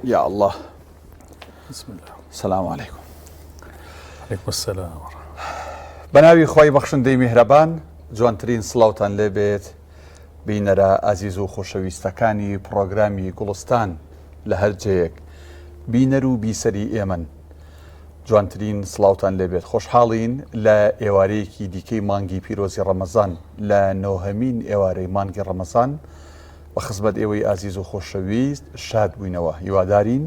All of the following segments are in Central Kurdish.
یا اللە بسم الله. سلام علیکم. علیکم السلام. بە ناوی خوای بەخشندەی میهرەبان جوانترین سڵاوتان لێ بێت بینەرە ئازیز و خۆشەویستەکانی پڕۆگرامی گوڵستان لە هەر جێیەک بینەر و بیسەری ئێمەن جوانترین سڵاوتان لێ بێت خۆشحاڵین لە ئێوارەیەکی دیکەی مانگی پیرۆزی ڕەمەزان لە نۆهەمین ئێوارەی مانگی ڕەمەزان بە خزمەت ئێوەی ئازیز و خۆشەویست شاد بووینەوە، هیوادارین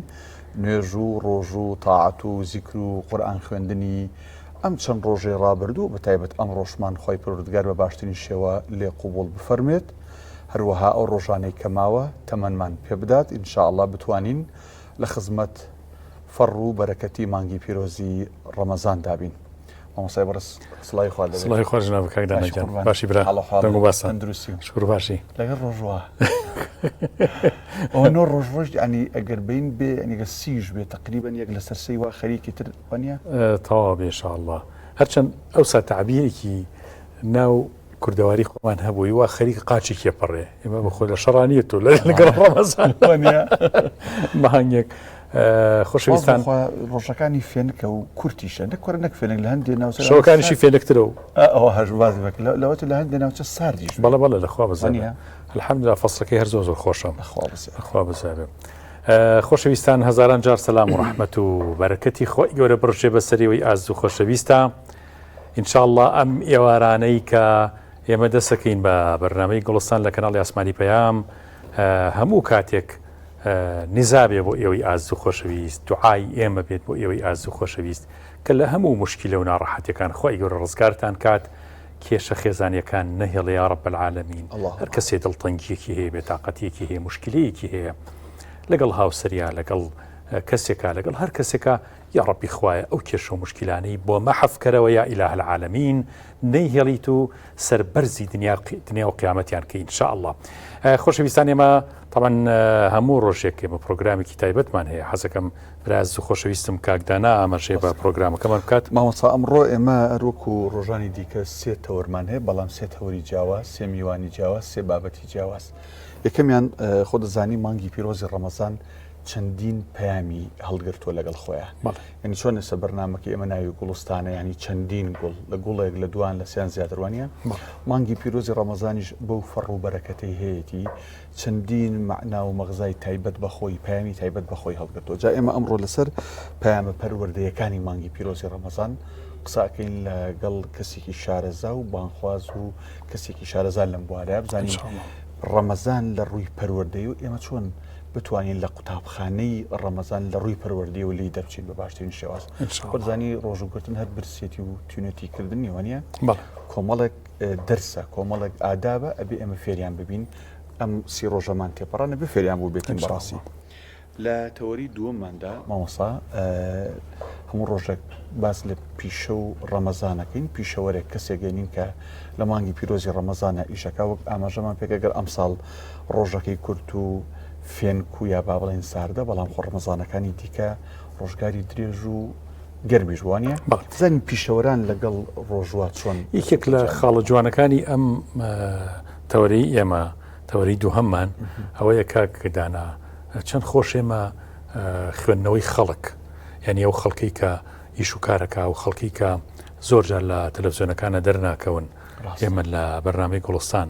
نوێژ و ڕۆژ و تاعەت و زیکر و قورئان خوێندنی ئەم چەند ڕۆژەی ڕابردوو بە تایبەت ئەمڕۆشمان خوای پەروەردگار بە باشترین شێوە لێ قبوڵ بفەرموێت هەروەها ئەو ڕۆژانەی کە ماوە تەمەنمان پێ بدات ان شاء اللە بتوانین لە خزمەت فەڕ و بەرەکەتی مانگی پیرۆزی ڕەمەزاندا بین. مامۆستای بەڕێز سڵاوی خوا لێ بێت. سڵاوی خوا جناب کاک دانا باشی گیان قوربان. باشی برا حاڵ و حاڵ دەنگ و باسە تەندروستی و شکر باشی لەگەڵ ڕۆژوە ئەوە نۆ ڕۆژ ڕۆژ ینی ئەگەر بین بێ ئەنیگە سیش بێ تقریبا یەک لەسەر سەی وا خەریکی تر وانە تەواو بێ ئینشاءاللە هەرچەند ئەوسا تەعبیرێکی ناو کوردەواری خۆمان هەبووی وا خەریک قاچی کێپەڕێ ئێمە بەخۆ لە شەڕانیە تۆ لە لەگەڵ ڕەمەزان مانگێک خۆشەویستان ڕۆژەکانی فێنکە و کورتیشە نەک کوڕ نەک فێنک لە هەندێ ناوچە شەوەکانیشی فێنکترە و ئەوە هەش باز بک لەوەت لە هەندێ ناوچە ساردیش بەڵێ بەڵێ لەخوا بەزانە الحمدلله فەسڵەکەی هەر زۆر زۆر خۆشە خوا بەزانێ خۆشەویستان هەزاران جار سەلام و ڕەحمەت و بەرەکەتی خۆی گەورە بڕژێ بەسەریەوەی ئاز و خۆشەویستە ان شاء اللە ئەم ئێوارانەی کە ئێمە دەسەکەین بە بەرنامەی گوڵستان لە کەناڵی ئاسمانی پەیام هەموو کاتێک نزابێ بۆ ئێوەی ئاز و خۆشەویست دوعای ئێمە بێت بۆ ئێوەی ئاز و خۆشەویست کە لە هەموو مشکلە و ناڕەحەتەکان خۆی گەورە ڕزگارتان کات کێشە خێزانیەکان نەهێڵێ یا رب العالمین هەر کەسێ دڵتەنگیەکی هەیە بێتاقەتیەکی هەیە مشکلەیەکی هەیە لەگەڵ هاوسەریا لەگەڵ کەسێکا لەگەڵ هەر کەسێکا یاڕەبی خوایە ئەو کێشەو موشکیلانەی بۆ مەحف کەرەوە یا الە العالمین نەیهێڵیت و سەربەرزی دنیا دنیا و قیامەتیان کەی ان شاء اللە خۆشەویستان ئێمە طبعا هەموو ڕۆژێک ئێمە پرۆگرامێکی تایبەتمان هەیە حەزەکەم براز و خۆشەویستم کاک دانا ئاماژەیە بە پرۆگرامەکەمان بکات. مامۆستا ئەمڕۆ ئێمە هەروەکو ڕۆژانی دیکە سێ تەوەرمان هەیە بەڵام سێ تەوەری جیاواز سێ میوانی جیاواز سێ بابەتی جیاواز یەکەمیان خۆ دەزانی مانگی پیرۆزی ڕەمەزان چەندین پەیامی هەڵگرتووە لەگەڵ خۆیان یعنی چۆن ئێستا بەرنمەکە ئێمە ناوی گوڵستانە ینی چەندین گوڵ لە گوڵێک لە دوان لە سیان زیاتروانە مانگی پیرۆزی ڕەمەزانیش بەو فەڕ و بەرەکەتەی هەیەی چەندین معنا و مەغزای تایبەت بەخۆی پەیامی تایبەت بەخۆی هەڵگرتووە جا ئێمە ئەمڕۆ لەسەر پەیامە پەروەردەیەکانی مانگی پیرۆزی ڕەمەزان قساکەین لەگەڵ کەسێکی شارەزا و بانخواز و کەسێکی شارەزا لەم بوارە بزانین ڕەمەزان لە ڕووی پەروەردەی و ئێمە چۆن بتوانین لە قوتابخانەی ڕەمەزان لە ڕووی پەروەردەیەوە لێی دەربچین بە باشترین شێواز خۆت زانی ڕۆژووگرتن هەر برسێتی و تینوێتی کردن نییە وانە کۆمەڵێک دەرسە کۆمەڵێک ئادابە ئەبێ ئێمە فێریان ببین ئەم سی ڕۆژەمان تێپەڕانە بێ فێریان بوو بێتین بەڕاستی لە تەوەری دووەمماندا مامۆستا هەموو ڕۆژێک باس لە پیشە و ڕەمەزانەکەین پیشەوەرێک کەسێک گەنین کە لە مانگی پیرۆزی ڕەمەزانە ئیشەکە وەک ئاماژەمان پێکە گەر ئەمساڵ ڕۆژەکەی کورت و فێنک و یا با بڵێن ساردە بەڵام خۆ ڕەمەزانەکانی دیکە ڕۆژگاری درێژ و گەرمیش وانە زانی پیشەوەران لەگەڵ ڕۆژوە چۆن یەکێک لە خاڵە جوانەکانی ئەم تەوەرەی ئێمە تەوەری دووهەممان ئەوەیە کاک دانا چەند خۆش ئێمە خوێندنەوەی خەڵک یعنی ئەو خەڵکەی کە ئیش و کارەکە و خەڵکی کە زۆر جار لە تەلەڤزیۆنەکانە دەرناکەون ئێمە لە بەرنامەی گوڵستان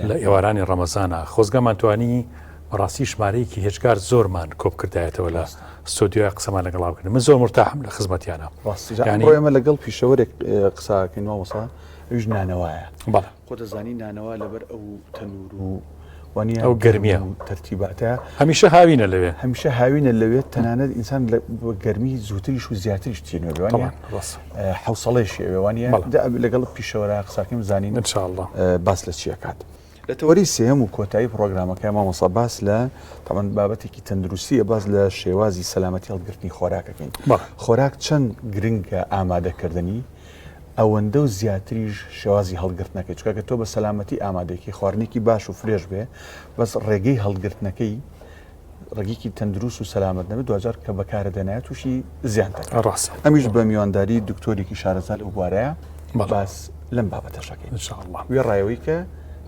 لە ئێوارانی ڕەمەزانە خۆزگەمان توانی بەڕاستی ژمارەیەکی هێجگار زۆرمان کۆبکردایەتەوە لە ستۆدیۆی قسەمان لەگەڵا بکردن من زۆر مرتاحم لە خزمەتیانە ینی ئێمە لەگەڵ پیشەوەرێک قساکەین مامۆستا ئەویش نانەوایە بەڵێ خۆ دەزانی نانەوا لەبەر ئەو تەنور و وانە ئەو گەرمیە و تەرتیباتە هەمیشە هاوینە لەوێ هەمیشە هاوینە لەوێ تەنانەت ئینسان لە گەرمی زووتریش و زیاتریش تینوێ وانە حوسەڵێشی ئەوێ وانە لەگەڵ پیشەوەرا قساکەم زانین إن شاء الله باس لە چیەکات لە تەوەری سێهەم و کۆتایی پرۆگرامەکە مامۆسا باس لە تەمان بابەتێکی تەندروستیە باس لە شێوازی سەلامەتی هەڵگرتنی خۆراکەکەین خۆراک چەند گرنگە ئامادەکردنی ئەوەندە و زیاتریش شێوازی هەڵگرتنەکەی چونکە گەر تۆ بە سەلامەتی ئامادەیەکی خواردنێکی باش و fresh بێ بەس ڕێگەی هەڵگرتنەکەی ڕێگەیەکی تەندروست و سەلامەت نەبێت دواجار کە بەکارە دێنایە تووشی زیان دەکات ڕاستە ئەمیش بە میوانداری دکتۆرێکی شارەزا لەو بوارەیە باس لەم بابەتەشەکەین إن شاء الله وێڕایەوەی کە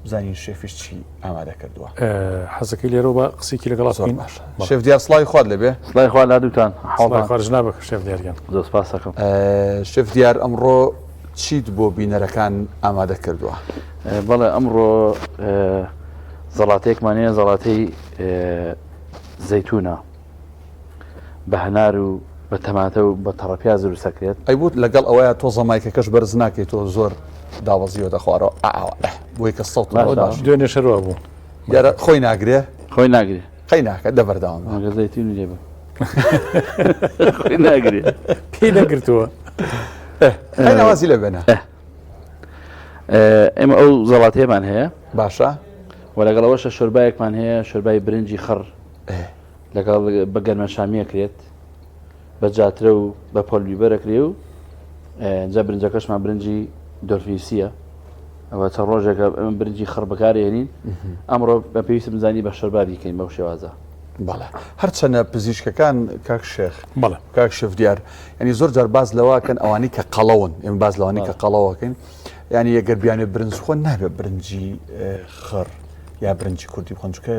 بزانین شێفیش چی ئامادە کردووە. حەزەکەی لێرەوە بە قسێکی لەگەڵا بکەین. باشە شێف دیار سڵاوی خوات لێبێ. سڵاوی خوا لادووتان حاڵتان. سڵاوی جنابک شێف دیار گیان. زۆر سپاس دەکەم. شێف دیار ئەمڕۆ چیت بۆ بینەرەکان ئامادە کردووە؟ بەڵێ ئەمڕۆ زەڵاتەیەکمان هەیە زەڵاتەی زەیتونە بە هەنار و بە تەماتە و بە تەڕەپیاز دروست دەکرێت. ئەی بۆ لەگەڵ ئەوەیا تۆزە مایکەکەش بەرز ناکەی تۆ زۆر دابەزیوەتە خوارەوە ئاوا ئه بۆی کە سەوت باشە. باش دوێنێ شەروا بوو. دیارە خۆی ناگرێ. خۆی ناگرێ. قەی ناکە دە بەردەوام بە. مەگە زەیتونی لێ بە. خۆی ناگرێ. پێی نەگرتووە. ئه قەی ناوازی لێ بێنە. ئه ئێمە ئەو زەڵاتەیەمان هەیە. باشە. و لەگەڵ ئەوەشە شۆربایەکمان هەیە شۆربای برنجی خڕ. لەگەڵ بە گەرمەشامی ئەکرێت بە جاترە و بە پۆل بیبەر ئەکرێ و جا برنجەکەشمان برنجی دۆرفیسیە ئەوە چەند ڕۆژێکە ئەمە برنجی خڕ بەکارێنین ئەمڕۆ بە پێویستم زانی بە شەربا بیکەین بەو شێوازە. بەڵێ هەرچەنە پزیشکەکان کاک شێخ بەڵێ کاک شێف دیار ینی زۆر جار باز لەوەکەن ئەوانەی کە قەڵەون ئێمە باز لەوانەی کە قەڵەوەکەین ینی یەگەر بیانێ برنج خۆن نابێت برنجی خڕ یا برنجی کوردی بخۆن چونکە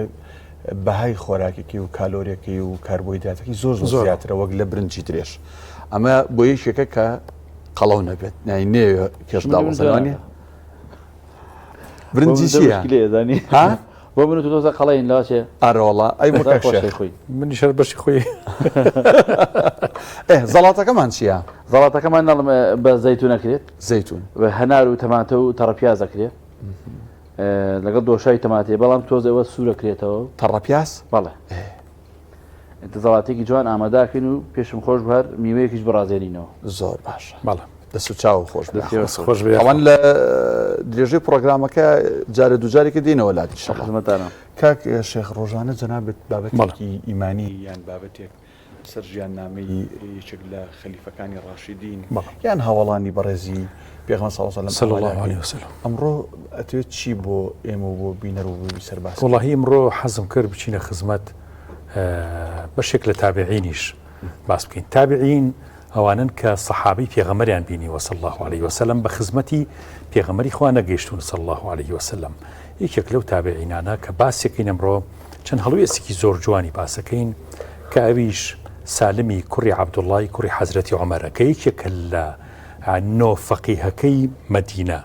بەهای خۆراکەکەی و کالۆریەکەی و کاربۆهیدراتەکەی زۆر زۆر زیاترە وەک لە برنجی درێژ ئەمە بۆ یەکێکە کە قەڵەو نەبێت نای نێوێ کێش داوەزانانی برنجی چییە؟ ها؟ بۆ من و تۆزە قەڵەین لەوەچێ ئارەوەڵا ئەی بۆ کاک شێخ خۆی منیش هەر بەشی خۆی ئێ زەڵاتەکەمان چییە؟ زەڵاتەکەمان نەڵم بە زەیتون ئەکرێت زەیتون هەنار و تەماتە و تەڕەپیاز ئەکرێت لەگەڵ دۆشاوی تەماتەیە بەڵام تۆز ئەوە سوورە کرێتەوە تەڕەپیاز بەڵێ زەڵاتێکی جوان ئاماداکەین و پێشم خۆش هەر میوەیەکیش بڕازێنینەوە زۆر باشە بەڵێ دەست و چاو خۆش خۆش ئەوان لە درێژەی پرۆگرامەکە جارە دوجارێکە دێنەوە لاتی خزمەتانە کاک شێخ ڕۆژانە جەنابت بابەتێکی ئیمانی یان بابەتێک سەر ژیاننامەی یەکێک لە خەلیفەکانی ڕاشیدین یان هاوەڵانی بەڕێزی پێغەمبەر صلی اللە علیه صلی اللە علیه وسلم. ئەمڕۆ ئەتەوێت چی بۆ ئێمە و بۆ بینەر و بۆ بیسەر باس بکەیت؟ وەڵاهی ئمڕۆ حەزم کرد بچینە خزمەت بەشێک لە تابعینیش باس بکەین. تابعین ئەوانەن کە سەحابەی پێغەمبەریان بینیوە صلی اللە علیه وسلم بە خزمەتی پێغەمبەری خوا نەگەیشتوون صلی اللە علیه وسلم. یەکێک لەو تابعینانە کە باسیەکەین ئەمڕۆ چەند هەڵوێستێکی زۆر جوانی باسەکەین کە ئەویش سالمی کوڕی عەبدوڵای کوڕی حەزرەتی عومەرە کە یەکێکە لە نۆ فەقیهەکەی مەدینە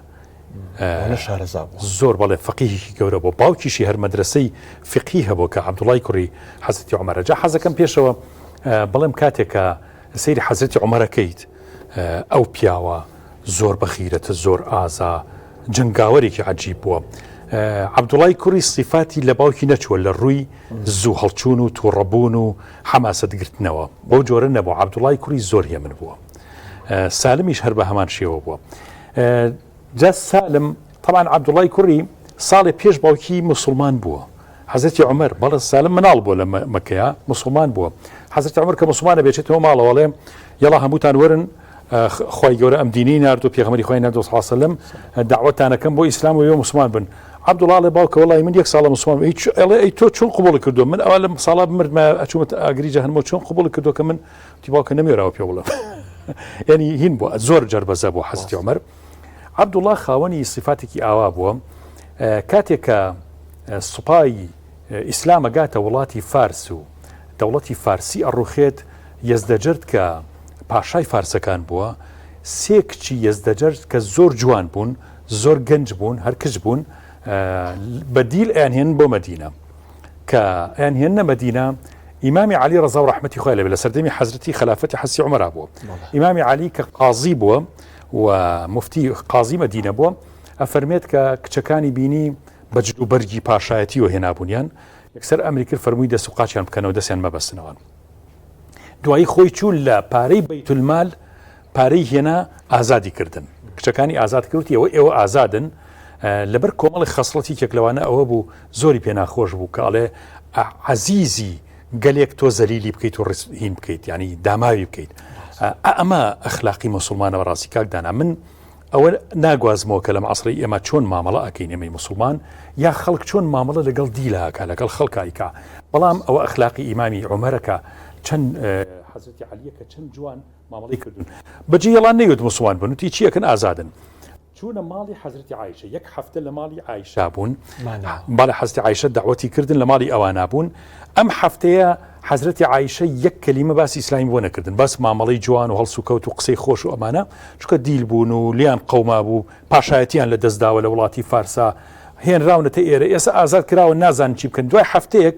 شارەزا بوو زۆر بەڵێ فەقیهێکی گەورە بوو باوکیشی هەر مەدرسەی فقهی هەبوو کە عەبدوڵای کوڕی حەزرەتی عومەرە جا حەزەکەم پێشەوە بڵێم کاتێک کە سەیری حەزرەتی عومەرەکەیت ئەو پیاوە زۆر بەغیرەتە زۆر ئازا جەنگاوەرێکی عەجیب بووە. عەبدوڵای کوڕی سیفاتی لە باوکی نەچووە لە ڕووی زوو هەڵچوون و تووڕەبوون و حەماسەت گرتنەوە بەو جۆرە نەبوو عەبدوڵای کوڕی زۆر هێمن بووە سالمیش هەر بە هەمان شێوە بووە جا سالم طبعا عەبدوڵای کوڕی ساڵێ پێش باوکی مسلمان بووە حەزرەتی عومەر، بەڵێ سالم مناڵ بووە لە مەکەیا موسڵمان بووە، حەزرەتی عومەر کە موسڵمانە بێچێتەوە ماڵەوە ئەڵێ یەڵا هەمووتان وەرن خوای گەورە ئەم دینەی ناردو پێغەمبەری خوای ناردوە صلی اللە علیە وسلم دەعوەتان ئەکەم بۆ ئیسلام و ئێوە موسڵمان بن. عەبدوڵا ئەڵێ باوکە وەڵی من یەک ساڵە موسڵمان بووم ئەڵێ ئەی تۆ چۆن قبوڵی کردووە من ئەوە لەم ساڵە بمردمە ئەچوومە ئاگری جەهەنمەوە چۆن قبوڵی کردووە کە من وتی باوکە نەمێراوە پێ بڵێم یعنی هین بووە زۆر جەربەزە بوو حەزرەتی عومەر. عەبدوڵا خاوەنی سیفاتێکی ئاوا بووە کاتێک کە سوپای ئیسلام ئەگاتە وڵاتی فارس و دەوڵەتی فارسی ئەڕوخێت، یەزدەجرد کە پاشای فارسەکان بووە، سێ کچی یەزدەجرد کە زۆر جوان بوون، زۆر گەنج بوون، هەر کچ بوون، بە دیل ئەیانهێنن بۆ مەدینە. کە ئەیانهێننە مەدینە، ئیمامی عەلی ڕەزا و ڕەحمەتی خوای لێ بێ لە سەردەمی حەزرەتی خەلافەتی حەزرەتی عومەرا بووە. ئیمامی عەلی کە قازی بووە و موفتی قازی مەدینە بووە، ئەفەرمێت کە کچەکانی بینی بە جل و بەرگی پاشایەتیەوە هێنابوونیان، یەکسەر ئەمری کرد فەرمووی دەست و قاچیان بکەنەوە دەستیان مەبەستنەوە. دوایی خۆی چوو لە پارەی بەیتولمال پارەی هێنا ئازادی کردن، کچەکانی ئازاد کرد وتی ئەوە ئێوە ئازادن، لەبەر کۆمەڵی خەسڵەتی یەکێک لەوانە ئەوە بوو زۆری پێ ناخۆش بوو کە ئەڵێ عەزیزی گەلێک تۆ زەلیلی بکەیت و هین بکەیت یعنی داماوی بکەیت. ئەمە ئەخلاقی موسڵمانە بەڕاستی کاک دانا من ئەوە ناگوازمەوە کە لەم عەسرەی ئێمە چۆن مامەڵە ئەکەین ئێمەی موسڵمان یا خەڵک چۆن مامەڵە لەگەڵ دیلا ئەکا لەگەڵ خەڵکا ئەیکا بەڵام ئەوە ئەخلاقی ئیمامی عومەرەکە چەند حەزرەتی عەلیە کە چەند جوان مامەڵەی کردوون بەجێ یەڵان نەیوت موسڵمان بن وتی چی ئەکەن ئازادن. چوونە ماڵی حەزرەتی عایشە یەک هەفتە لە ماڵی عایشە بوون بەڵێ حەزرەتی عایشە داوەتی کردن لە ماڵی ئەوانە بوون ئەم هەفتەیە حەزرەتی عایشە یەک کەلیمە باسی ئیسلامی بۆ نەکردن باس مامەڵەی جوان و هەڵسوکەوت و قسەی خۆش و ئەمانە چونکە دیل بوون و لیان قەوما بوو پاشایەتیان لە دەست داوە لە وڵاتی فارسا هێنراونەتە ئێرە ئێستا ئازاد کراوە نازان چی بکەن دوای هەفتەیەک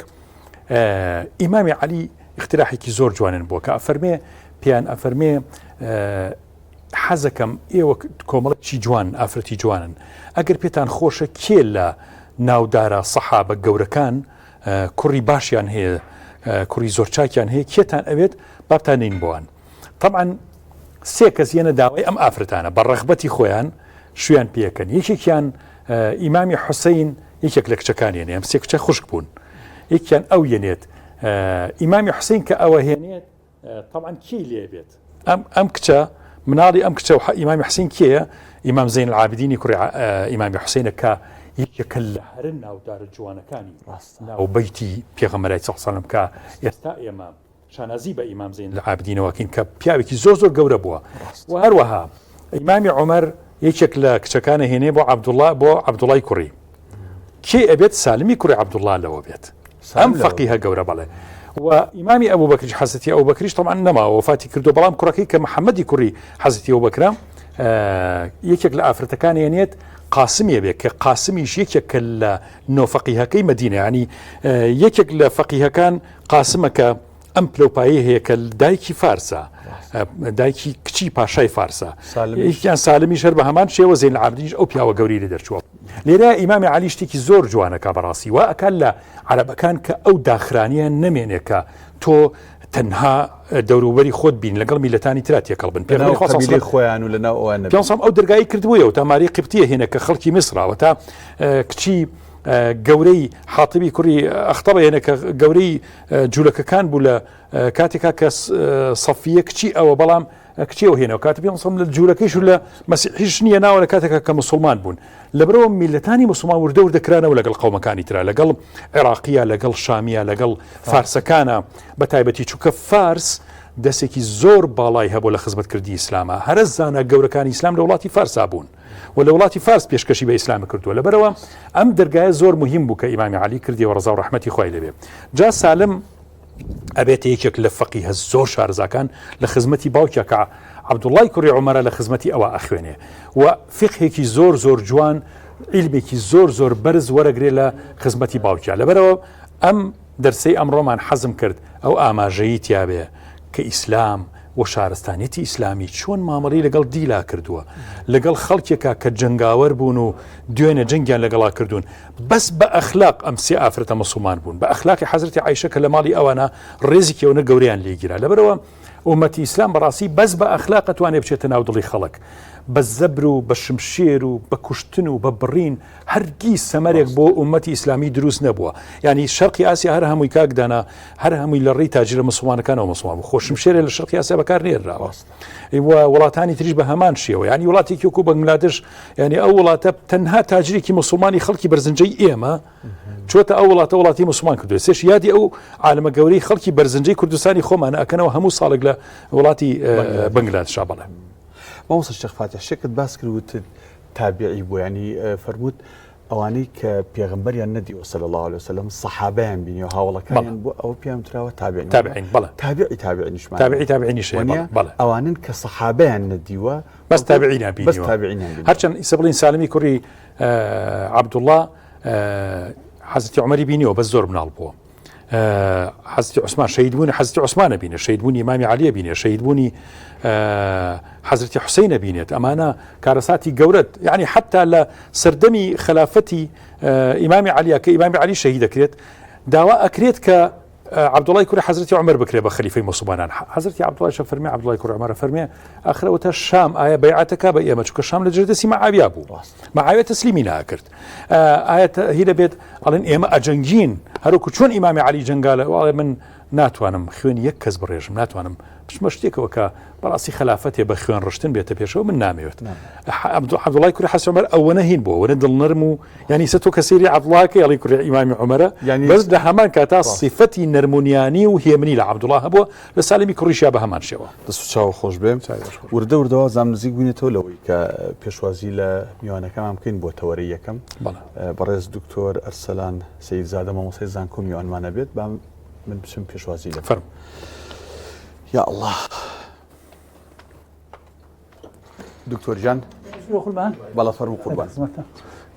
ئیمامی عەلی اختراحێکی زۆر جوانن بووە کە ئەفەرمێ پێیان ئەفەرمێ حەزەکەم ئێوە کۆمەڵێک چی جوان ئافرەتی جوانن ئەگەر پێتان خۆشە کێ لە ناودارە سەحابە گەورەکان کوڕی باشیان هەیە کوڕی زۆر چاکیان هەیە کێتان ئەوێت بابتان نین بۆوان طبعا سێ کەس یەنە داوای ئەم ئافرەتانە بە ڕەغبەتی خۆیان شویان پێکەن یەکێکیان ئیمامی حوسین یەکێک لە کچەکان یەنێ ئەم سێ کچە خوشک بوون یەکیان ئەو یەنێت ئیمامی حوسین کە ئەوە هێنێت تەبعەن کێی لێ بێت ئەم ئەم کچە مناڵی ئەم کچە و ئیمامی حسین کێیە ئیمام زین العابدینی کوڕی ئیمامی حسینە کە یەکێکە لە هەرە ناودارە جوانەکانی ناو بەیتی پێغەمبەرای صلی الله علیه و سلم کە ئێستا ئێمە شانازی بە ئیمام زین العابدینەوەکەین کە پیاوێکی زۆر زۆر گەورە بووە و هەروەها ئیمامی عومەر یەکێک لە کچەکانە هێنێ بۆ عەبدوڵڵا بۆ عەبدوڵای کوڕی کێ ئەبێت سالمی کوڕی عەبدوڵڵا لەوە بێت ئەم فەقیهە گەورە بەڵێ و ئیمامی ئەبوو بەکریش حەزەتی ئەو بەکریش طبعا نەماوە وفاتی کردو بەڵام کوڕەکەی کە محەممەدی کوڕی حەزەتی ئەو بەکرە یەکێک لە ئافرەتەکان یەنێت قاسمیە بێت کە قاسمیش یەکێک کە لە نۆفەقیهەکەی مدینە ینی یەکێک لە فەقیهەکان قاسمەکە ئەم پلەوپایەی هەیە کە دایکی فارسە دایکی کچی پاشای فارسە یان سالمیش هەر بە هەمان شێوە زین عابدینیش ئەو پیاوە گەوری لێ دەرچووە لێرە ئیمامی علی شتێکی زۆر جوانەکە بەڕاستی وا ئەکات لە عەرەبەکان کە ئەو داخرانیان نەمێنێ کە تۆ تەنها دەوروبەری خۆت بین لەگەڵ میلەتانی ترا تێکەڵ بن پێغەمبەری خوا صلی خۆیان و لەناو ئەوان پێ ئەو دەرگای کردبوویەوە تا ماری قبتیە هێنە کە خەڵکی میسراوە تا کچی گەورەی حاتبی کوڕی ئەختەڵ هێنە کە گەورەی جولەکەکان بوو لە کاتێکا کە سەفیە کچی ئەوە بەڵام کچی ئەو هێنەوە کاتی پێ لە جوولەکەیش و لە مەسیحیش نییە ناوە لە کاتێکا کە مسلمان بوون لەبەرەوە میلەتانی مسلمان وردە وردە کرانەوە لەگەڵ قەومەکانی ترا لەگەڵ عێراقیە لەگەڵ شامیە لەگەڵ فارسەکانە بە تایبەتی چونکە فارس دەستێکی زۆر باڵای هەبوو لە خزمەتکردنی ئیسلامە هەرە زانا گەورەکانی ئیسلام لە وڵاتی فارسا بوون. و لە وڵاتی فارس پێشکەشی بە ئیسلام کردووە لەبەرەوە ئەم دەرگایە زۆر مهم بوو کە ئیمامی عەلی کردیەوە ڕەزا و ڕەحمەتی خوای لێبێ جا سالم ئەبێتە یەکێک لە فەقیهە زۆر شارەزاکان لە خزمەتی باوکیا کە عەبدوڵای کوڕی عومەرە لە خزمەتی ئەوە ئەخوێنێ و فقهێکی زۆر زۆر جوان عیلمێکی زۆر زۆر بەرز وەرەگرێ لە خزمەتی باوکیا لەبەرەوە ئەم دەرسەی ئەمڕۆمان حەزم کرد ئەو ئاماژەی تیابێ کە ئیسلام و شارستانیەتی ئیسلامی چۆن مامەڵەی لەگەڵ دیلا کردووە، لەگەڵ خەڵکێکا کە جەنگاوەر بوون و دوێنێ جەنگیان لەگەڵا کردوون، بەس بە ئەخلاق ئەم سێ ئافرەتە موسڵمان بوون، بە ئەخلاقی حەزرەتی عایشە کە لە ماڵی ئەوانە ڕێزێکی ئەونە گەورەیان لێ گیرا. لەبەرئەوە ئوممەتی ئیسلام بەڕاستی بەس بە ئەخلاق ئەتوانێ بچێتە ناو دڵی خەڵک، بە زەبر و بە شمشێر و بە کوشتن و بە بڕین هەرگیز سەمەرێک بۆ ئومەتی ئیسلامی دروست نەبووە یعنی شەرقی ئاسیا هەر هەمووی کاک دانا هەر هەمووی لە ڕێی تاجرە مسلمانەکانەوە مسلمان بوو خۆ شمشێرێ لە شەرقی ئاسیا بەکار نێراوە و وڵاتانی تریش بە هەمان شێوە یعنی وڵاتێکی وەکو بەنگلادش یعنی ئەو وڵاتە تەنها تاجرێکی مسلمانی خەڵکی بەرزنجەی ئێمە چۆتە ئەو وڵاتە وڵاتی مسلمان کردو سێش یادی ئەو عالمە گەورەی خەڵکی بەرزنجەی کوردستانی خۆمانە ئەکەنەوە هەموو ساڵێک لە وڵاتی بەنگلادشا بەڵێ مامۆستا شێخ فاتح شتێکت باس کرد وتت تابعی بوو ینی فەرمووت ئەوانەی کە پێغمبەریان نەدیوە صلی الله علیه وسلم سەحابەیان بینیوە هاوڵەکانیان بۆ ئەوە پێیان وتراوە تابعین تابعین بەڵێ تابعی تابعینیشمان تابعی تابعینیش هەیە، وەنیە؟ بەڵێ ئەوانن کە سەحابەیان نەدیوە بەس تابعینیان بەس بینیوە تابعینیان بینیوە هەرچەند ئیسە بڵین سالمی کوڕی عەبدوڵڵا حەزرەتی عومەری بینیوە بەس زۆر مناڵ بووە حەزرەتی عوسمان شەهیدبوونی حەزرەتی عوسمانە بینێ شەهیدبوونی ئیمامی عەلیە بینێ شەهیدبوونی حەزرەتی حوسینە بینێت ئەمانە کارەساتی گەورەت یعنی حتا لە سەردەمی خەلافەتی ئیمامی عەلیە کە ئیمامی عەلی شەهید دەکرێت داوا ئەکرێت کە عەبدوڵای کوڕی حەزرەتی عومەر بکرێ بە خەلیفەی موسڵمانان حەزرەتی عەبدوڵای شە فەرمی عەبدوڵای کوڕی عومەرە فەرمێ ئاخرەوەتە شام ئایا بەیعەتەکە بە ئێمە چونکە شام لە ژێر دەستی مەعاویا بوو مەعاویە تەسلیمی ناکرد ئایا هی دەبێت ئەڵێن ئێمە ئەجەنگین هەروکو چۆن ئیمامی عەلی جەنگا لە ئەڵێ من ناتوانم خوێنی یەک کەس بڕێژم ناتوانم. بچمە شتێکەوە کە بەڕاستی خەلافەتێ بە خوێن ڕشتن بێتە پێشەوە من نامەوێت عەبدوڵای کوری حەزرەتی عومەر ئەوەنە هین بووە وەنە دڵنەرم و یعنی سە تۆ کە سەیری عەبدوڵاکە ئەڵی کوری ئیمامی عومەرە یعنی بەس لە هەمان کاتا سیفەتی نەرمونیانی و هێمنی لە عەبدوڵا هەبووە لە سالمی کوڕیشیا بە هەمان شێوە. دەست و چاو خۆش بێ. وردە وردە وازام نزیک بووینەتەوە لەوەی کە پێشوازی لە میوانەکەمان بکەین بۆ تەوەرەی یەکەم. بەڕێز دکتۆر ئەرسەلان سەیدزادە مامۆستای زانکۆ میوانمانە بێت با من بچم پێشوازی لە فەرم. یا الله دکتۆر گیان قوربان بەڵە فەرموو قوربان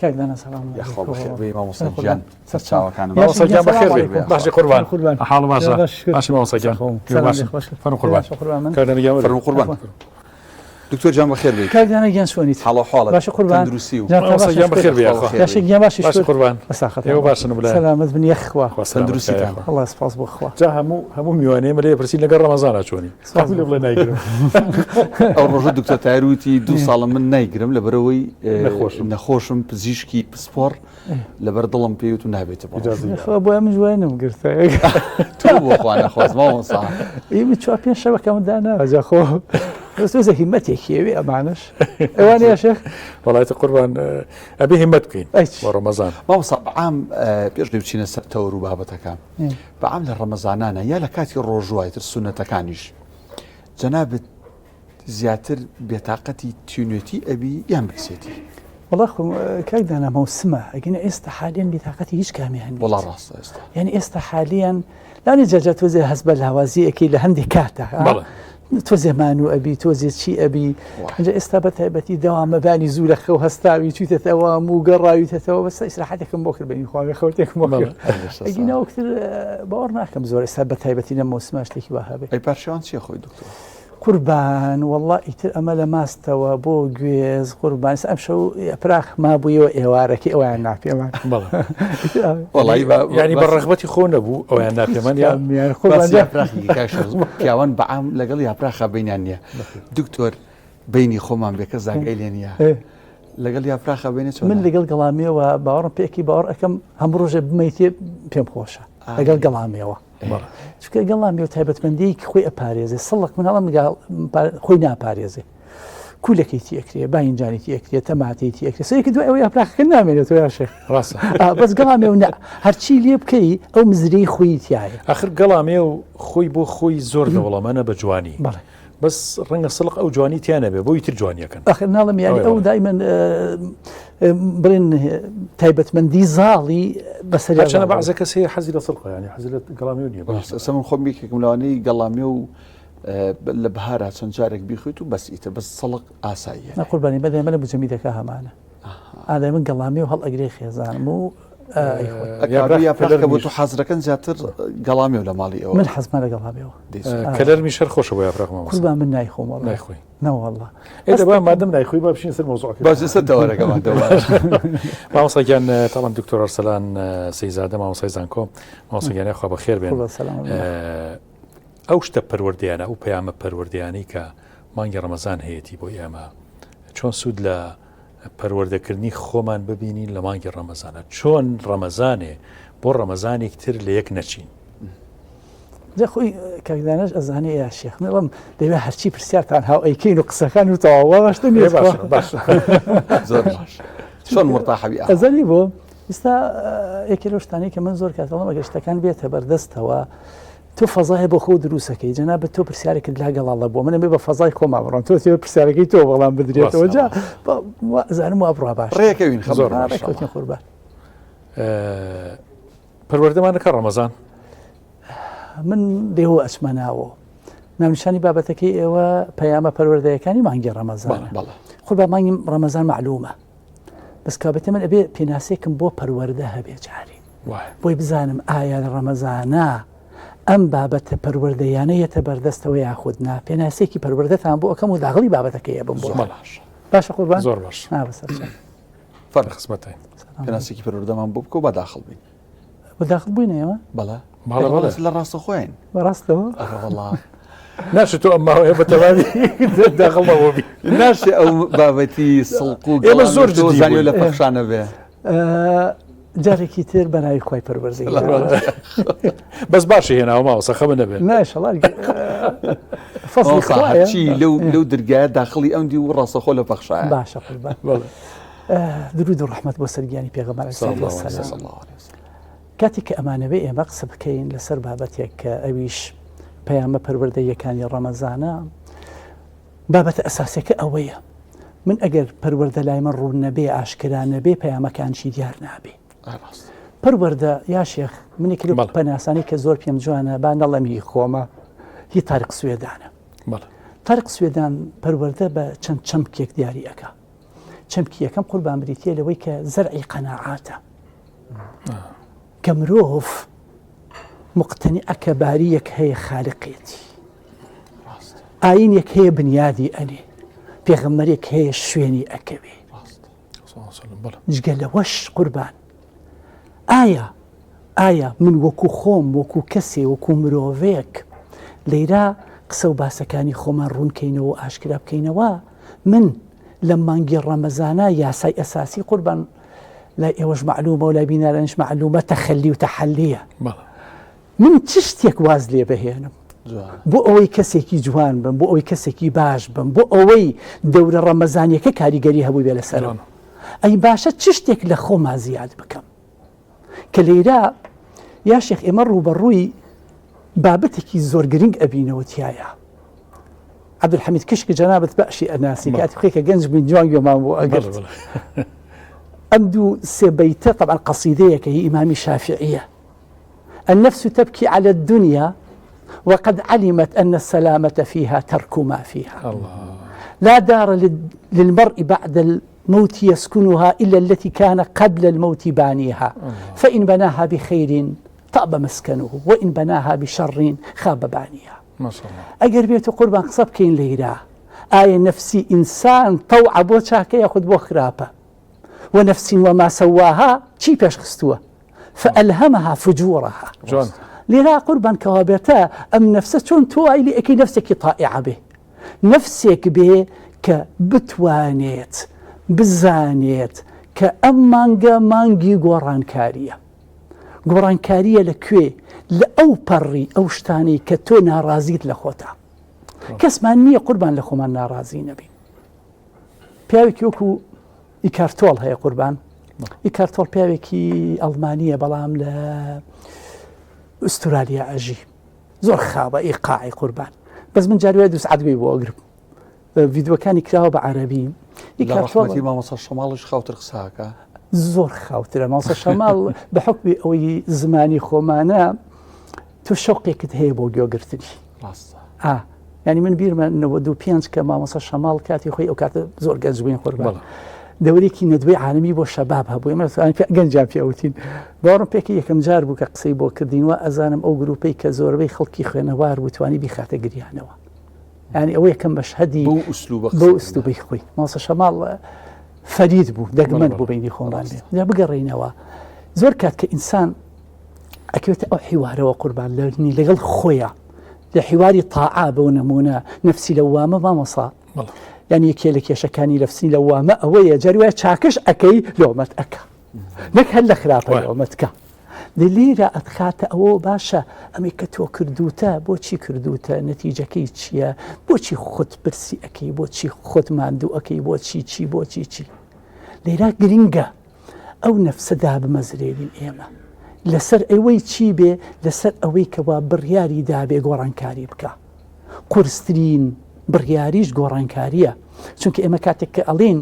کاک دانا سلام یاخوا بەخێر بێی مامۆستا گیان سەرچاوەکانم مامۆستا گیان بەخێر بێی باشی قوربان حاڵ باشە باشی مامۆستا گیان فەرموو قوربان کاک دانا گیان فەرموو قوربان دکتۆر گیان بەخێر بێی کاک دانا گیان چۆنیت حاڵ و حاڵت باشە قوربان تەندروستی و مامۆستا گیان بەخێر بێی یاخوا باشە گیان باشی باشی قوربان ئێوە باشن بلای سەلامەت بن یەخوا تەندروستیتان ئەڵا سپاس بۆ خوا جا هەموو هەموو میوانێ مەلێ پرسی لەگەڵ ڕەمەزانا چۆنی ئەو ڕۆژە دکتۆر تایر وتی دوو ساڵە من نایگرم لەبەرەوەی نەخۆشم پزیشکی پسپۆڕ لەبەر دڵم پێوت و نابێتە بۆ من وای نەمگرت ئێمە چوار پێنج شەوەکەم دانا جا خۆ بەس هیمەتێکی ئەوێ ئەمانش ئەوانەیە شێخ وڵاتە قوربان ئەبێ هیمەت بکەین بۆ ڕەمەزان مامۆستا بەعام پێش بچینە سەر تەوەر و بابەتەکان بەعام لە ڕەمەزانانە یا لە کاتی ڕۆژووە ئیتر سوننەتەکانیش جەنابت زیاتر بێتاقەتی تینوێتی ئەبی یان برسێتی؟ وەڵا خۆ کاک دانا مەوسمە ئەگەینە ئێستا حالیان بێتاقەتی هیچ کامیان وەڵا ڕاستە ئێستا یعنی ئێستا حالیان لانی جاجا تۆزێ هەست بە لاوازی ئەکەی لە هەندێک کاتە بەڵێ تۆزێ مانوو ئەبی تۆزێ چی ئەبی ئینجا ئێستا بە تایبەتی دەوامە بانی زوو لە خەو هەستاوی چوویتەتەوە و گەڕاویتەتەوە بەس ئیسراحەتێکم بۆ کرد بەنی خواوێ خەوتێکم بۆ کرد ئەگینا وەکتر باوەڕ ناکەم زۆر ئێستا بە تایبەتی لەم مۆسمە شتێکی وا هەبێ ئەی پارشێوان چییە خۆی دکتۆر؟ قوربان وەڵا ئیتر ئەمە لە ماستەوە بۆ گوێز قوربان ئەم شەو پراخ مابوویەوە ئێوارەکەی ئەویان ناپێمان ینی بە ڕغبەتی خۆ نەبوو ئەویان ناپێمان یان پیاوان بەعام لەگەڵ یاپراخا بینیان نییە دکتۆر بینی خۆمان بێ کەس زاگای لێ نییە لەگەڵ یاپراخا بینێ چۆن من لەگەڵ گەڵامێوە باوەڕم پێکی باوەڕ ئەەکەم هەموو ڕۆژێ بمەیتێ پێم خۆشە لەگەڵ گەڵامێوە چونکە گەڵامێو تایبەتمەندیەکی خۆی ئەپارێزێ سڵق من هەڵم خۆی ناپارێزێ کولەکەی تی ئەکرێ باینجانی تی ئەکرێ تەماتەی تی ئەکرێ سەیرکە دوای ئەوەی ئەپراخەکە نامێنێتەوە یا شێخ ڕاستە بەس گەڵامێو نا هەرچی لێ بکەی ئەو مزرەی خۆی تایە ئەخر گەڵامێو خۆی بۆ خۆی زۆر دەوڵەمەنە بە جوانی بەڵێ بەس ڕەنگە سڵق ئەو جوانی تیا نەبێ بۆی تر جوانیەکەن. ئەخر ناڵم یانی ئەو دایمەن بڵێن تایبەتمەندی زاڵی بەسەر چەنە بەعزە کەس هەیە حەزی لە سڵقە ینی حەزی لە گەڵامێو نییە ئێستا من خۆم یەکێکم لەوانەی گەڵامێ و لە بەهارا چەند جارێک بیخویت و بەس ئیتر بەس سەڵق ئاساییە قوربانی بەدەی من بجەمیدەکە هەمانە ئادای من گەڵامی و هەڵ ئەگرێ خێزانم و یاپراخکە بۆ تۆ حازرەکەن زیاتر گەڵامی و لە ماڵی ئەوە من حەزمە لە گەڵامیەوە کەلەرمی شەر خۆشە بۆ یاپراخ قوربان من نایخۆم نایخۆی نەوەڵڵا ئێ با مادەم نایخۆی با بچین سەر مەوزوعەکە باش سەر دەوارەکەمان مامۆستا گیان تاڵم دکتۆر ئەرسەلان سەیزادە مامۆستای زانکۆ مامۆستا گیان یاخوا بەخێر بێن ئەو شتە پەروەردەیانە ئەو پەیامە پەروەردەیانەی کە مانگی ڕەمەزان هەیەتی بۆ ئێمە چۆن سوود لە پەروەردەکردنی خۆمان ببینین لە مانگی ڕەمەزانە چۆن ڕەمەزانێ بۆ ڕەمەزانێک تر لە یەک نەچین. جا خۆی کاک دانش ئەزانێ یا شێخ من ئەڵێم دەبێ هەرچی پرسیارتان هاو ئەیکەین و قسەکان و تەواو وا باشتر نییە باشە باشە زۆر باش چۆن مرتاحەبی ئەزانی بۆ ئێستا یەکێ لەو شتانەی کە من زۆر کات ئەڵێم ئەگەر شتەکان بێتە بەردەستەوە تۆ فەزایە بۆ خۆ دروستەکەی جەنابت تۆ پرسیارێکت لا گەڵاڵە بووە من ئەمێ بە فەزای خۆما بڕۆم تۆ تێ پرسیارەکەی تۆ بەڵام بدرێتەوە جا زانم وا بڕا باش ڕێکەوین زۆر ڕێکەوتین قوربان پەروەردەمانەکە ڕەمەزان من لێوە ئەچمە ناوە ناونیشانی بابەتەکەی ئێوە پەیامە پەروەردەیەکانی مانگی ڕەمەزان قوربان مانگی ڕەمەزان معلومە بەس کابێتە من ئەبێ پێناسێکم بۆ پەروەردە هەبێ جاری بۆی بزانم ئایا لە ڕەمەزانە ئەم بابەتە پەروەردەیانە یەتە بەردەستەوە یاخود نا پێناسێکی پەروەردەتان بۆ ئەەکەم و داغڵی بابەتەکەی بم بۆ باشە قوربان زۆر باش فەرق خزمەتین پێناسێکی پەروەردەمان بۆ بکە و با داخڵ بین بە داخڵ بووین ئێمە بەڵێ بەڵێ بەڵێ لە ڕاستە خۆین بەڕاستەوە ئەرە وەڵا ناشێت تۆ ئەم ماوەیە بە تەواوی داخڵ نەبووبی ناشێ ئەو بابەتی سڵق و ئێمە زۆر جدی زانیوە لە پەخشانە بێ. جارێکی تر بە ناوی خوای پەروەردگار. بەس باشی هێناوە مامۆستا خەمە نەبێت. نا ئینشەڵا فەزڵی خوایە. هەرچی لەو لەو درگایە داخڵی ئەم دی و ڕاستەخۆ لە پەخشایە. باشە قوربان. بەڵێ. درود و ڕەحمەت بۆ سەر گیانی پێغەمبەر عەلەیهی سڵاوات وەسەلام. کاتێک کە ئەمانەوێ ئێمە قسە بکەین لەسەر بابەتێک کە ئەویش پەیامە پەروەردەییەکانی ڕەمەزانە، بابەتە ئەساسیەکە ئەوەیە من ئەگەر پەروەردە لای من ڕوون نەبێ ئاشکرا نەبێ پەیامەکان چی دیار نابێ پەروەردە یا شێخ منێک لەو پەناسانی کە زۆر پێم جوانە با نەڵێم هی خۆمە هی تاریق سوێدانە تاریق سوێدان پەروەردە بە چەند چەمکێک دیاری ئەکا چەمکی یەکەم قوربان بریتە لەوەی کە زەرعی قەناعاتە کە مرۆڤ مقتەنیعە کە باریەک هەیە خالقێتی ئاینێک هەیە بنیادی ئەنێ پێغەمبەرێک هەیە شوێنی ئەکەوێ جگە لەوەش قوربان ئایا ئایا من وەکو خۆم وەکو کەسێ وەکو مرۆڤێک لەیرا قسە و باسەکانی خۆمان ڕوونکەینەوە و ئاشکرا بکەینەوە من لە مانگی ڕەمەزانە یاسای ئەساسی قوربان لای ئێوەش مەعلومە و لای بینەرانیش مەعلومە تەخەلی و تەحەلیە من چ شتێک واز لێ بهێنم بۆ ئەوەی کەسێکی جوان بم بۆ ئەوەی کەسێکی باش بم بۆ ئەوەی دەورە ڕەمەزانیەکە کاریگەری هەبوو بێ لەسەرم ئەی باشە چ شتێک لە خۆما زیاد بکەم کە لێرە یا شێخ ئێمە ڕووبەڕووی بابەتێکی زۆر گرنگ ئەبینەوە تایە عەبدولحەمید کشک جەنابت باشی ئەناسی کاتی خۆی کە گەنج بووین جوان گوێمان بۆ ئەگرت ئەم دوو سێ بەیتە طبعا قەسیدەیەکە هی ئیمامی شافعیە النفس تبكي على الدنيا وقد علمت أن السلامة فيها ترك ما فيها الله. لا دار للمرء بعد الموت يسكنها إلا التي كان قبل الموت بانيها الله. فإن بناها بخير طاب مسكنه وإن بناها بشر خاب بانيها ئەگەر بێت و قوربان قسە بکەین لەیرا ئایا نەفسی ئینسان تەوعە بۆ چاکە یاخود بۆ خراپە ونفس وما سواها چی پێش خستووە فألهمها فجورها جوان لێرا قوربان کەوابێتە ئەم نەفسە چۆن تۆ ئای لێ ئەکەی نەفسێکی تائیعە بێ نەفسێک بێ کە بتوانێت بزانێت کە ئەم مانگە مانگی گۆڕانکاریە گۆڕانکارییە لە کوێ؟ لە ئەو پەڕی ئەو شتانەی کە تۆ ناڕازیت لە خۆتا. کەسمان نییە قوربان لە خۆمان ناڕازی نەبین. پیاوێکی وەکو ئیکارتۆڵ هەیە قوربان. ئیکارتۆڵ پیاوێکی ئەڵمانییە بەڵام لە ئوسترالیا ئەژی. زۆر خاوە ئیقاعی قوربان. بەس من جاروێ دوو سعات گوێی بۆ ئەگرم. ڤیدیۆکانی کراوە بە عەرەبی. لە ڕەحمەتی مامۆستا شەماڵیش خاوتر قسە ئەکا؟ زۆر خاوترە مامۆستا شەماڵ بە حوکمی ئەوەی زمانی خۆمانە تۆ شەوقێکت هەیە بۆ گوێگرتنی. ڕاستە. ئا یعنی من بیرمە 95 کە مامۆستا شەماڵ کاتی خۆی ئەو کاتە زۆر گەنج بووین قوربان. دەورێکی نەدوەی عالمی بۆ شەباب هەبوو ئێمە گەنجان پێ وتین باوەڕم پێکە یەکەم جار بوو کە قسەی بۆ کردین و ئەزانم ئەو گروپەی کە زۆربەی خەڵکی خوێنەوار بوو توانی بیخاتە گریانەوە. یانی ئەوە یەکەم مەشهەدی بەو ئوسلوبە بەو ئوسلوبەی خۆی مامۆستا شەماڵ فەرید بوو دەگمەن بوو بینی خۆمان بێ جا بگەڕێینەوە زۆر کات کە ئینسان ئەکەوێتە ئەو حیوارەوە قوربان لەنی لەگەڵ خۆیە لە حیواری تاعا بۆ نمونە نفسی لەوامە مامۆسا یعنی یەکێ لە کێشەکانی لەفسی لەوامە ئەوەیە جاری وایە چاکش ئەەکەی لۆمەت ئەەکە نەک هەر لە خراپە لۆمەت کە لە لیرە ئەتخاتە ئەوەوە باشە ئەمەی کە تۆ کردوتە بۆچی کردوتە نەتیجەکەی چییە بۆچی خۆت برسی ئەەکەی بۆچی خۆت ماندوو ئەەکەی بۆچی چی بۆچی چی لێرا گرنگە ئەو نەفسە دابمەزرێنین ئێمە لەسەر ئەوەی چی بێ لەسەر ئەوەی کەوا بڕیاری دابێ گۆڕانکاری بکە قورسترین بڕیاریش گۆڕانکاریە چونکە ئێمە کاتێک کە ئەڵین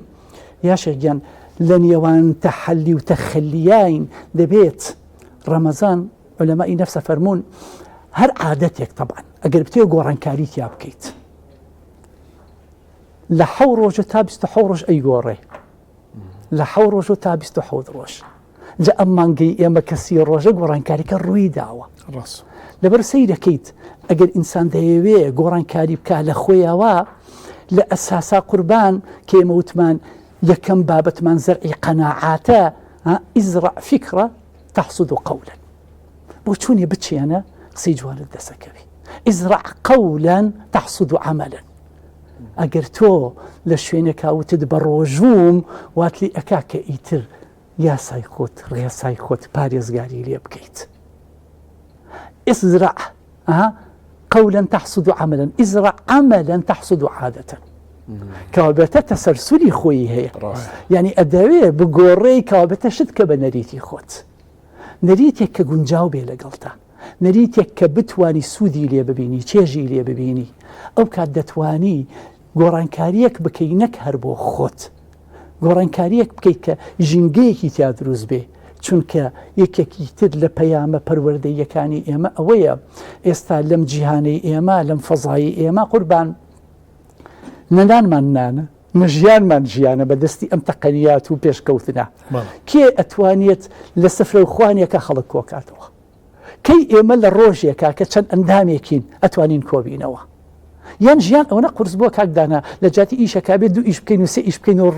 یاشێک گیان لە نێوان تەحەلی و تەخەلیاین دەبێت ڕەمەزان علەمائی نەفسە فەرموون هەر عادەتێک طبعا ئەگەر بتێ گۆڕانکاری تیا بکەیت لە حەو ڕۆژ تا 26 ڕۆژ ئەیگۆڕێ لە حەو ڕۆژ و تا 27 ڕۆژ جا ئەم مانگەی ئێمە کە سی ڕۆژە گۆڕانکاریکە ڕووی داوە لەبەر سەیرەکەیت ئەگەر ئینسان دەیەوێ گۆڕانکاری بکە لە خۆیەوە لە ئەساسا قوربان کە ئێمە وتمان یەکەم بابەتمان زەرعی قەناعاتە ئیزرع فکرە تحصد قولا بۆ چونێ بچێنە قسەی جوانت دەسەکەوی ئیزرع قولا تحصد عملا ئەگەر تۆ لە شوێنێکا وتت بە ڕۆژووم وات لێ ئەکا کە ئیتر. یاسای خۆت ڕێسای خۆت پارێزگاری لێ بکەیت ازرع قولا تحصد عملا ازرع عملا تحصد عادة کەوابێتە تەسەرسولی خۆی هەیە یعنی ئەدەوێ بگۆڕێی کەوابێتە شت کە بە نەریتی خۆت نەریتێک کە گونجاو بێ لەگەڵتا نەریتێک کە بتانی سوودی لێ ببینی چێژی لێ ببینی ئەو کات دەتوانی گۆڕانکارییەک بکەی نەک هەر بۆ خۆت، گۆڕانکارییەک بکەیت کە ژینگەیەکی تیا دروست بێ، چونکە یەکێکی تر لە پەیامە پەروەردەییەکانی ئێمە ئەوەیە ئێستا لەم جیهانەی ئێمە، لەم فەزای ئێمە قوربان نە نانمان نانە، نە ژیانمان ژیانە بە دەستی ئەم تەقەنیات و پێشکەوتنە. کێ ئەتوانێت لە سفرە و خوانێکا خەڵک کۆکاتەوە؟ کەی ئێمە لە ڕۆژێکا کە چەند ئەندامێکین ئەتوانین کۆبینەوە؟ یان ژیان ئەوەنە قورس بووە کاک دانا لە جیاتی ئیشەکە بێ دوو ئیش بکەین و سێ ئیش بکەین و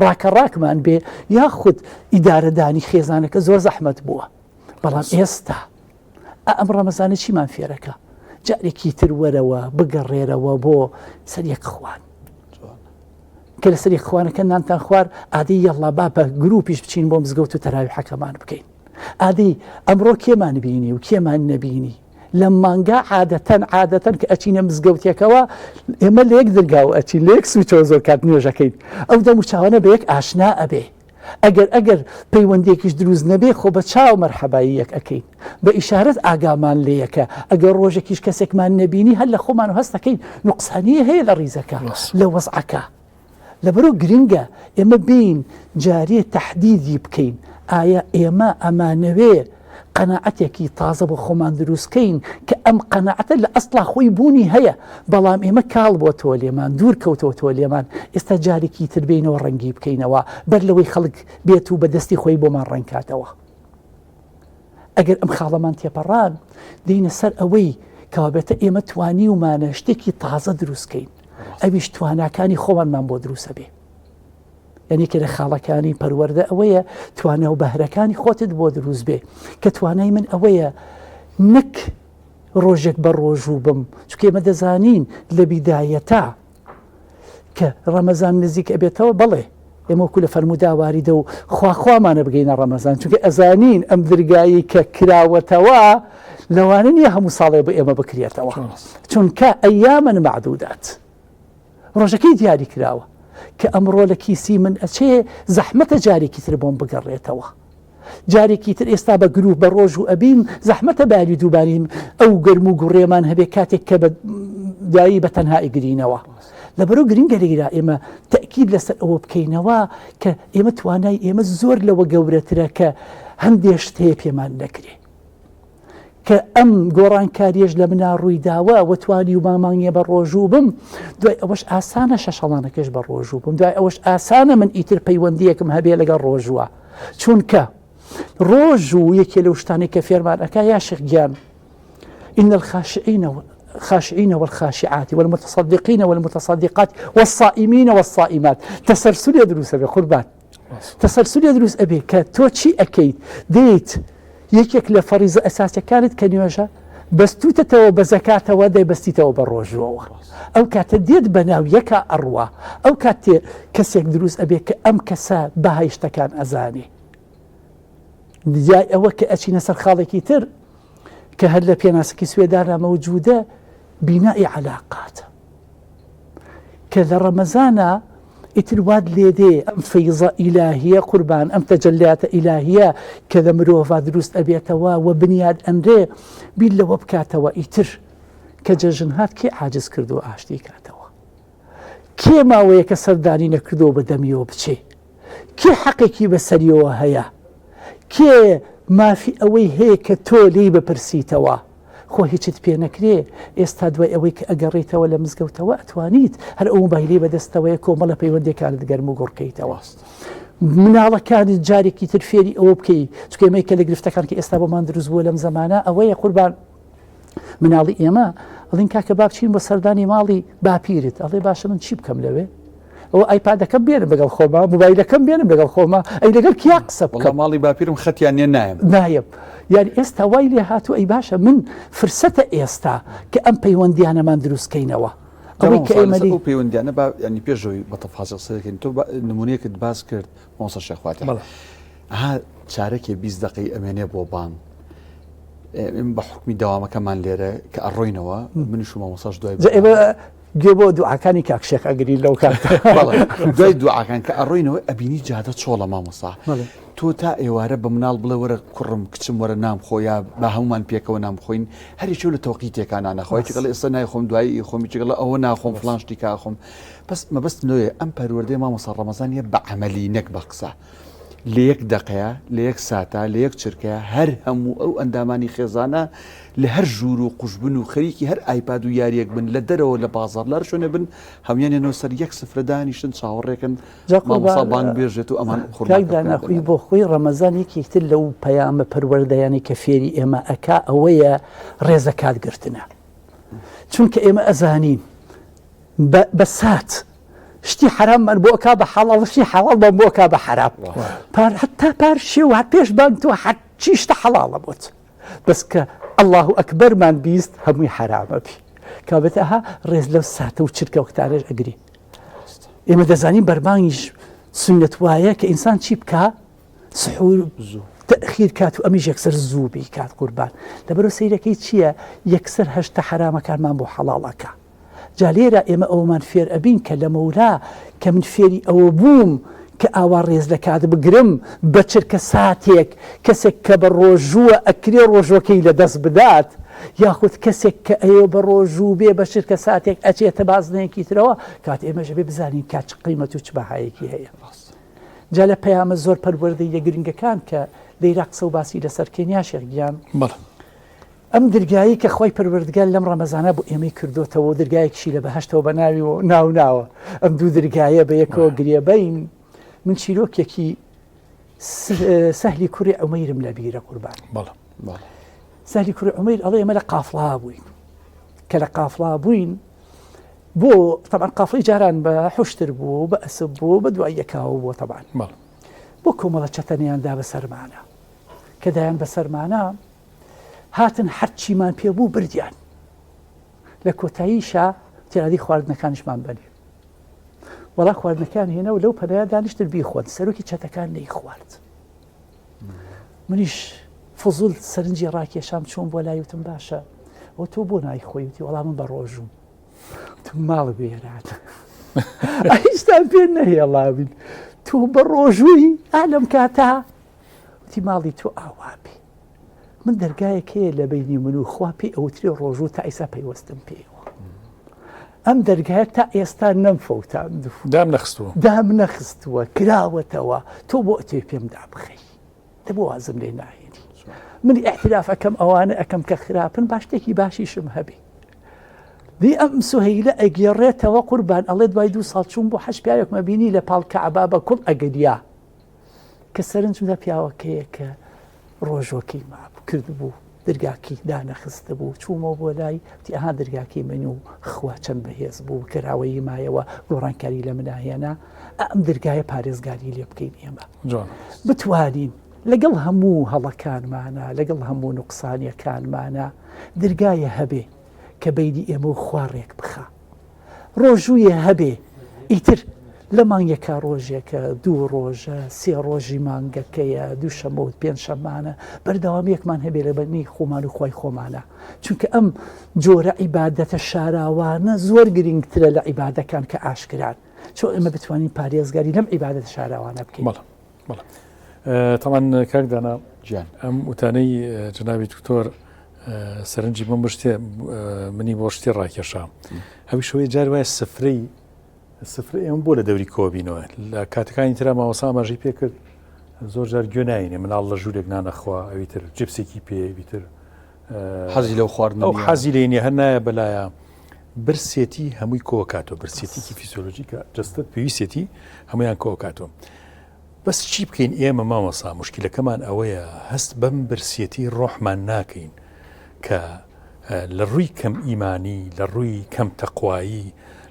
ڕاکە ڕاکمان بێ یاخود ئیدارەدانی خێزانەکە زۆر زەحمەت بووە بەڵام ئێستا ئەم ڕەمەزانە چیمان فێرەکە جارێکی تر وەرەوە بگەڕێرەوە بۆ سەر یەک خوان کە لەسەر یەک خوانەکە نانتان خوار ئادی یەڵا با بە گروپیش بچین بۆ مزگەوت و تەراویحەکەمان بکەین ئادی ئەمڕۆ کێمان بینی و کێمان نەبینی لەم مانگا عادەتەن عادەتەن کە ئەچینە مزگەوتێکەوە ئێمە لە یەک درگاوە ئەچین لە یەک سوچەوە زۆر کات نوێژەکەین ئەو دەم و چاوانە بە یەک ئاشنا ئەبێ ئەگەر ئەگەر پەیوەندێکیش دروست نەبێ خۆ بە چاو مەرحەبایی یەک ئەکەین بە ئیشارەت ئاگامان لێ یەکە ئەگەر ڕۆژێکیش کەسێکمان نەبینی هەر لە خۆمان و هەستەکەین نوقسانیە هەیە لە ڕیزەکە لە وەزعەکە لەبەرئەوە گرنگە ئێمە بێین جارێ تەحدیدی بکەین، ئایا ئێمە ئەمانەوێ قەناعەتێکی تازە بۆ خۆمان دروست کەین کە ئەم قەناعەتە لە ئەسڵا خۆی بوونی هەیە، بەڵام ئێمە کاڵ بۆتەوە لێمان، دوور کەوتەوەتەوە لێمان، ئێستا جارێکی تر بێینەوە ڕەنگی بکەینەوە بەر لەوەی خەڵک بێت و بە دەستی خۆی بۆمان ڕەنگ کاتەوە. ئەگەر ئەم خاڵەمان تێپەڕان دێینە سەر ئەوەی کەوابێتە ئێمە توانیومانە شتێکی تازە دروست کەین. ئەویش تواناکانی خۆمانمان بۆ دروستە بێ یعنی کە لە خاڵەکانی پەروەردە ئەوەیە توانا و بەهرەکانی خۆتت بۆ دروست بێ کە توانای من ئەوەیە نەک ڕۆژێک بە ڕۆژوو بم چونکە ئێمە دەزانین لە بیدایەتا کە ڕەمەزان نزیک ئەبێتەوە بەڵێ ئێمە وەکو لە فەرموودا واریدە و خواخوامانە بگەینە ڕەمەزان چونکە ئەزانین ئەم درگایی کە کراوەتەوە لەوانە نییە هەموو ساڵێ بۆ ئێمە بکرێتەوە چونکە ئەیامن معدودات ڕۆژەکەی دیاری کراوە کە ئەمڕۆ لە کیسی من ئەچێ زەحمەتە جارێکی تر بۆم بگەڕێتەوە جارێکی تر ئێستا بە گروپ بە ڕۆژ و ئەبین زەحمەتە باری دووباریم ئەو گەرم و گوڕێمان هەبێ کاتێک کە بە دوایی بە تەنها ئەگرینەوە لەبەرو گرنگە لێرا ئێمە تەکید لەسەر ئەوە بکەینەوە کە ئێمە توانای ئێمە زۆر لەوە گەورەترە کە هەندێ شت هەیە پێمان نەکرێ کە ئەم گۆڕانکاریەش لە منا ڕووی داوە و توانی و مامانگە بە ڕۆژوو بم دوای ئەوەش ئاسانە شەشەڵانەکەش بە ڕۆژوو بم دوای ئەوەش ئاسانە من ئیتر پەیوەندیەکم هەبێ لەگەڵ ڕۆژووە چونکە ڕۆژ و یەکێ لەو شتانەی کە فێرمان ئەکا یا شێخ گیان إن الخاشعين خاشعين والخاشعات والمتصدقين والمتصدقات والصائمين والصائمات تسلسل دروسە بێ قوربان تەسەلسولێ دروست ئەبێ کە تۆ چی ئەکەیت دێیت یەکێک لە فەریزە ئەساسەکانت کە نوێژە بەستوتەتەوە بە زەکاتەوە دەیبەستیتەوە بە ڕۆژوەوە ئەو کاتە دێت بە ناو یەکا ئەڕوا ئەو کاتێ کەسێک دروست ئەبێ کە ئەم کەسە بەهای شتەکان ئەزانێ دوای ئەوە کە ئەچینە سەر خاڵێکی تر کە هەر لە پێناسەکی سوێدارا مەوجودە بینائی عەلاقاتە کە لە ڕەمەزانا ئیتر وات لێدێ ئەم فەیزە ئیلاهیە قوربان ئەم تەجەلیاتە ئیلاهیە کە لە مرۆڤا دروست ئەبێتەوە و بنیاد ئەنرێ بیر لەوە بکاتەوە ئیتر کە جەژن هات کێ عاجز کردو ئاشتی کاتەوە کێ ماوەیەکە سەردانی نەکردەوە بە دەمیەوە بچێ کێ حەقێکی بەسەریەوە هەیە کێ مافی ئەوەی هەیە کە تۆ لێی بپرسیتەوە خۆ هیچت پێ نەکرێ ئێستا دوای ئەوەی کە ئەگەڕێیتەوە لە مزگەوتەوە ئەتوانیت هەر ئەو مۆبایلەی بەدەستەوەیە کۆمەڵە پەیوەندیەکانت گەرم و گوڕکەیتەوە مناڵەکانت جارێکی تر فێری ئەوە بکەی چونکە ئێمە کە لە گرفتەکان کە ئێستا بۆمان دروست بووە لەم زەمانە ئەوەیە قوربان مناڵی ئێمە ئەڵین کاکە با بچین بۆ سەردانی ماڵی باپیرت ئەڵێ باشە من چی بکەم لەوێ ئەوە ئایپادەکەم بێنم لەگەڵ خۆما موبایلەکەم بێنم لەگەڵ خۆما ئەی لەگەڵ کیا قسە بکەم ماڵی باپیرم خەتیان نیە نایم نایم یاری ئێستا وای لێ هاتوو ئەی باشە من فرسەتە ئێستا کە ئەم پەیوەندیانەمان دروستکەینەوە ئەوەی کە ئێمە ئەو پەیوەندیانە با ینی پێشەوەی بە تەفاسیل قسە دەکەین تۆ نمونەیەکت باس کرد مامۆستا شێخ فاتح. ئەها چارەکێ 20 دقەی ئەمێنێ بۆ بان ئێمە بە حکمی داوامەکەمان لێرە کە ئەڕۆینەوە منیش و مامۆساش دوای ئێمە گوێ بۆ دوعاکانی کاک شێخ ئەگرین لەو کاتە دوای دوعاکان کە ئەڕۆینەوە ئەبینی جادە چۆڵە مامۆسا تۆ تا ئێوارە بە مناڵ بڵێ وەرە کوڕم کچم وەرە نام خۆ یا بە هەمومان پێکەوە نام خۆین هەریچۆ لە تۆقیتێکان نانەخۆی چگەڵ ئێستا نایخۆم دوایی خۆمی چگەڵ ئەوە ناخۆم فلان شتی کاخۆم بەس مەبەست لۆیە ئەم پەروەردەی مامۆستا ڕەمەزانیە بە عەمەلی نەک بە قسە لە یەک دەقەیە لە یەک ساتا لە یەک چرکەیە هەر هەموو ئەو ئەندامانی خێزانە لە هەر ژوور و قوژبن و خەریکی هەر ئایپاد و یاریەک بن لە دەرەوە لە بازاڕ لە هەر شوێنێ بن هەموویان یەنەوە سەر یەک سفرە دانیشتن چاوەڕێکن مامۆستا بانگ بێژێت و ئەمان خورماکە بکەن. کاک دانا خۆی بۆ خۆی ڕەمەزان یەکێکتر لەو پەیامە پەروەردەیانەی کە فێری ئێمە ئەکا ئەوەیە ڕێز لە کات گرتنە چونکە ئێمە ئەزانین بە سات شتی حەراممان بۆ ئەکا بە حەڵاڵ شتی حەڵاڵمان بۆ ئەکا بە حەرام پار حتا پار شێو هەر پێش بانگ تۆ هەرچی شتە حەڵاڵە بۆت بەس کە ئەلله ئەکبەرمان 20 هەمووی حەرامە بی کابێتە ها ڕێز لەو ساتە و چرکە وەختانەش ئەگری ئێمە دەزانین بەربانگیش سنت وایە کە ئینسان چی بکا سحور زوو تەخیر کات و ئەمیش یەکسەر زوو بیکات قوربان لەبەرو سەیرەکەی چییە یەکسەر هەشتە حەرامەکانمان بۆ حەڵاڵەکە جا لێرە ئێمە ئەوەمان فێر ئەبین کە لەمەولا کە من فێری ئەوە بووم کە ئاوا ڕێز لە کات بگرم بە چرکە ساتێک کەسێک کە بە ڕۆژووە ئەکرێ ڕۆژوەکەی لە دەست بدات یاخود کەسێک کە ئەیەوێ بە ڕۆژوو بێ بە چرکە ساتێک ئەچێتە بازنەیەکی ترەوە کات ئێمەش ئەبێ بزانین کات چ قیمەت و چ بەهایەکی هەیە. جا لە پەیامە زۆر پەروەردەییە گرنگەکان کە لەیرا قسە و باسی لەسەر کەین یا شێخ گیان بەڵێ. ئەم درگایەی کە خوای پەروەردگار لەم ڕەمەزانە بۆ ئێمەی کردۆتەوە و درگایەکیشی لە بەهەشتەوە بە ناوی و ناو ناوە ئەم دوو درگایە بە یەکەوە گرێبەین من چیرۆکێکی سەهلی کوڕی عومەیرم لە بیرە قوربان بەڵێ سەهلی کوڕی عومەیر ئەڵێ ئێمە لە قافڵا بووین کە لە قافڵا بووین بۆ طبعا قافڵی جاران بە حشتر بوو بە ئەسب بوو بە دوای یەکاوە بووە طبعا بۆ کۆمەڵە چەتەنیان دا بە سەرمانە کە دایان بە سەرمانە هاتن هەرچیمان پێ بوو بردیان لە کۆتاییشا تیرادی خواردنەکانیشمان بەنێ وەڵا خواردنەکان هێنا و لەو پەنای دانیشتن بیخۆن سەرۆکی چەتەکان نەیخوارد منیش فزول سەرنجی ڕاکێشام چۆن بۆ لای وتم باشە ئەو تۆ بۆ نایخۆی وتی وەڵام من بە ڕۆژوم تم ماڵ وێران هیچتان پێ نەهێڵاوین تۆ بە ڕۆژووی ئالەم کاتا وتی ماڵی تۆ ئاوا بێ من دەرگایەک هەیە لە بینی من و خوا پێی ئەوترێ ڕۆژوو تا ئیسا پەیوەستم پێیەوە ئەم دەرگایە تا ئێستا نەم فەوتاند دام نەخستووە دام نەخستووە کراوەتەوە تۆ بۆ ئەتێ پێم دابخەی دە بۆ وازم لێ ناهێنی من اعتراف ئەەکەم ئەوانە ئەەکەم کە خراپن با شتێکی باشیشم هەبێ دی ئەم سوهەیلە ئەگێڕێتەوە قوربان ئەڵێ دوای دو ساڵ چوون بۆ حەج پیاوێکمە بینی لە پاڵ کەعبا بە کوڵ ئەگریا کە سەرنجم دا پیاوەکەیە کە ڕۆژوەکەی مابوو کردبوو درگاکەی دانەخستبوو چوومەوە بۆ لای وتی ئەها درگاکەی من و خوا چەند بەهێز بوو کراوەیی مایەوە گۆڕانکاری لە منا هێنا ئەم درگایە پارێزگاری لێ بکەین ئێمە بتوانین لەگەڵ هەموو هەڵەکانمانە لەگەڵ هەموو نوقسانیەکانمانە درگایە هەبێ کە بینی ئێمە و خوا ڕێک بخا ڕۆژوویێ هەبێ ئیتر لە مانگێکا ڕۆژێکە دوو ڕۆژە سێ ڕۆژی مانگەکەیە دوو شەمە و پێنج شەمانە بەردەوام یەکمان هەبێ لە بەرنی خۆمان و خوای خۆمانە چونکە ئەم جۆرە عیبادەتە شاراوانە زۆر گرنگترە لە عیبادەکان کە ئاشکران چۆ ئێمە بتوانین پارێزگاری لەم عیبادەتە شاراوانە بکەین. بەڵێ بەڵێ تەمان کاک دانا گیان ئەم وتانەی جەنابی دکتۆر سەرنجی بۆم بشتێ منی بۆ شتێ ڕاکێشا ئەوی شەوەی جار وایە سفرەی سفرە ئێمە بۆ لە دەوری کۆبینەوە لە کاتەکانی ترا ماوەسا ئاماژەی پێ کرد زۆر جار گوێ ناینێ مناڵ لە ژوورێک نانەخوا ئەوی تر جپسێکی پێ ئەوی تر حەزی لەو خواردن ئەو حەزی لێ نیە هەر نایە بەلایە برسێتی هەمووی کۆکاتەوە برسێتیکی فیزیۆلۆژی کە جەستەت پێویستێتی هەمویان کۆکاتەوە بەس چی بکەین ئێمە مامۆسا موشکیلەکەمان ئەوەیە هەست بەم برسیەتی ڕۆحمان ناکەین کە لە ڕووی کەم ئیمانی لە ڕووی کەم تەقوایی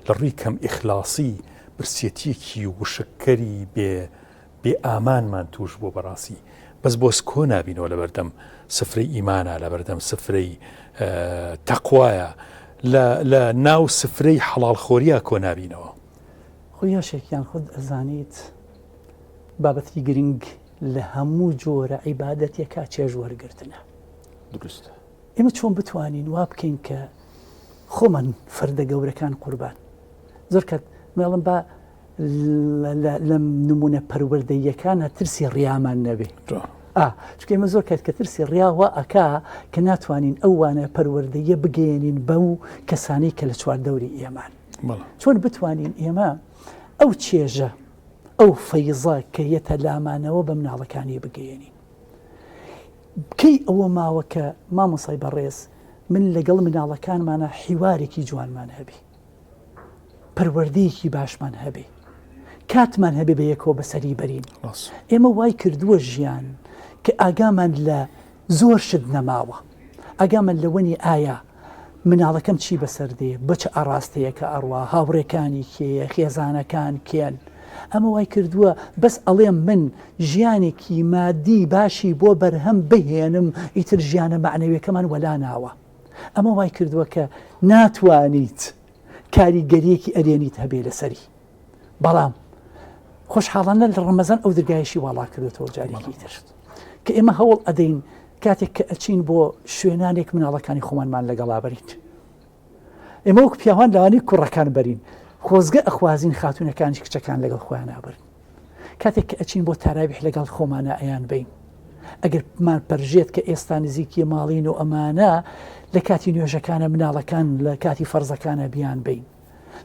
لە ڕووی کەم ئیخلاصی برسیەتیەکی وشککەری بێ بێ ئامانمان توش بووە بەڕاستی بەس بۆس کۆ نابینەوە لەبەردەم سفرەی ئیمانە لەبەردەم سفرەی تەقوایە لە ناو سفرەی حەڵاڵخۆریە کۆ نابینەوە. خۆ یاشێکیان خۆت ئەزانیت بابەتی گرنگ. لە هەموو جۆرە عیبادەتێکا چێژ وەرگرتنە. دروستە. ئێمە چۆن بتوانین وا بکەین کە خۆمان فەردە گەورەکان قوربان زۆر کات مێڵم با لەم نمونە پەروەردەییەکانە ترسی ڕیامان نەبێ چونکە ئێمە زۆر کات کە ترسی ڕیا وا ئەکا کە ناتوانین ئەو وانە پەروەردەیە بگەیەنین بەو کەسانی کە لە چواردەوری ئێمان چۆن بتوانین ئێمە ئەو چێژە ئەو فەیزە کە یەتە لامانەوە بە مناڵەکانی بگەیەنین کەی ئەوە ماوە کە مامۆسای بەڕێز من لەگەڵ مناڵەکانمانە حیوارێکی جوانمان هەبی پەروەردەیەکی باشمان هەبێ کاتمان هەبێ بە یەکەوە بەسەری بەرین ئێمە وای کردووە ژیان کە ئاگامان لە زۆر شت نەماوە ئاگامان لەوەنی ئایا مناڵەکەم چی بەسەر دێ بە چ ئاڕاستەیەکە ئەڕوا هاوڕێکانی کێیە خێزانەکان کێن ئەمە وای کردووە بەس ئەڵێم من ژیانێکی مادی باشی بۆ بەرهەم بهێنم ئیتر ژیانە مەعنەویەکەمان وەلا ناوە ئەمە وای کردووە کە ناتوانیت کاریگەریەکی ئەرێنیت هەبێ لەسەری بەڵام خۆشحاڵانە لە ڕەمەزان ئەو درگایشی واڵا کردێتەوە جارێکی تر کە ئێمە هەوڵ ئەدەین کاتێک کە ئەچین بۆ شوێنانێک مناڵەکانی خۆمانمان لەگەڵا بەریت ئێمە وەک پیاوان لەوانەیە کوڕەکان بەرین خۆزگە ئەخوازین خاتونەکانیش کچەکان لەگەڵ خۆیان ئابرن کاتێک کە ئەچین بۆ تاراویح لەگەڵ خۆمانە ئەیان بین ئەگەر مان پەرژێت کە ئێستا نزیکی ماڵین و ئەمانە لە کاتی نوێژەکانە مناڵەکان لە کاتی فەرزەکانە بیان بین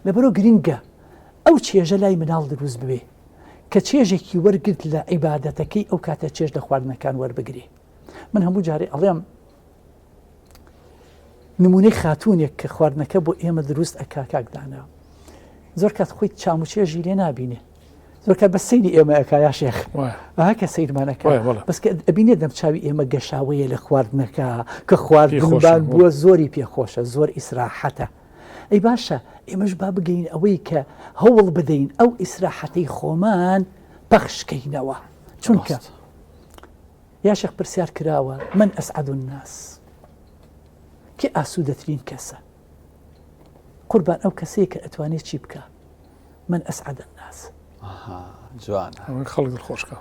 لەبەرۆ گرنگە ئەو چێژە لای مناڵ دروست ببێ کە چێژێکی وەرگرت لە عیبادەتەکەی ئەو کاتە چێژ لە خواردنەکان وەربگرێ من هەموو جارێ ئەڵێم نمونەی خاتونێک کە خواردنەکە بۆ ئێمە دروست ئەکا کاک دانا زۆر کات خۆی چام و چێژی لێ نابینێ زۆر کات بە سەیری ئێمە ئەکا یا شێخ ئا کە سەیرمان ئەکا بەس کە ئەبینێ دەم چاوی ئێمە گەشاوەیە لە خواردنەکە کە خواردنبان بووە زۆری پێخۆشە زۆر ئیسراحەتە ئەی باشە ئێمەش با بگەین ئەوەی کە هەوڵ بدەین ئەو ئیسراحەتەی خۆمان پەخشکەینەوە چونکە یاشێخ پرسیار کراوە من اسعد الناس کێ ئاسوودەترین کەسە؟ قوربان ئەو کەسەیە کە ئەتوانێت چی بکە من اسعد الناس جوان خەڵک دڵخۆشکە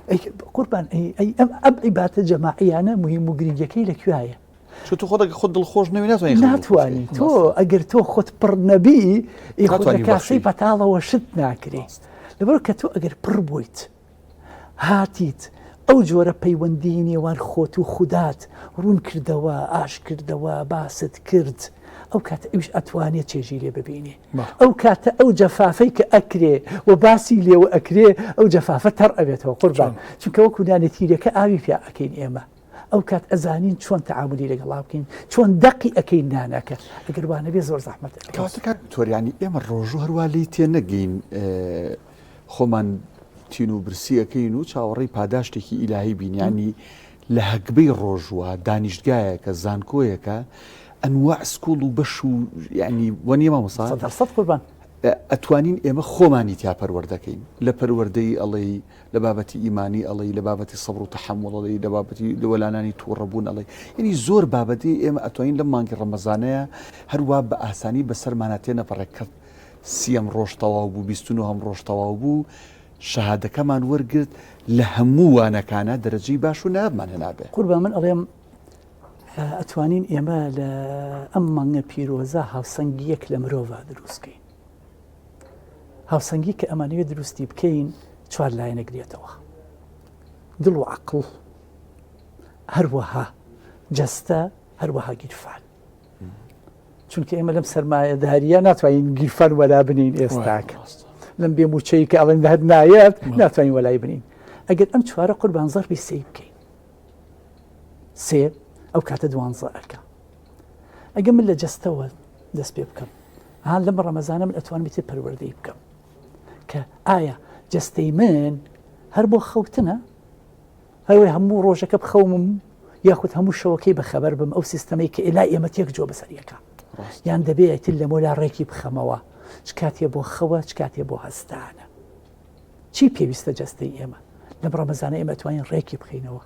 قوربان ئەی ئەم ئەم عیباتە جەماعیانە مهم و گرنگەکەی لە کوایە چ تو خۆت خۆت دڵخۆش نەوی ناتوانانی ناتوانانی تۆ ئەگەر تۆ خۆت پڕ نەبی ئی خۆت لە کاسەی پەتاڵەوە شت ناکرێ لەبەر کە تۆ ئەگەر پڕ بوویت هاتیت ئەو جۆرە پەیوەندیی نێوان خۆت و خودات ڕوون کردەوە، ئاش کردەوە، باست کرد، ئەو کاتە ئەویش ئەتوانێ چێژی لێ ببینێ. ئەو کاتە ئەو جەفافەی کە ئەکرێ و باسی لێوە ئەکرێ، ئەو جەفافە تەڕ ئەبێتەوە قوربان. چونکە وەکوو نانە تیرەکە ئاوی پیا ئەکەین ئێمە. ئەو کات ئەزانین چۆن تەعامولی لەگەڵا بکەین، چۆن دەقی ئەکەین نانەکە. ئەگەر وا نەبێ زۆر زەحمەت ئەبێت. کەواتە کاک دکتۆر یانی ئێمە ڕۆژوو هەروا لێی تێ نەگەین خۆمان تین و برسی ئەکەین و چاوەڕێی پاداشتێکی ئیلاهی بین یانی لە هەگبەی ڕۆژوە دانیشتگایەکە زانکۆیەکە ئەنواع school و بەش و یعنی وە نییە مامۆستا سەد قوربان ئەتوانین ئێمە خۆمانی تیا پەروەردەکەین لە پەروەردەی ئەڵێی لە بابەتی ئیمانی ئەڵێی لە بابەتی سەبر و تەحەموڵ ئەڵێی لە بابەتی وەلانانی تووڕەبوون ئەڵێی یعنی زۆر بابەتی ئێمە ئەتوانین لەم مانگی ڕەمەزانەیە هەروا بە ئاسانی بەسەرمانە تێنەپەڕێک کە سیەم ڕۆژ تەواو بوو 29 ەم ڕۆژ تەواو بوو شەهادەکەمان وەرگرت لە هەموو وانەکانە دەرەجەی باش و نایابمان هێنابێ. قوربان من ئەڵێم ئەتوانین ئێمە لە ئەم مانگە پیرۆزە هاوسەنگیەک لە مرۆڤا دروست کەین هاوسەنگی کە ئەمانەوێت دروستی بکەین چوار لایەنە گرێتەوە دڵ و عقڵ هەروەها جەستە هەروەها گیرفان چونکە ئێمە لەم سەرمایەداریە ناتوانین گیرفان وەلا بنین ئێستاکە لەم بێ موچەی کە ئەڵێن هەر نایەت ناتوانین وەلای بنین ئەگەر ئەم چوارە قوربان زەربی سێ بکەین سێ ئەو کاتە دوانزە ئەکە ئەگە من لە جەستەوە دەست پێ بکەم ها لەم ڕەمەزانە من ئەتوانم تر پەروەردەی بکەم کە ئایا جەستەی من هەر بۆ خەوتنە هەروەی هەموو ڕۆژەکە بخەومم یاخود هەموو شەوەکەی بەخەبەر بم ئەو سیستەمەی کە ئێلای ئێمە تێک جۆ بەسەریەکە یان دەبێت لەمۆلا ڕێکی بخەمەوە چ کاتێ بۆ خەوە چ کاتێ بۆ هەستانە چی پێویستە جەستەی ئێمە لەم ڕەمەزانە ئێمە توانین ڕێکی بخەینەوە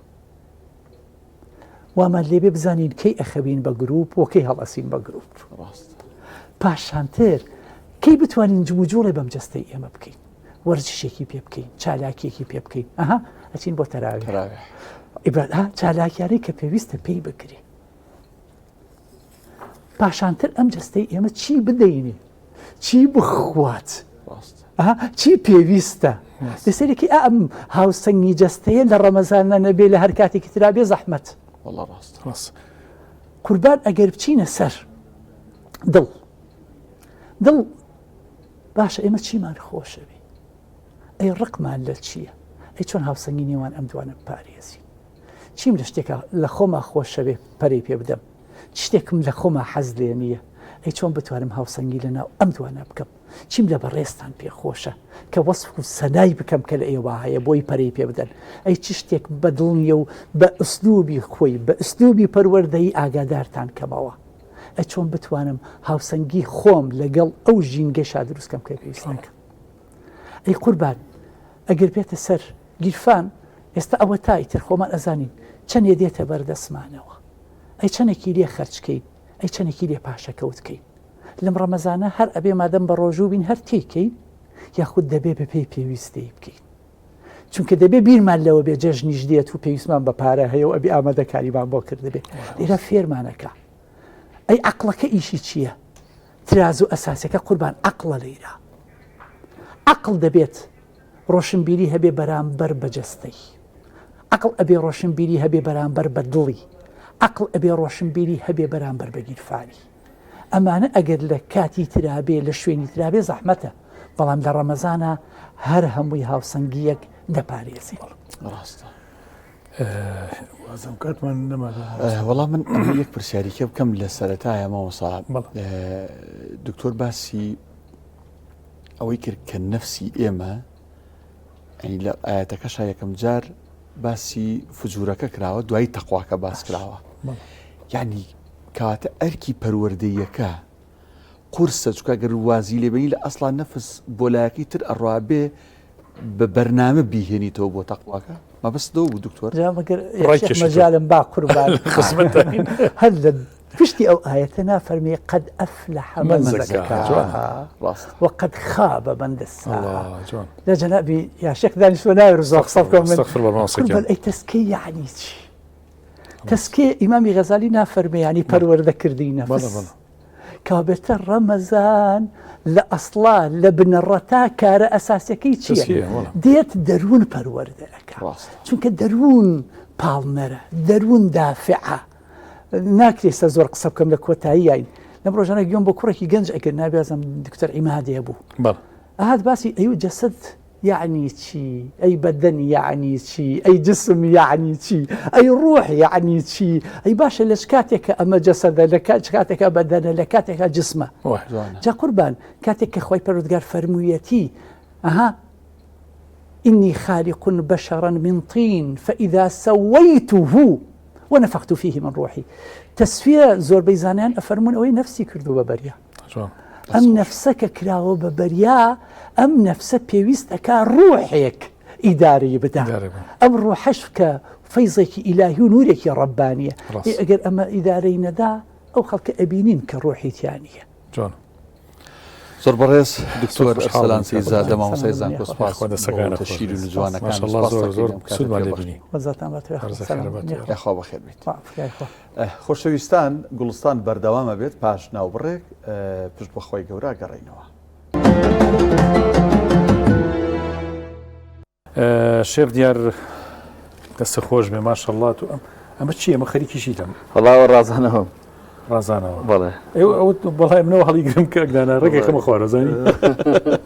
وامان لێبێ بزانین کەی ئەخەوین بە گروپ و کەی هەڵئەسین بە گروپ ڕاست پاشانتر کەی بتوانین جموجوڵێ بەم جەستەی ئێمە بکەین. وەرزشێکی پێ بکەین چالاکیەکی پێ بکەین ئەها ئەچین بۆ تەراوی چالاکیانەی کە پێویستە پێی بکرێ پاشانتر ئەم جەستەی ئێمە چی بدەینێ چی بخوات چی پێویستە لەسەرێکی ئەم هاوسەنگی جەستەیە لە ڕەمەزانە نەبێ لە هەر کاتێکی ترا بێ زەحمەت ڕاست ڕاست قوربان ئەگەر بچینە سەر دڵ دڵ باشە ئێمە چیمان خۆشەوێ ئەی ڕقمان لە چییە ئەی چۆن هاوسەنگی نێوان ئەم دوانە بپارێزین چیم لە شتێکا لە خۆما خۆشەوێ پەرەی پێ بدەم چ شتێکم لە خۆما حەز لێ نییە ئەی چۆن بتوانم هاوسەنگی لە ناو ئەم دوانە بکەم چیم لە بەڕێزتان پێ خۆشە کە وەسف و سەنای بکەم کە لە ئێوە هەیە بۆی پەرەی پێ بدەن ئەی چ شتێک بە دڵ نییە و بە ئوسلوبی خۆی بە ئوسلوبی پەروەردەیی ئاگادارتان کەمەوە ئەی چۆن بتوانم هاوسەنگی خۆم لەگەڵ ئەو ژینگەشا دروست کەم کە پێویستەکەم ئەی قوربان ئەگەر بێتە سەر گیرفان ئێستا ئەوەتا ئیتر خۆمان ئەزانین چەنێ دێتە بەردەستمانەوە ئەی چەنێکی لێ خەرج کەین ئەی چەنێکی لێ پاشەکەوت کەین لەم ڕەمەزانە هەر ئەبێ مادەم بە ڕۆژوو بین هەر تێیکەین یاخود دەبێ بە پێی پێویست تێی بکەین چونکە دەبێ بیرمان لەوە بێ جەژنیش دێت و پێویستمان بە پارە هەیە و ئەبێ ئامادەکاریمان بۆ کردبێ لێرە فێرمانەکە ئەی عەقڵەکە ئیشی چییە؟ ترازو ئەساسەکە قوربان عەقڵە لەیرا عەقڵ دەبێت ڕۆشنبیری هەبێ بەرامبەر بە جەستەی عەقڵ ئەبێ ڕۆشنبیری هەبێ بەرامبەر بە دڵی عەقڵ ئەبێ ڕۆشنبیری هەبێ بەرامبەر بە گیرفانی ئەمانە ئەگەر لە کاتی ترابێ لە شوێنی ترابێ زەحمەتە بەڵام لە ڕەمەزانە هەر هەمووی هاوسەنگیەک دەپارێزێ ڕاستە وازم کاتمان نەما وەڵام من ئەمە یەک پرسیاریکە بکەم لە سەرەتایە مامۆسا دکتۆر باسی ئەوەی کرد کە نەفسی ئێمە ئەنی لە ئاەتەکەشا یەکەم جار باسی فجورەکە کراوە دوایی تەقواکە باس کراوە یعنی کەواتە ئەرکی پەروەردەیەکە قورسە چکە گەر وازی لێبنی لە ئەسڵا نەفس بۆ لایەکەی تر ئەڕوا بێ بە بەرنامە بیهێنیتەوە بۆ تەقواکە مەبەست لەوە بوو دکتۆر جا مەگەر مەجالم با قوربان هەر لە پشتی ئەو ئایەتە نافەرمێ قد أفلح من زكاها وقد خاب من دساها لە جەنابی یا شێخ دانیشتوە ناوێ زۆر قسە بکەم من قوربان ئەی تەسکیە یعنی چی تەسکیە ئیمامی غەزالی نافەرمێ یعنی پەروەردەکردنی نەفس کەوابێتە ڕەمەزان لە ئەسڵا لە بنەڕەتا کارە ئەساسەکەی چییە دێت دەروون پەروەردە ئەکا چونکە دەروون پاڵنەرە دەروون دافعە ناکرێت سە زۆر قسە بکەم لە کۆتایی یاین لەم ڕۆژانە گوێم بۆ کوڕێکی گەنج ئەکرد نابیازم دکتۆر عیمادێ بوو ئەهات باسی ئەی و جەسەد یەعنی چی؟ ئەی بەدەن یەعنی چی؟ ئەی جسم یەعنی چی؟ ئەی ڕوح یەعنی چی؟ ئەی باشە لە چ کاتێکە ئەمە جەسەدە لە چ کاتێکە بەدەنە لە کاتێکا جسمە جا قوربان کاتێک کە خوای پەروەردگار فەرموویەتی ئەها إني خالق بشرا من طين فإذا سويته ونفخت فيه من روحي تەسفیە زۆربەی زانایان ئەفەرموون ئەوەی نەفسی کردو بە بەریا ئەم نەفسە کە کراوە بە بەریا ئەم نەفسە پێویست ئەکا ڕوحێک ئیدارەی بدا ئەم ڕوحەش کە فەیزێکی ئیلاهی و نورێکی ڕەبانیە ئەگەر ئەمە ئیدارەی نەدا ئەو خەڵکە ئەبینین کە ڕۆحی تیا نییە. جوان. زۆر بەڕێز دکتۆر ئەرسەلان سەیدزادە مامۆستای زانکۆ سوپاس بۆ وتە شیرین و جوانەکان ماشاءاللە زۆر زۆر سوودمان لێ بینی. وەزاتان بە توێ یاخوا بەخێر بیت. خۆشەویستان گوڵستان بەردەوامە بێت پاش ناوبڕێک پشت بەخوای گەورە گەڕێینەوە. شێف دیار دەستە خۆش بێ ماشەڵڵا تو ئەم ئەمە چییە ئەمە خەریکی چیتم وەڵاوە ڕازانەوە ڕازانەوە بەڵێ ئەو بەڵای منەوە هەڵیگرم کە دانا ڕێگەی خەمە خوارە زانی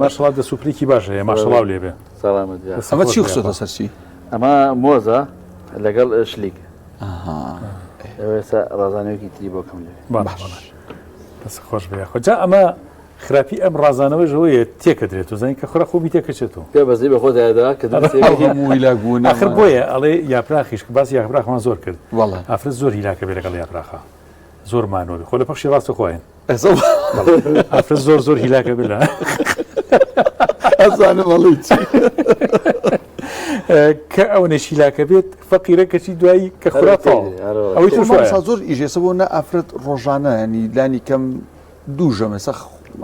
ماشەڵڵا دەست و پلێکی باش هەیە ماشەڵاو لێ بێ سەلامەت ئەمە چی خستۆتە سەر چی ئەمە مۆزە لەگەڵ شلیک ئێستا ڕازانەوەکی تری بۆ کەم لێ باش دەست خۆش بێ خۆ جا ئەمە خراپی ئەم ڕازانەوەش ئەوەیە تێکەدرێت تۆ زانی کە خورا خۆبی تێکەچێتەوە. پێ بەزەی بە خۆت دایەدا کە دروستی ئەو هەموو هیلاک بوونە ئاخر بۆیە ئەڵێ یاپراخیش کە باسی یاپراخمان زۆر کرد بەڵێ ئافرەت زۆر هیلاکە بێ لەگەڵ یاپراخا زۆر مانۆ بێ خۆ لە پەخشی ڕاستە خۆیان ئافرەت زۆر زۆر هیلاکە بێ لە ئەزانم ئەڵێی چی کە ئەوەنەش هیلاکە بێت فەقیرە کەچی دوایی کە خورا تەواو ئەوەی تۆش وایە زۆر ئیشێسە بۆ نە ئافرەت ڕۆژانە ینی لانی کەم دوو ژەم ئێستا.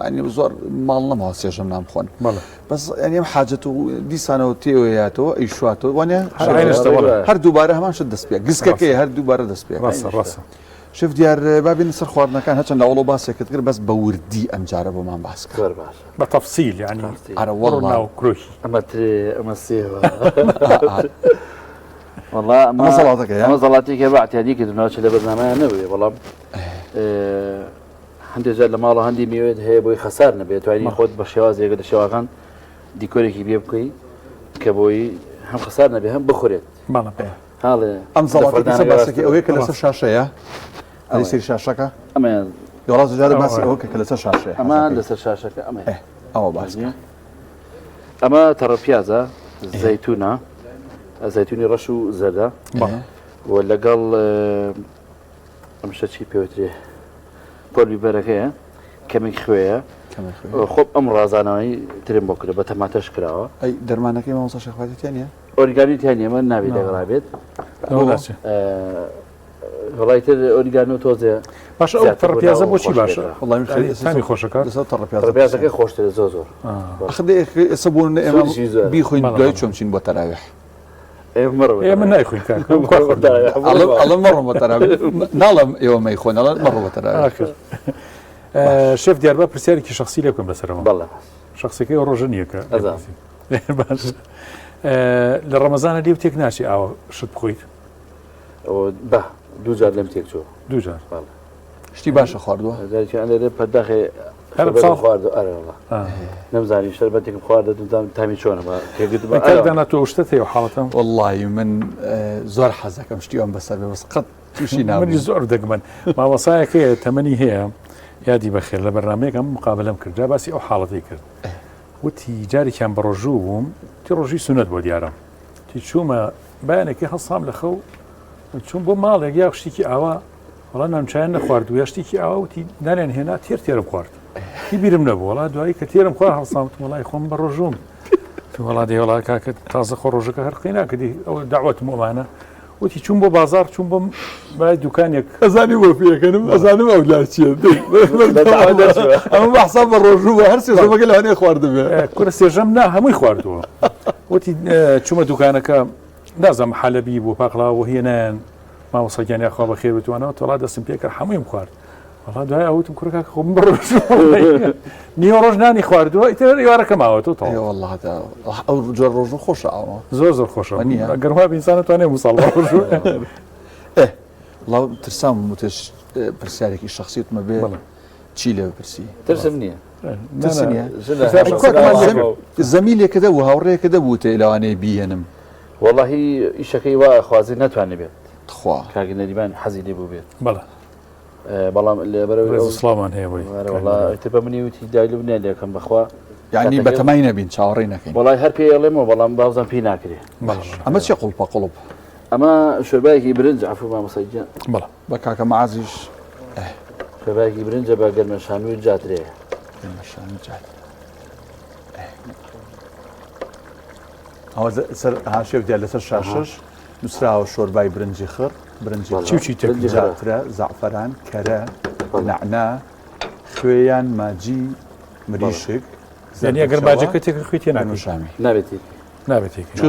ینی زۆر ماڵ نەماوە سێژەم نان بخۆن بەس ینی ئەم حاجەت و دیسانەوە تێوەیاتەوە ئەیشواتەوە وانە هەر دووبارە هەمان شت دەست پێ گسکەکەی هەر دووبارە دەست پێ ڕاستە ڕاستە. شێف دیار با بێینە سەر خواردنەکان هەرچەند لە ئەوڵەوە باسێکت کرد بەس بە وردی ئەم جارە بۆمان باس کە. زۆر باشە. بە تەفسیل یانی ئەرە وەڵڵا. بڕۆ ناو کرۆکی. ئەمە ترێ ئەمە سێوە. وەڵا ئەمە ئەمە زەڵاتەکەیە؟ ئەمە زەڵاتێکە بە اعتیادی کردم ناوچە لە بەرنامەیان نەبووێ بەڵام هەندێک جار لە ماڵە هەندی میوێت هەیە بۆی خەسار نەبێت توانی خۆت بە شێوازێک لە شێواکان دیکۆرێکی بێ بکەی کە بۆی هەم خەسار نەبێ هەم بخورێت بەڵێ هاڵێ ئەم زەڵاتە کە باسەکەی ئەوەیە کە لەسەر شاشەیە ئەی سەیر شاشەکە ئەمە دۆڕاز جارە باسی ئەوە کە لەسەر شاشەیە ئەمە لەسەر شاشەکە ئەمە ئەوە باسکە ئەمە تەڕە پیازە زەیتونە زەیتونی ڕەش و زەردە و لەگەڵ ئەم شتە چی پێوترێ پۆل بیبەرەکەیە کەمێک خوێیە خۆ ئەم ڕازانەوەی ترم بۆ کرد بە تەماتەش کراوە ئەی دەرمانەکەی مامۆستا شێخ فاتیح تیا نییە ئۆریگانی تیا نییە من نابێت لەگەڵا بێت وڵای تر ئۆریگانۆ تۆزێ باشە ئەو زیاتر بۆ تەڕپیازە ناو بۆچی خۆش باشە پێکرا. وەڵای من خەریک تامی خۆشەکات لەسەر تەڕپیازە تەڕپیازەکەی خۆشترە زۆر زۆر ئەخ دێ ئێستا بۆ نموونە ئێمە سوودیشی زۆرە. بیخۆین بەڵێ، دوای بەڵێ. چۆن چین بۆ تەراویح ئێمە مەڕۆ ئێمە نایخۆین کاکە کوا خواردن؟ ئەڵێم ئەڵێم مەڕۆن بۆ تەراویح ناڵێم ئێوە مەیخۆن ئەڵێم مەڕۆ بۆ تەراویح ئاخر شێف دیار با پرسیارێکی شخصی لێ بکەم لەسەرەوە بەڵێ شخصەکەی ئەو ڕۆژە نییە کە ئەزانم. باش لە ڕەمەزانە لێو تێک ناچی ئاوە شت بخۆیت بە دوو جار لێم تێک چوو دوو جار شتی باشە خواردووە جارێکیان لێرە پەرداخێ هەر شەربەتم ساڵ؟ خواردو ئەرێ وەڵا نەمزانی شەربەتێکم خواردە دوزان تامی چۆنە بە تێگرت بە کاک دانا تۆ شتت هەیە و حاڵەتە وەڵڵاهی من زۆر حەزەکەم شتی وام بەسەر بێ بەس قەت تووشی منی نابووم زۆر دەگمەن مامۆسایەک هەیە تەمەنی هەیە یادی بەخێر لە بەرنامەیەکم مقابلەم کرد جا باسی ئەو حاڵەتەی کرد وتی جارێکیان بە ڕۆژوو بووم تی ڕۆژی سونەت بۆ دیارە تی چوومە بەیانێکی هەڵسام لە خەو چوون بۆ ماڵێک یا شتێکی ئاوا وەڵا نان چایان نەخواردوو یا شتێکی ئاوا وتی نانیان هێنا تێر تێرم خوارد هی بیرم نەبوو وەڵا دوایی کە تێرم خوارد هەڵسام وتم وەڵای خۆم بە ڕۆژووم وەڵا دەی وەڵا کاکە تازە خۆ ڕۆژەکە هەر قەی ناکردی ئەو داوەتم ئەمانە وتی چوون بۆ بازاڕ چوون بۆ بای دوکانێک ئەزانی بۆ پێکەنم ئەزانم ئەو لا چییە ئەمە بە حساب بە ڕۆژوو بووە هەر سێژەمەکە لەوانەیە خواردبێ کورە سێژەم نا هەمووی خواردووە وتی چوومە دوکانەکە نازانم حەلەبی بوو پاقلاوە بۆ هێنایان مامۆستا گیان یاخوا بەخێر بتوانەوە تۆڵا دەستم پێکرد هەموویم خوارد وەڵا دوای ئەوتم کوڕە کاکە خۆم بڕۆژ نیوە ڕۆژ نانی خواردووە ئیتر ئێوارەکە ماوەتەوە تەواو ئێ وەڵڵا دا ئەو جۆر ڕۆژوو خۆشە ئەوە زۆر زۆر خۆشە وەنیە؟ گەر وا بێ ئینسان ئەتوانێ هەموو ساڵ ڕۆژوو ئێ وەڵا ترسام وتش پرسیارێکی شەخسی وتمە بێ بەڵێ. چی لێ بپرسی ترسم نییە ترس نییە؟ ژنە پرسیار هەر شەخسی سڵاو. کرد. زەمیلێکە دەبوو هاوڕێیەکە دەبوو وتێ لەوانەیە بیهێنم وەڵاهی ئیشەکەی وا ئەخوازێ نەتوانێ بێت تخوا کاک نەریمان حەزی لێ بوو بێت بەڵێ بەڵام لەبەرەوەی ڕێز و سڵاومان هەیە بۆی ئەرێ وەڵا ئیتر بە منی وتی دای لوبنیان لێکەم بەخوا یعنی بەتەمای نەبین چاوەڕێی نەکەین وەڵای هەر پێی ئەڵێمەوە بەڵام بازم پێی ناکرێ بەڵێ ئەمە چیە قوڵپە قوڵپ ئەمە شۆربایەکی برنج عەفو مامۆستا گیان بەڵێ بە کاکە معازیش شۆربایەکی برنجە بە گەرمەشامی و جاترەیە گەرمەشامی جاترە ئەوە سەر هاشێک دیار لەسەر شاشەش نووسراوە شۆربای برنجی خڕ، برنجی خڕ، چی و چی تێکردووە؟ برنجی خڕ. جاترە، زەعفەران، کەرە، نەعنا، خوێ یان ماجی مریشک، یانی ئەگەر زەردەچەوە، ماجەکە تێکرد خوێی تێ ناکەی؟ گەنمەشامی. نابێت تێکەی. نابێت تێکەی. چۆ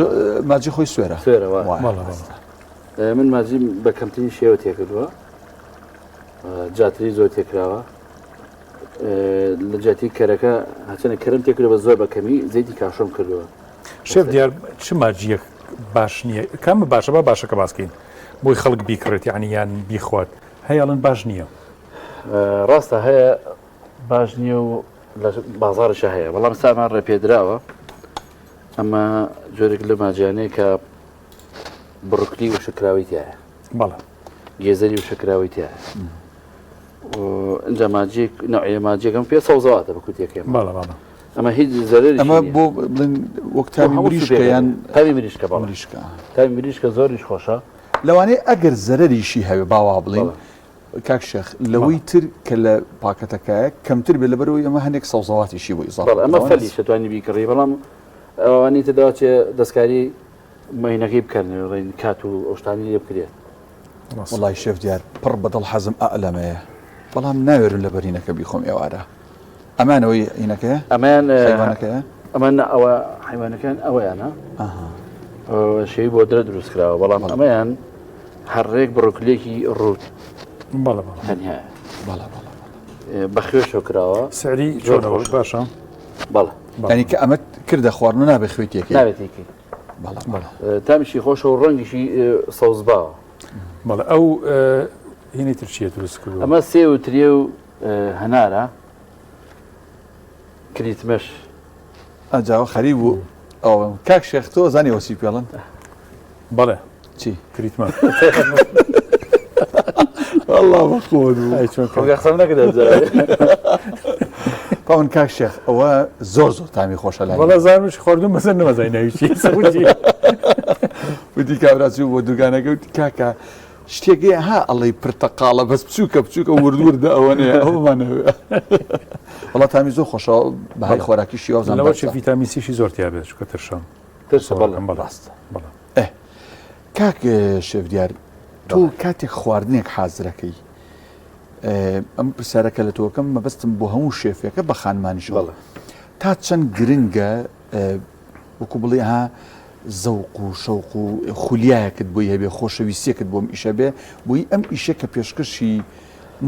ماجی خۆی سوێرە. سوێرە وایە. وایە. بەڵێ بەڵێ. من ماجیم بە کەمترین شێوە تێکردووە. جاتری زۆر تێکراوە. لە جیاتی کەرەکە هەچەنە کەرم تێکردووە بە زۆر بە کەمی زەیتی کاشۆم کردووە. شێف دیار چ ماجیەک باش نییە کامە باشە با باشەکە باسکەین بۆی خەڵک بیکڕێت یعنی یان بیخوات هەیە ئەڵێن باش نییە. ڕاستە هەیە باش نییە و لە بازاڕیشە هەیە بەڵام سامان ڕێپێدراوە ئەمە جۆرێک لە ماجیانەیە کە بڕکلی و شکراوی تایە بەڵێ گێزەری و شکراوی تایە ئینجا ماجیک نەوعیە ماجیەکەم پێ سەوزەواتە بە کوتیەکەی بەڵێ بەڵێ ئەمە هیچ زەرەری ئەمە بۆ بڵێن وەک تامی مریشکە یان تامی مریشکە بەڵێ مریشکە تامی مریشکە زۆریش خۆشە لەوانەیە ئەگەر زەرەریشی هەبێ با وا بڵێین کاک شێخ لەوەی تر کە لە پاکەتەکایە کەمتر بێ لەبەرەوەی ئەمە هەندێک سەوزەواتیشی بۆ ئیزافە بەڵێ ئەمە کراوە. فەلیش دەتوانی بیکڕی بەڵام ئەوانی تر دەواچێ دەستکاری مەینەکەی بکەن ڕێن کات و ئەو شتانی لێ بکرێت وەڵای شێف دیار پڕ بەدڵ حەزم ئا لەمەیە بەڵام ناوێرم لە بەرینەکە بیخۆم ئێوارە. ئەمان ئەوەی هینەکەیە؟ ئەمەیان حەیوانەکەیە؟ ئەمە نا ئەوە حەیوانەکان ئەوەیانە شێوی بۆ درە دروست کراوە بەڵام ئەمەیان هەر ڕێک بڕۆکلێکی ڕووت بەڵێ بەڵێ تەنیا بەڵێ بەڵێ بە خوێشەوە کراوە سعری زۆر خۆش باشە بەڵێ ینی کە ئەمە کردە خواردن و نابێ خوێتیەکەی نابێت تێکەی بەڵێ بەڵێ تامیشی خۆشە و ڕەنگیشی سەوزباوە بەڵێ ئەو هینی تر چیە دروست کردووە ئەمە سێ و ترێ و هەنارە کریتمەش. ئەجا خەریک بوو ئەوە کاک شێخ تۆ زانی ئەوە چی پێڵن؟ بەڵێ چی؟ کریتمە. والله بەخۆت بوو. ئەی چۆن خۆگە قسەم نەکرد پاون کاک شێخ ئەوە زۆر زۆر تامی خۆشە لای وەڵا زانوش خواردوم بەسەر نەمەزای ناوی چی وتی کابرا چوو بۆ دوگانەکە وتی کاکە شتێک هەیە ها ئەڵێی پرتەقاڵە بەس بچووکە بچووکە ورد وردە ئەوەنەیە ئەومانەوێ وەڵا تامی زۆر خۆشە بەهای خۆراکیشی وابزانم لەوە بەرزە. ڤیتامین سیشی زۆر تیا بێت چونکە ترشە ترشە بەڵێ بەڵێ ڕاستە بەڵێ ئێ کاک شێف دیار تۆ کاتێک خواردنێک حازرەکەی ئەم پرسیارەکە لە تۆکەم مەبەستم بۆ هەموو شێفێکە بە خانمانیشەوە بەڵێ. تا چەند گرنگە وەکو بڵێ ها زەوق و شەوق و خولیایەکت بۆی هەبێ خۆشەویستیەکت بۆم ئیشە بێ بۆی ئەم ئیشە کە پێشکەشی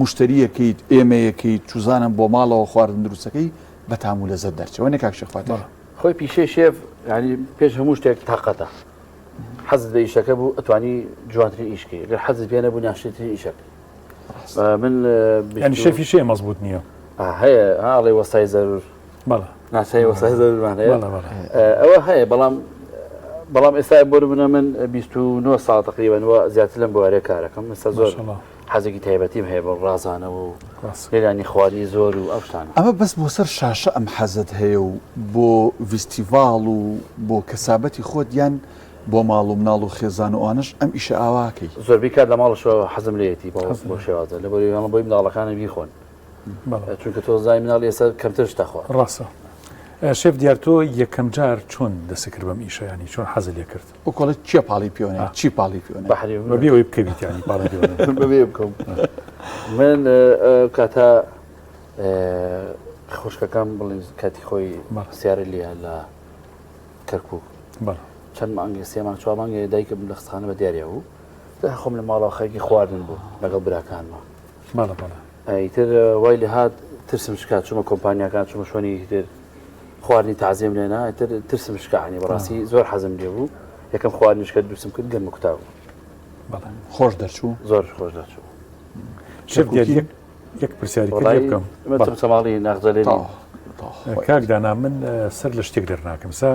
مشتریەکەیت ئێمەیەکەیت چوزانم بۆ ماڵەوە خواردن دروستەکەی بە تام و لەزەت دەرچێ وەنێ کاک شێخ فاتح؟ خۆی پیشەی شێف یانی پێش هەموو شتێک تاقەتە حەزت بە ئیشەکە بوو ئەتوانی جوانترین ئیش کەی گەر حەزت پێ نەبوو ناشرینترین ئیشەکەی من یانی شێفی شێ مەزبوط نییە هەیە ئاڵێ وەستای زەرور بەڵێ ناسای وەستای زەرورمان هەیە ئەوە هەیە بەڵام بەڵام ئێستا بۆ منە من 29 ساڵ تقریبا وە زیاتر لەم بوارێ کارەکەم ئێستا زۆر حەزێکی تایبەتیم هەیە بۆ ڕازانەوە و لێدانی خواردنی زۆر و ئەو شتانە. ئەمە بەس بۆ سەر شاشە ئەم حەزەت هەیە و بۆ ڤیستیڤاڵ و بۆ کەسابەتی خۆت یان بۆ ماڵ و مناڵ و خێزان و ئەوانەش ئەم ئیشە ئاواکەی؟ زۆربەی کات لە ماڵشەوە حەزم لێیەتی بۆ شێوازە لەبەرئەوەی هەڵم بۆی منداڵەکانم بیخۆن. چونکە تۆ زای مناڵ ئێستا کەمتر شتە خوا. ڕاستە شێف دیار تۆ یەکەم جار چۆن دەست کرد بەم ئیشە ینی چۆن حەزت لێ کرد؟ وەکۆڵێ کێ پاڵی پێوەنێ چی پاڵی پێوەنێ؟ بەحری بەبێ ئەوەی بکەویت ینی پاڵی پێوەنێ. بەبێ بکەم من کاتە خوشکەکەم بڵێن کاتی خۆی سیارە لێ لە کەرکک چەند مانگێ سێ مانگ چوار مانگێ دایکم لە خستخانە بە دیارە بوو خۆم لە ماڵەوە خەریکی خواردن بوو لەگەڵ براکانمە بەڵێ بەڵێ. ئیتر وای لێهات ترسم شکا چوومە کۆمپانیاکان چوومە شوێنی تر خواردنی تازیم لێنا ئیتر ترسم شکا عنی بەڕاستی زۆر حەزم لێ بوو یەکەم خواردنیش کە دروستم کرد گەرمە کوتا بوو بەڵێ خۆش دەرچوو زۆر خۆش دەرچوو شێف دیار یەک یەک پرسیاری کرد لێ بکەم بەڵێ چەمچەماڵی ناخجەلێنی کاک دانا من سەر لە شتێک دەرناکەم سا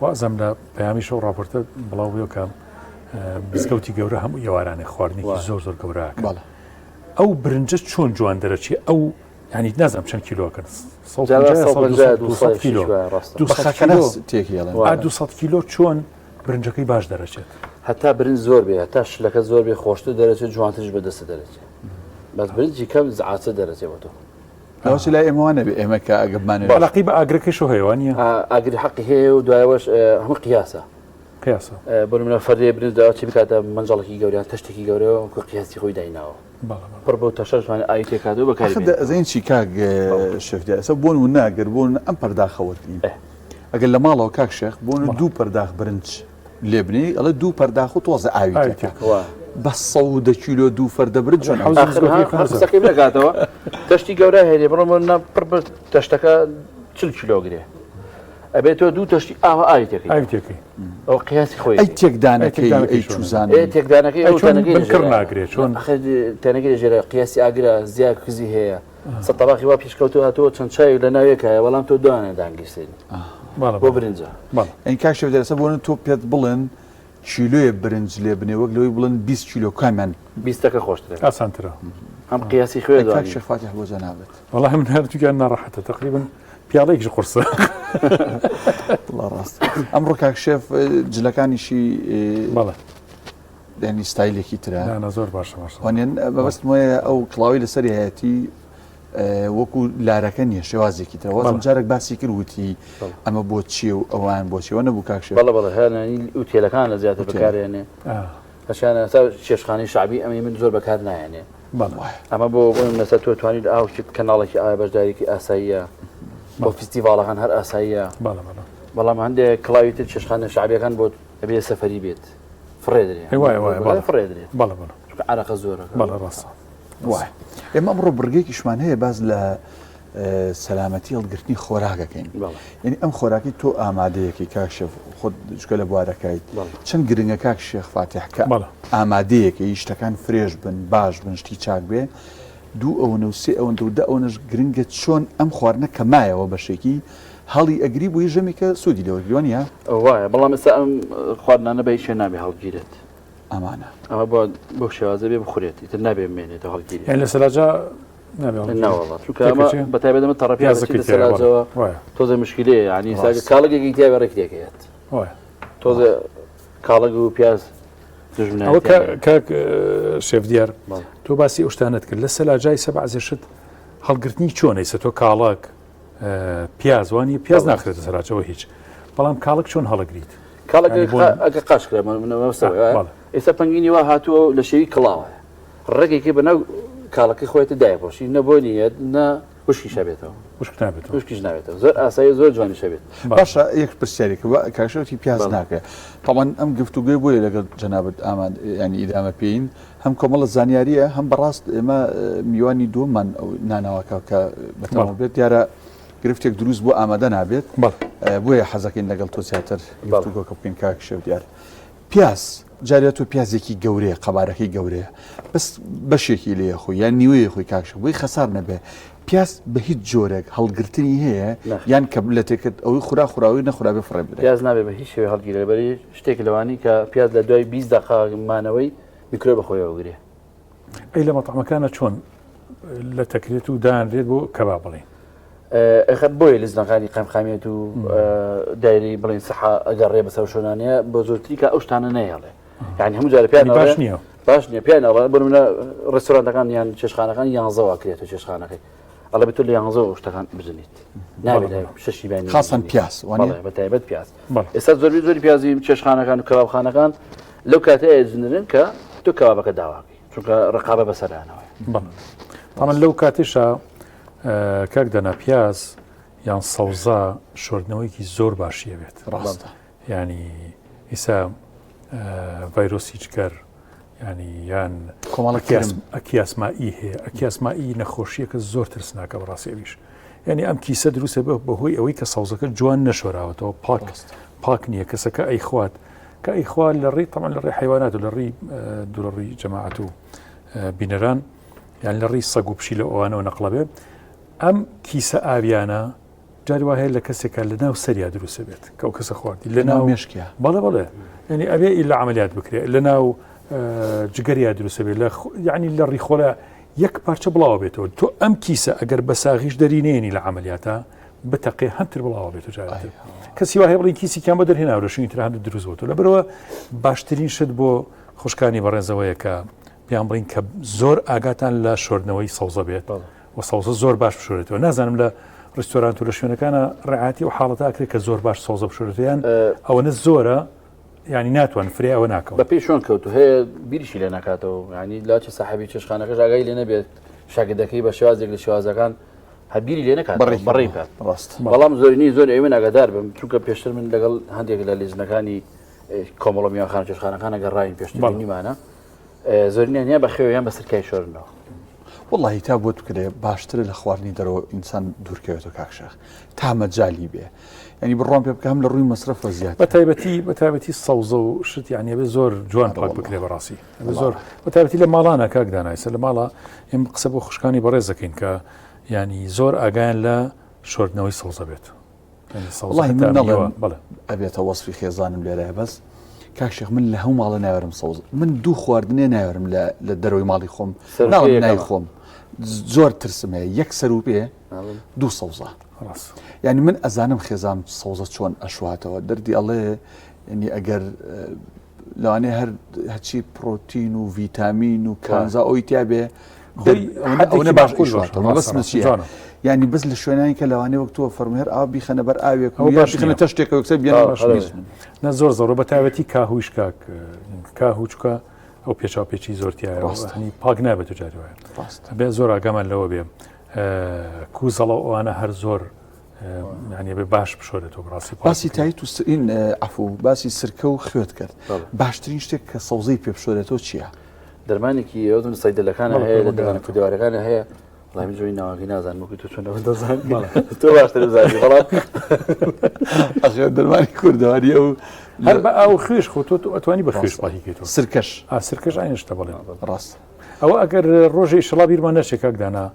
وازم لە پەیامی شەو ڕاپۆرتە بڵاو بووە کە مزگەوتی گەورە هەموو ئێوارانێ خواردنێکی زۆر زۆر گەورەکە ئەو برنجە چۆن جوان دەرەچێ ئەو ینی نازانم چەند کیلۆکەن کیلۆ 200 کیلۆ چۆن برنجەکەی باش دەرەچێت هەتا برنج زۆر بێ هەتا شلەکە زۆر بێ خۆشتر دەرەچێت جوانترش بەدەستە دەرەچێت بەس برنجی کەم زعاتر دەرەچێت بۆ تۆ ئەوەش لای ئێمە وا نەبێ ئێمە کە ئەگە بمانەوێ علاقەی بە ئاگرەکەیشەوە هەیە وانییە؟ ئاگری حەقی هەیە و دوایەوەش هەموو قیاسە. قیاسە. بۆ نمونە فەردێ برنج داوە چی بکاتە مەنجەڵێکی گەورە یان تەشتێکی گەورە وەکو قیاسی خۆی دایناوە. بەڵێ بەڵێ. پڕ بەو تەشەش توانێ ئاوی تێکاتەوە بەکاری ئاخر بێنێتەوە. ئەزانی چی کاک شێف دیار ئێستا بۆ نمونە ئەگەر بۆ نمونە ئەم پەرداخە وەرگرین ئەگەر لە ماڵەوە کاک شێخ بۆ نمونە دوو پەرداخ برنج لێ بنێی ئەڵێ دوو پەرداخ و تۆزە ئاوی تێکە بە 110 کیلۆ دوو فەردە برنج چۆن ئەو قسەکەی نەکاتەوە تەشتی گەورە هەیە بڕۆ پڕ تەشتەکە 40 کیلۆ گرێ ئەبێت تۆ دوو تەشتی ئاوا ئاوی تێکەی ئاوی تێکەی ئەو قیاسی خۆی ئەی تێکدانەکەی ئەی چوزانە تێکدانەکەی ئەو تەنەکەی بکڕ ناگرێت چۆن تەنەکەی لەژێرە قیاسی ئاگرە زیاد کزی هەیە سە تەباخی وا پێشکەوتوو هاتووە چەند چاوێک لە ناوێک هەیە بەڵام تۆ دوانە دانگیرسێنی بۆ برنجە. ئەی کاک شێف دەرەسە بۆ تۆ پێت بڵێن کیلۆیە برنج لێ بنێ وەک لەوەی بڵێن 20 کیلۆ کامیان بیستەکە خۆشترە ئاسانترە هەم قیاسی خوێ کاک شێخ فاتیح بۆ جەنابت. وەڵا من هەردووکیان ناڕەحەتە تقریبا پیاڵەیەکیش قورسە. وەڵا ڕاست ئەمڕۆ کاک شێف جلەکانیشی بەڵێ یعنی ستایلێکی ترە نا زۆر باشە ماشاءاللە. وانیان مەبەستم وایە ئەو کڵاوی لەسەری هەیەتی وەکو لارەکە نییە شێوازێکی ترە وازم جارێک باسی کرد وتی ئەمە بۆ چییە و ئەوان بۆ چیەوە نەبوو کاک شێخ بەڵێ بەڵێ هەر ئوتێلەکان لە زیاتر بەکارێنێ هەشیان ئێستا چێشخانەی شەعبی ئەمەی من زۆر بەکار نایەنێ. ئەمە بۆ نەسە تۆ توانیت ئاوکی کەناڵێکی ئایا بەشداریکی ئاساییە بۆ فیستیڤاڵەکان هەر ئاساییە بەڵام هەندێک کڵاوی تر چێشخانە شعبیەکان بۆ ئەبێ سەفەری بێت فڕێ درێ فڕێ درێت عرەقە زۆرە ڕاستە وایە ئێمە ئەمڕۆ بڕگێکیشمان هەیە باز لە سەلامەتی هەڵگرتنی خۆراکەکەین یعنی ئەم خۆراکی تۆ ئامادەیەکی کاک شێف خۆت جگە لە بوارەکەیت چەند گرنگە کاک شێخ فاتح کە ئامادەیەکەی شتەکان fresh بن باش بن شتی چاک بێ دوو ئەوەنە و سێ ئەوەندە و دە ئەوەنەش گرنگە چۆن ئەم خواردنە کە مایەوە بەشێکی هەڵی ئەگری بۆی ژەمێکە سوودی لێوەرگری وانییە؟ وایە بەڵام ئێستا ئەم خواردنانە بە هیچ شوێن نابێ هەڵگیرێت. ئەمانە. ئەمە بۆ بەو شێوازە بێ بخورێت ئیتر نابێ بمێنێتەوە هەڵگیرێت. یانی لە سەلاجە نابێ هەڵگیرێت؟ ناوەڵا چونکە ئەمە بە تایبەت ئەمە تەڕە پیازەکەی پیازەکەی تیایە، بەڵێ. سەلاجەوە وایە. تۆزێ مشکیلەیە یانی ئێستا ڕاست. کاڵەکێکی تیابێ ڕێک تێکەیەت. وایە. تۆزێ کاڵەک و پیاز ئەوە کاک شێف دیار تۆ باسی ئەو شتانەت کرد لە سەلاجای سەبعزێ شت هەڵگرتنی چۆنە ئیسە تۆ کاڵەک پیاز وانی پیاز ناخرێتە سەراچەوە هیچ بەڵام کاڵک چۆن هەڵگریت کاڵک ئەگە قاش کرا ئێستا پەنگینی وا هاتووە لە شێوی کڵاوە ڕێگێکی بەناو کاڵەکەی خۆیت دایپۆشی نە بۆ نییە نە وشکیش ئەبێتەوە. وشک نابێتەوە. وشکیش نابێتەوە زۆر ئاسایی زۆر جوانیش ئەبێت. باشە یەک پرسیارێک کاک شەوتی پیاز ناکرێ تاوان ئەم گفتوگوێ بۆیە لەگەڵ جەنابت ئامان ینی ئیدامە پێین هەم کۆمەڵە زانیاریە هەم بەڕاست ئێمە میوانی دووەممان ئەو نانەوەکە کە بەتەمە بێت دیارە گرفتێک دروست بۆ ئامادە نابێت بۆیە حەزەکەین لەگەڵ تۆ زیاتر گفتوگۆکە بکەین کاک شێو دیار پیاز جارێ تۆ پیازێکی گەورەیە قەبارەکەی گەورەیە بەس بەشێکی لێ خۆی یان نیوەیە خۆی کاک شێخ بۆی خەسار نەبێ پیاز بە هیچ جۆرێک هەڵگرتنی هەیە یان کە لە تێکرد ئەوەی خورا خوراوی نەخورابێ فڕێ بدرێ پیاز نابێ بە هیچ شێوەیە هەڵگیرێ لەبەری شتێک لەوانی کە پیاز لە دوای 20 دقە مانەوەی میکرۆب بە خۆیەوە گرێ. ئەی لە مەتعەمەکانە چۆن لە تەکرێت و دانرێت بۆ کەباب بڵین؟ ئەخە بۆیە لزنەکانی قەمقامیێت و دایری بڵین سەحا ئەگەڕێ بەسەر شۆنانەیە بۆ زۆرتری کە ئەو شتانە نەیەڵێ یعنی هەموو جارە پێیان باش نییە باش نییە پێیان ئەڵێ بۆ نمونە ڕێستۆرانتەکان یان چێشخانەکان یانزەوە کرێتەوە چێشخانەکەی ئەڵێ بێت تۆ لە یانزەوە شتەکان بزنیت نابێت لە شەشی بەیانی خاصەن پیاز وانیە؟ بەڵێ بە تایبەت پیاز ئێستا زۆربەی زۆری پیازی چێشخانەکان و کەبابخانەکان لەو کاتەیە ئەجنرن کە تۆ کەبابەکە داواکەی چونکە ڕقابە بەسەرانەوە بەڵێ لەو کاتیشا کاک دەنا پیاز یان سەوزە شۆردنەوەیکی زۆر باشیە بێت ڕاستە ینی ئیسا ڤایرۆسی جگەر ینی یان کۆمەڵە کرم ئەکیاسمائی هەیە ئەکیاسمائی نەخۆشیەکە زۆر ترسناکە بەڕاستی ئەویش یعنی ئەم کیسە دروستە بە بەهۆی ئەوەی کە سەوزەکە جوان نەشۆراوەتەوە پاک پاک نییە کەسەکە ئەیخوات کە ئەیخوا لە ڕێی تەمان لە ڕێی حیوانات و لە ڕێی دوورەڕی جەماعەت و بینەران یان لە ڕێی سەگ و پشی لە ئەوانەوە نەقڵە بێ ئەم کیسە ئاویانە جاری وا هەیە لە کەسێکە لە ناو سەریا دروستە بێت کە ئەو کەسە خواردی لە ناو مێشکیا بەڵێ بەڵێ یعنی ئەبێ ئیلا عملیات بکرێت لە ناو جگەریا دروستە بێت لە یعنی لە ڕیخۆڵە یەک پارچە بڵاوە بێتەوە تۆ ئەم کیسە ئەگەر بە ساغیش دەرینێنی لە عملیاتە بتەقێ هەمتر بڵاوە بێت و جارتر کەسی وا هەیە بڵین کیسێکیان بە دەرهێناوە لە شوێنی تر هەندێک دروست بۆتەوە لەبەرەوە باشترین شت بۆ خوشکانی بەڕێزەوەیە کە پێیان بڵین کە زۆر ئاگاتان لە شۆردنەوەی سەوزە بێت و سەوزە زۆر باش بشۆرێتەوە نازانم لە ڕیستۆرانت و لە شوێنەکانە ڕعاتی و حاڵەتە ئەکرێت کە زۆر باش سەوزە بشۆرێتەوە یان ئەوەنە زۆرە ینی ناتوان فرێ ئەوە ناکەم بە پێی شوێن کەوتو هەیە بیریشی لێ ناکاتەوە ینی لاچی ساحبی چێشخانەکەش ئاگای لێ نەبێت شاگردەکەی بە شێوازێک لە شێوازەکان هەر بیری لێ نەکات بەڕێی بکات ڕاست بەڵام زۆرینەی زۆر ئێمە ئاگادار بم چونکە پێشتر من لەگەڵ هەندێک لە لیژنەکانی کۆمەڵە میوانخانە چێشخانەکان گەڕاین پێشتر بینیمانە زۆرینیان یا بە خێو یان بە سرکای شۆرنەوە. وەڵاهی تا بۆت بکرێ باشترە لە خواردنی دەرەوە ئینسان دوورکەوێتەوە کاک شێخ تا مەجالی بێ یعنی بڕوام پێ بکە هەم لە ڕووی مەسرەفە زیاتر بە تایبەتی بە تایبەتی سەوزە و شت یعنی ئەبێ زۆر جوان پاک بکرێ بەڕاستی ئەبێ زۆر بە تایبەتی لە ماڵانە کاک دانایسە لە ماڵە ئێمە قسە بۆ خوشکانی بەڕێز دەکەین کە یعنی زۆر ئاگایان لە شۆردنەوەی سەوزە بێت وەڵاهی من نەڵێم ئەبێتە وەسفی خێزانم لێرە بەس کاک شێخ من لە هەموو ماڵە ناوێرم سەوز من دوو خواردنێ ناوێرم لە دەرەوەی ماڵی خۆم ناڵم نای خۆم زۆر ترسم هەیە یەک سەر و پێ دوو سەوزە یعنی من ئەزانم خێزان سەوزە چۆن ئەشواتەوە دەردی ئەڵێ ینی ئەگەر لەوانەیە هەر هەرچی پرۆتین و ڤیتامین و کانزا ئەوی تیا بێ ئەوەنە باش ئیشاتەوە مەبەستم چییە یعنی بەس لە شوێنانی کە لەوانەیە وەک تۆ فەرمووی هەر ئاو بیخەنە بەر ئاوێک و باش بیخەنە تەشتێکەوە یەکسەر بیان باش نە زۆر زۆر بە تایبەتی کاهویش کاک کاهو چکە. ئەو پێچاو پێچی زۆر تایە پاک نابێت و جاری وایە بێ زۆر ئاگامان لەوە بێ کوزەڵە ئەوانە هەر زۆر ینی بێ باش بشۆرێتەوە بەڕاستی باسی تایت و سرین عفو باسی سرکە و خوێت کرد باشترین شتێک کە سەوزەی پێ بشۆرێتەوە چییە؟ دەرمانێکی ئەو سەیدەلەکانە هەیە لە دەرمانە کوردەوارەکانە هەیە وەڵای من جۆری ناوەکەی نازانم وەکو تۆ چۆن ئەوە دەزانی تۆ باشتر دەزانی بەڵام ئەخێر دەرمانی کوردەواری ئەو هەر بە ئاو خوێش خۆ تۆ ئەتوانی بە خوێش پاکی کەیتەوە سرکەش ئا سرکەش ئاینە شتە بەڵێ ڕاست ئەوە ئەگەر ڕۆژێ ئیشەڵا بیرمان نەچێ کاک دانا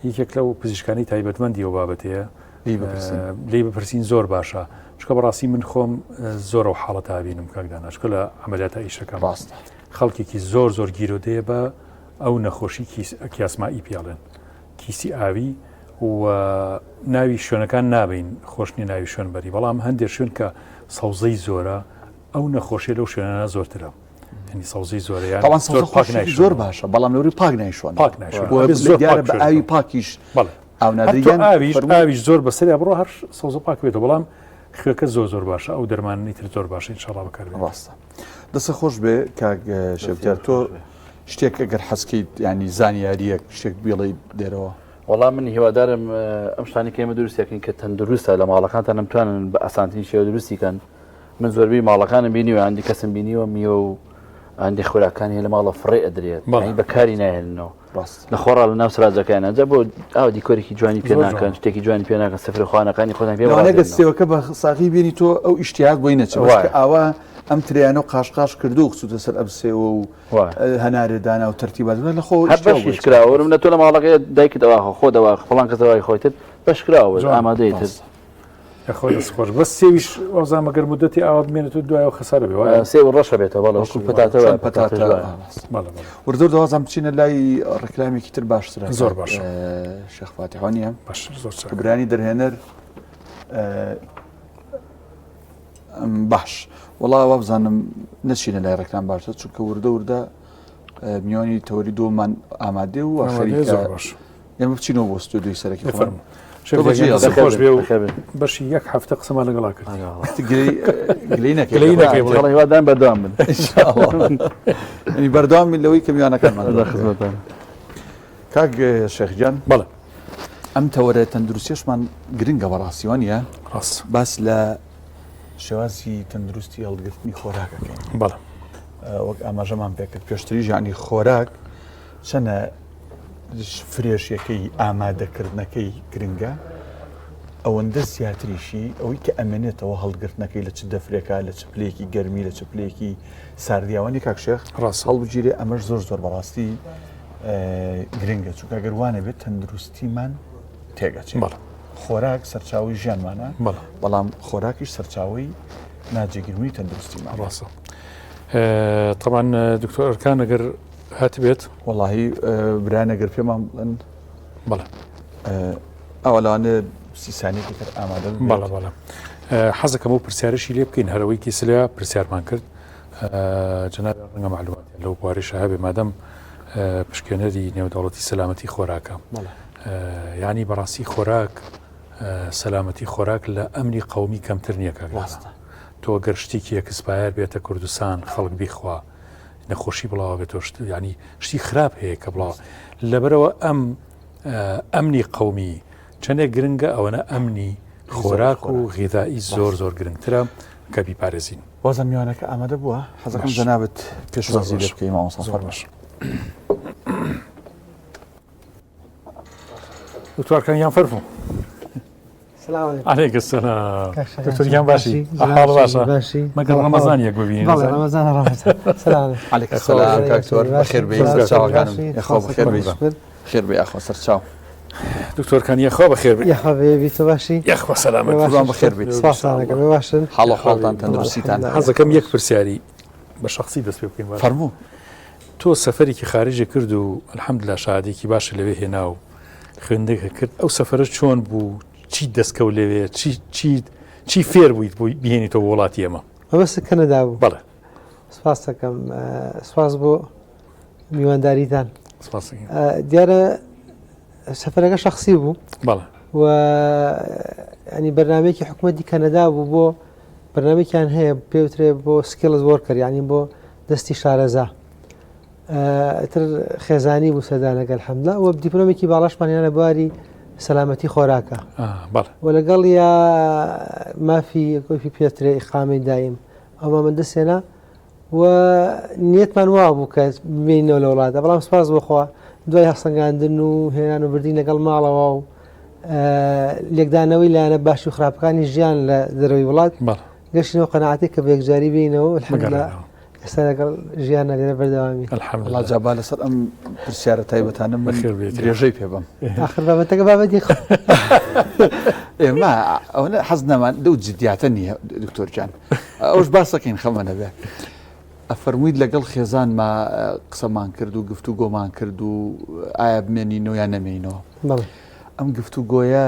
یەکێک لەو پزیشکانی تایبەتمەندی ئەو بابەتەیە لێی بپرسین لێی بپرسین زۆر باشە چونکە بەڕاستی من خۆم زۆر ئەو حاڵەتە بینم کاک دانا چونکە لە عەمەلیاتە ئیشەکەم ڕاستە خەڵکێکی زۆر زۆر گیرۆدەیە بە ئەو نەخۆشی کیس کیاسمائی پێڵێن کیسی ئاوی و ناوی شوێنەکان نابین خۆش نیە ناوی شوێن بەری بەڵام هەندێک شوێن کە سەوزەی زۆرە ئەو نەخۆشی لەو شوێنانە زۆرترە ینی سەوزەی زۆرە یان تاوان سەوزە زۆر پاک خۆشی زۆر باشە بەڵام لەوری پاک نایشۆن پاک نایشۆن. بۆ زۆر دیارە پاک بە ئاوی پاکیش بەڵێ ئاو هەر تۆ نادریان ئاویش فەرموو ئاویش زۆر بەسەریا بڕۆ هەر سەوزە پاک بێتەوە بەڵام خوێکە زۆر زۆر باشە ئەو دەرمانەی تر زۆر باشە ئینشاڵڵا بەکاربێت ڕاستە دەستە خۆش بێ کاک شێفتیار تۆ شتێک ئەگەر حەزکەیت ینی زانیاریەک شتێک بڵێ دێرەوە. وەڵا من هیوادارم ئەم شتانی کە ئێمە دروستەکەین کە تەندروستە لە ماڵەکانتان ئەمتوانن بە ئاسانترین شێوە دروستی کەن من زۆربەی ماڵەکانم بینیوە هەندی کەسم بینیوە میوە و هەندی خۆراکانی هەیە لە ماڵە فڕێ ئەدرێت یعنی بەکاری ناهێننەوە ڕاست لە خۆڕا لە ناو سراجەکەیان جا بۆ ئاو دیکۆرێکی جوانی پێ زۆر ناکەن جوانە. شتێکی جوانی پێ ناکەن سفر خوانەکانی خۆتان پێ لەوانەیە گەر بڕازێننەوە. سێوەکە بە ساغی بینی تۆ ئەو ئیشتیاق بۆی نەچێ بەس وایە. کە ئاوا ئەم ترێیانە و قاشقاش کردو و خستوتە سەر ئەم سێوە و وایە. هەنارێ دانا و تەرتیبات لە خۆ هەر ئیشتیاق بۆی بەشیش کراوە وەرم لە تۆ لە ماڵەکەی دایکت ئەواخە خۆ دەواخ فڵان کەس ئەوای خۆی تر بەش کراوە بەس جوان. ئامادەی تر ڕاستە. یاخوا دەست خۆش بەس سێویش وابزانم ئەگەر مدەتی ئاوا بمێنێت و دوایەوە خەسارە بێ وایە؟ سێو ڕەشە بێتەوە بەڵێ وەکو پەتاتە چۆن وایە پەتاتە پەتاتەش وایە. بەڵێ بەڵێ. وردە وردە وازم بچینە لای ڕێکلامێکی تر باشترە زۆر باشە. شێخ فاتیح وانییە؟ باش زۆر چاکە. برانی دەرهێنەر باش وەڵا وابزانم نەچینە لای ڕێکلام باشتر چونکە وردە وردە میوانی تەوەری دووەممان ئامادەیە و ئامادەیە زۆر خەریکە باش. ئێمە بچینەوە بۆ ستۆدیۆی سەرەکی خۆمان. فەرموو. تۆ بەجێ دەست خۆش بێ و بەخێر بێن. بەشی یەک هەفتە قسەمان لەگەڵا کرد. گلەی نەکەی. گلەیی نەکەی بڵێ. ئینشاڵڵا هیوادارم بەردەوام بن. ئینشاڵڵا. یعنی بەردەوام بین لەوەی کە میوانەکانمان لە خزمەتان. کاک شێخ گیان بەڵێ. ئەم تەوەرە تەندروستیشمان گرنگە بەڕاستی وانە؟ ڕاست. باس لە شێوازی تەندروستی هەڵگرتنی خۆراکەکەین. بەڵێ. وەک ئاماژەمان پێکرد پێشتریش یعنی خۆراک چەنە فرێشیەکەی ئامادەکردنەکەی گرنگە ئەوەندە زیاتریشی ئەوەی کە ئەمێنێتەوە هەڵگرتنەکەی لە چ دەفرێکا لە چ پلەیەکی گەرمی لە چ پلەیەکی ساردیاوانی کاک شێخ ڕاست. هەڵبگیرێ ئەمەش زۆر زۆر بەڕاستی گرنگە چونکە گەر وانە بێت تەندروستیمان تێگەچێت بەڵێ. خۆراک سەرچاوی ژیانمانە بەڵێ. بەڵام خۆراکیش سەرچاوی ناجێگیربوونی تەندروستیمان ڕاستە. تەبعەن دکتۆر ئەرکان ئەگەر هاتبێت وەڵاهی برایان ئەگەر پێمان بڵێن بەڵێ ئەوە لەوانەیە سیسانێکی تر ئامادە ببێت. بەڵێ بەڵێ حەزەکەم ئەو پرسیارەشی لێ بکەین هەرەوەی کیسلە پرسیارمان کرد جەنابیان ڕەنگە معلوماتیان لەو بوارەیشا هەبێ مادەم پشکێنەری نێودەوڵەتی سەلامەتی خۆراکە یعنی بەڕاستی خۆراک سەلامەتی خۆراک لە ئەمنی قەومی کەمتر نییە کاک ڕاستە. تۆ گەر شتێکی expire بێتە کوردستان خەڵک بیخوا نەخۆشی بڵاوە بێتەوە شت ینی شتی خراپ هەیە کە بڵاو لەبەرەوە ئەم ئەمنی قومی چەندێک گرنگە ئەوەنە ئەمنی خۆراک و غیدائی زۆر زۆر گرنگترە کە بیپارێزین. وازم میوانەکە ئامادە بووە حەزەکەم جەنابت پێشوازی لێ بکەی مامۆستا زۆر فەرموو. باش. دکتۆر ئەرکان گیان فەرموو. سلام علیکم. علیک السلام. کاک شەکان دکتۆر گیان باشی؟ باشی؟ ئەحواڵ باشە؟ باشی؟ مەگەر ڕەمەزان یەک ببینین. بەڵێ ڕەمەزان ڕەمەزان. سلام علیکم. علیک السلام کاک تۆر بەخێر بێی سەرچاوەکانم. یاخوا بەخێر بێی. خێر بێ یاخوا سەرچاو. دکتۆر کان یاخوا بەخێر بێی. یاخوا بێ بی تۆ باشی؟ یاخوا سەلامەت. قوربان بەخێر بیت. سپاستان ئەکەم بێ باشن؟ حاڵ و حاڵتان تەندروستیتان. حەزەکەم یەک پرسیاری بە شەخسی دەست پێ بکەین. فەرموو. تۆ سەفەرێکی خارجی کرد و الحمدلله شەهادەیەکی باشت لەوێ هێنا و خوێندنگە کرد ئەو سەفەرە چۆن بوو چی دەستکەوت لەوێ چی چی چی فێر بوویت بۆی بهێنیتەوە بۆ وڵاتی ئێمە؟ مەبەست کەنەدا بوو؟ بەڵێ. سپاس دەکەم سپاس بۆ میوانداریتان. سپاس دەکەم. دیارە سەفەرەکە شەخسی بوو. بەڵێ. و ینی بەرنمەیەکی حکوومەتی کەنەدا بوو بۆ بەرنمێکیان هەیە پێوترێ بۆ skilled worker یعنی بۆ دەستی شارەزا. ئیتر خێزانی بوو سەردانەکە الحمدلله و دیپلۆمێکی باڵاشمان هێنا لە بواری سەلامەتی خۆراکە و لەگەڵ یا مافی کۆفی پێترێ ئیقامەی دایم ئەوما من دەستێنا و نیەتمان وا بوو کە بمێنەوە لە وڵاتە بەڵام سپاس بۆخوا دوای هەڵسەنگاندن و هێنان و بردین لەگەڵ ماڵەوە و لێکدانەوەی لایەنە باش و خراپەکانی ژیان لە دەرەوەی وڵات گەشتینەوە قەناعەتێک کە بە یەکجاری بینەوە الحمدلله ئێستا لەگەڵ ژیانە لێرە بەردەوامی الحمدلله جا با لەسەر ئەم پرسیارە تایبەتانە من درێژەی پێ بم آخر بابەتەکە بابەتی ئێمە ئەوەنە حەز نەمان لەو جدیاتە نییە دکتۆر جان ئەوش باسەکەین خەمە نەبێ ئەفەرموویت لەگەڵ خێزانما قسەمان کرد و گفت و گۆمان کرد و ئایا بمێنینەوە یان نەمێنەوە ئەم گفت و گۆیە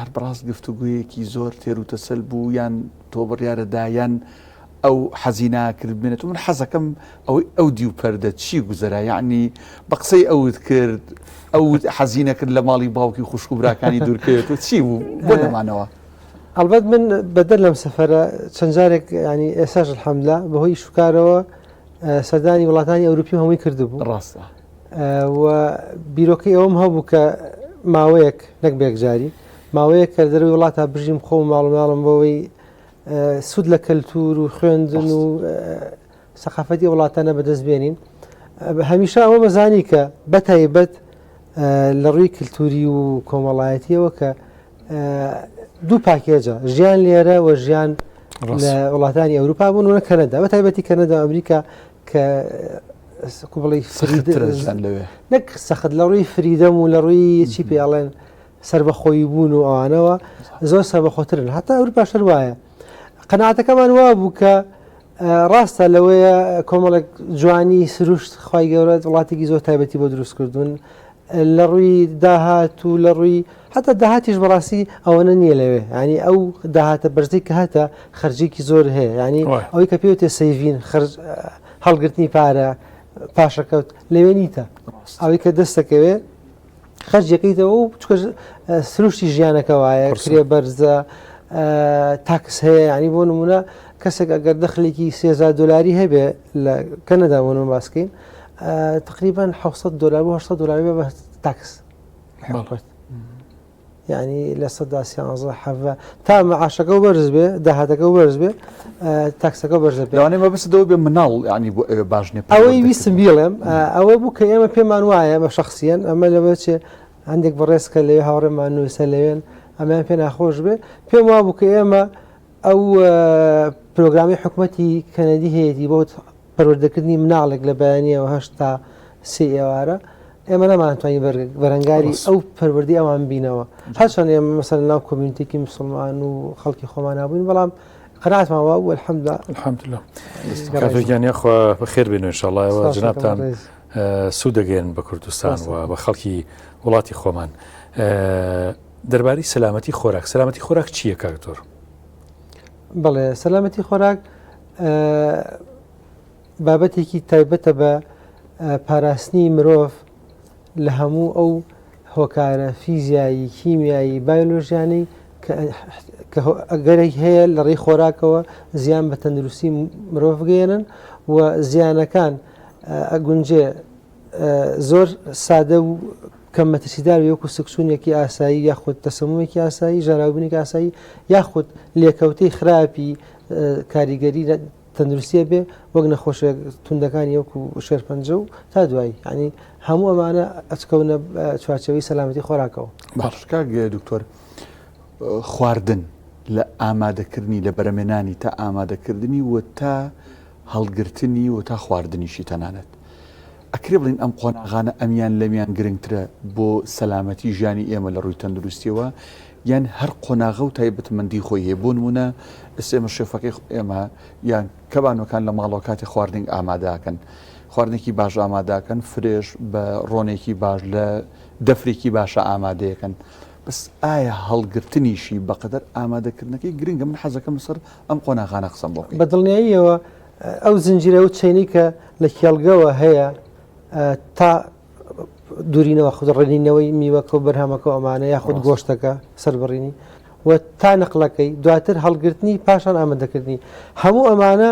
هەر بەڕاست گفتوگۆیەکی زۆر تێروتەسەل بوو یان تۆ بڕیارە دا یان ئەو حەزی ناکرد بمێنێت من حەزەکەم ئەوەی ئەو دیو پەردە چی گوزەرا یعنی بە قسەی ئەوت کرد ئەو حەزی نەکرد لە ماڵی باوکی خوشک و براکانی دوورکەوێت و چی بوو بۆ نەمانەوە ئەڵبەت من بەدەر لەم سەفەرە چەند جارێک ینی ئێساش الحەمدلله بەهۆی شوکارەوە سەردانی وڵاتانی ئەوروپی هەمووی کردبوو ڕاستە و بیرۆکەی ئەوەم هەبوو کە ماوەیەک نەک بەیەکجاری ماوەیەک کە دەروی وڵاتە بژیم خۆم ماڵ ماڵم بەوەی سوود لە کەلتور و خوێندن و سەقافەتی وڵاتانە بەدەست بێنین هەمیشە ئەوە مەزانی کە بەتایبەت لە ڕووی کللتوری و کۆمەڵایەتیەوە کە دوو پاکێجە ژیان لێرە و ژیان لە وڵاتانی ئەوروپا بوون و کەنەدا بە تایبەتی کەنەدا ئەمریکا کە بڵێ لەوێ نەک سەخت لە ڕووی freedom و لە ڕووی چی پێڵێن سربەخۆی بوون و ئەوانەوە زۆر سەربەخۆترن هەتا ئەوروپا شەر وایە قەناعەتەکەمان وا بوو کە ڕاستە لەوەیە کۆمەڵێک جوانی سروشت خی گەورە وڵاتێکی زۆر تایبەتی بۆ دروستکردون لە ڕووی داهات و لە ڕووی حتا داهاتیش بەڕاستی ئەوەنە نییە لەوێ ینی ئەو داهاتە بەرزی کە هەتە خەرجێکی زۆر هەیە ینی ئەوەی کە پێوتێ saving خرج هەڵگرتنی پارە پاشەکەوت لەوێ نیتە ئەوەی کە دەستەکەوێ خەرجەکەیتەوە و چکە سروشتی ژیانەکە وایە کرێ بەرزە tax هەیە ینی بۆ نمونە کەسێک ئەگەر دەخلێکی 3000 دلاری هەبێ لە کەنەدا بۆ نمونە باسکەین تقریبا 600 دلار بۆ 800 دلاری بە tax یعنی لە سەدا سیانزە حەڤە تا معاشەکە و بەرز بێ داهاتەکە و بەرز بێ تاکسەکە بەرز بێ لەوانەیە مەبەستت ئەوە بێ مناڵ یعنی بۆ ئەوێ باش نییە ئەوەی ویستم بیڵێم ئەوە بوو کە ئێمە پێمان وایە بە شخصیەن ئەمە لەوە چێ هەندێک بەڕێز کە لەوێ هاوڕێمان نووسە لەوێن ئەمەیان پێ ناخۆش بێ پێم وا بوو کە ئێمە ئەو پرۆگرامی حکوومەتی کەنەدی هەیەی بۆ پەروەردەکردنی مناڵێک لە بەیانیەوە هەشت تا سێ ئێوارە ئێمە نەمانتوانی بەرەنگاری ئەو پەروەردەی ئەوان بینەوە هەرچەند ئێمە مەسەلەن ناو community ێکی مسلمان و خەڵکی خۆمان نابووین بەڵام قەناعەتمان وا بوو الحمدلله الحمدلله کاکە گیان یاخوا بەخێر بێن ان شاء الله ئێوە جنابتان سوود دەگەیەنن بە کوردستان و بە خەڵکی وڵاتی خۆمان دەربارەی سەلامەتی خۆراک سەلامەتی خۆراک چییە کاک دکتۆر؟ بەڵێ سەلامەتی خۆراک بابەتێکی تایبەتە بە پاراستنی مرۆڤ لە هەموو ئەو هۆکارە فیزیایی کیمیایی بایۆلۆژیانەی کە ئەگەرێک هەیە لە ڕێی خۆراکەوە زیان بە تەندروستی مرۆڤ بگەیەنن و زیانەکان ئەگونجێ زۆر سادە و کەم مەترسیدار وەکو سکچوونێکی ئاسایی یاخود تەسەمومێکی ئاسایی ژەراوبوونێکی ئاسایی یاخود لێکەوتەی خراپی کاریگەری تەندروستیە بێ وەک نەخۆشیە توندەکانی وەکو شێرپەنجە و تا دوایی یعنی هەموو ئەمانە ئەچکەونە چوارچێوەی سەلامەتی خۆراکەوە. باش کاک دکتۆر خواردن لە ئامادەکردنی لە بەرەمێنانی تا ئامادەکردنی و تا هەڵگرتنی و تا خواردنیشی تەنانەت ئەکرێ بڵێین ئەم قۆناغانە ئەمیان لەمیان گرنگترە بۆ سەلامەتی ژیانی ئێمە لە ڕووی تەندروستیەوە یان هەر قۆناغە و تایبەتمەندی خۆی هەیە بۆ نمونە ئێستا ئێمە شێفەکەی ئێمە یان کەبانوەکان لە ماڵەوە کاتی خواردنگ ئاماداکەن خواردنێکی باش ئاماداکەن fresh بە ڕۆنێکی باش لە دەفرێکی باشە ئامادەیەکەن بەس ئایا هەڵگرتنیشی بەقەدەر ئامادەکردنەکەی گرنگە من حەزەکەم لەسەر ئەم قۆناغانە قسەم بۆ بکەی. بە دڵنیاییەوە ئەو زنجیرە و chain ی کە لە کێڵگەوە هەیە تا دوورینەوە خود ڕنینەوەی میوەکە و بەرهەمەکە و ئەمانە یاخود گۆشتەکە سەربڕینی و تا نەقلەکەی دواتر هەڵگرتنی پاشان ئامادەکردنی هەموو ئەمانە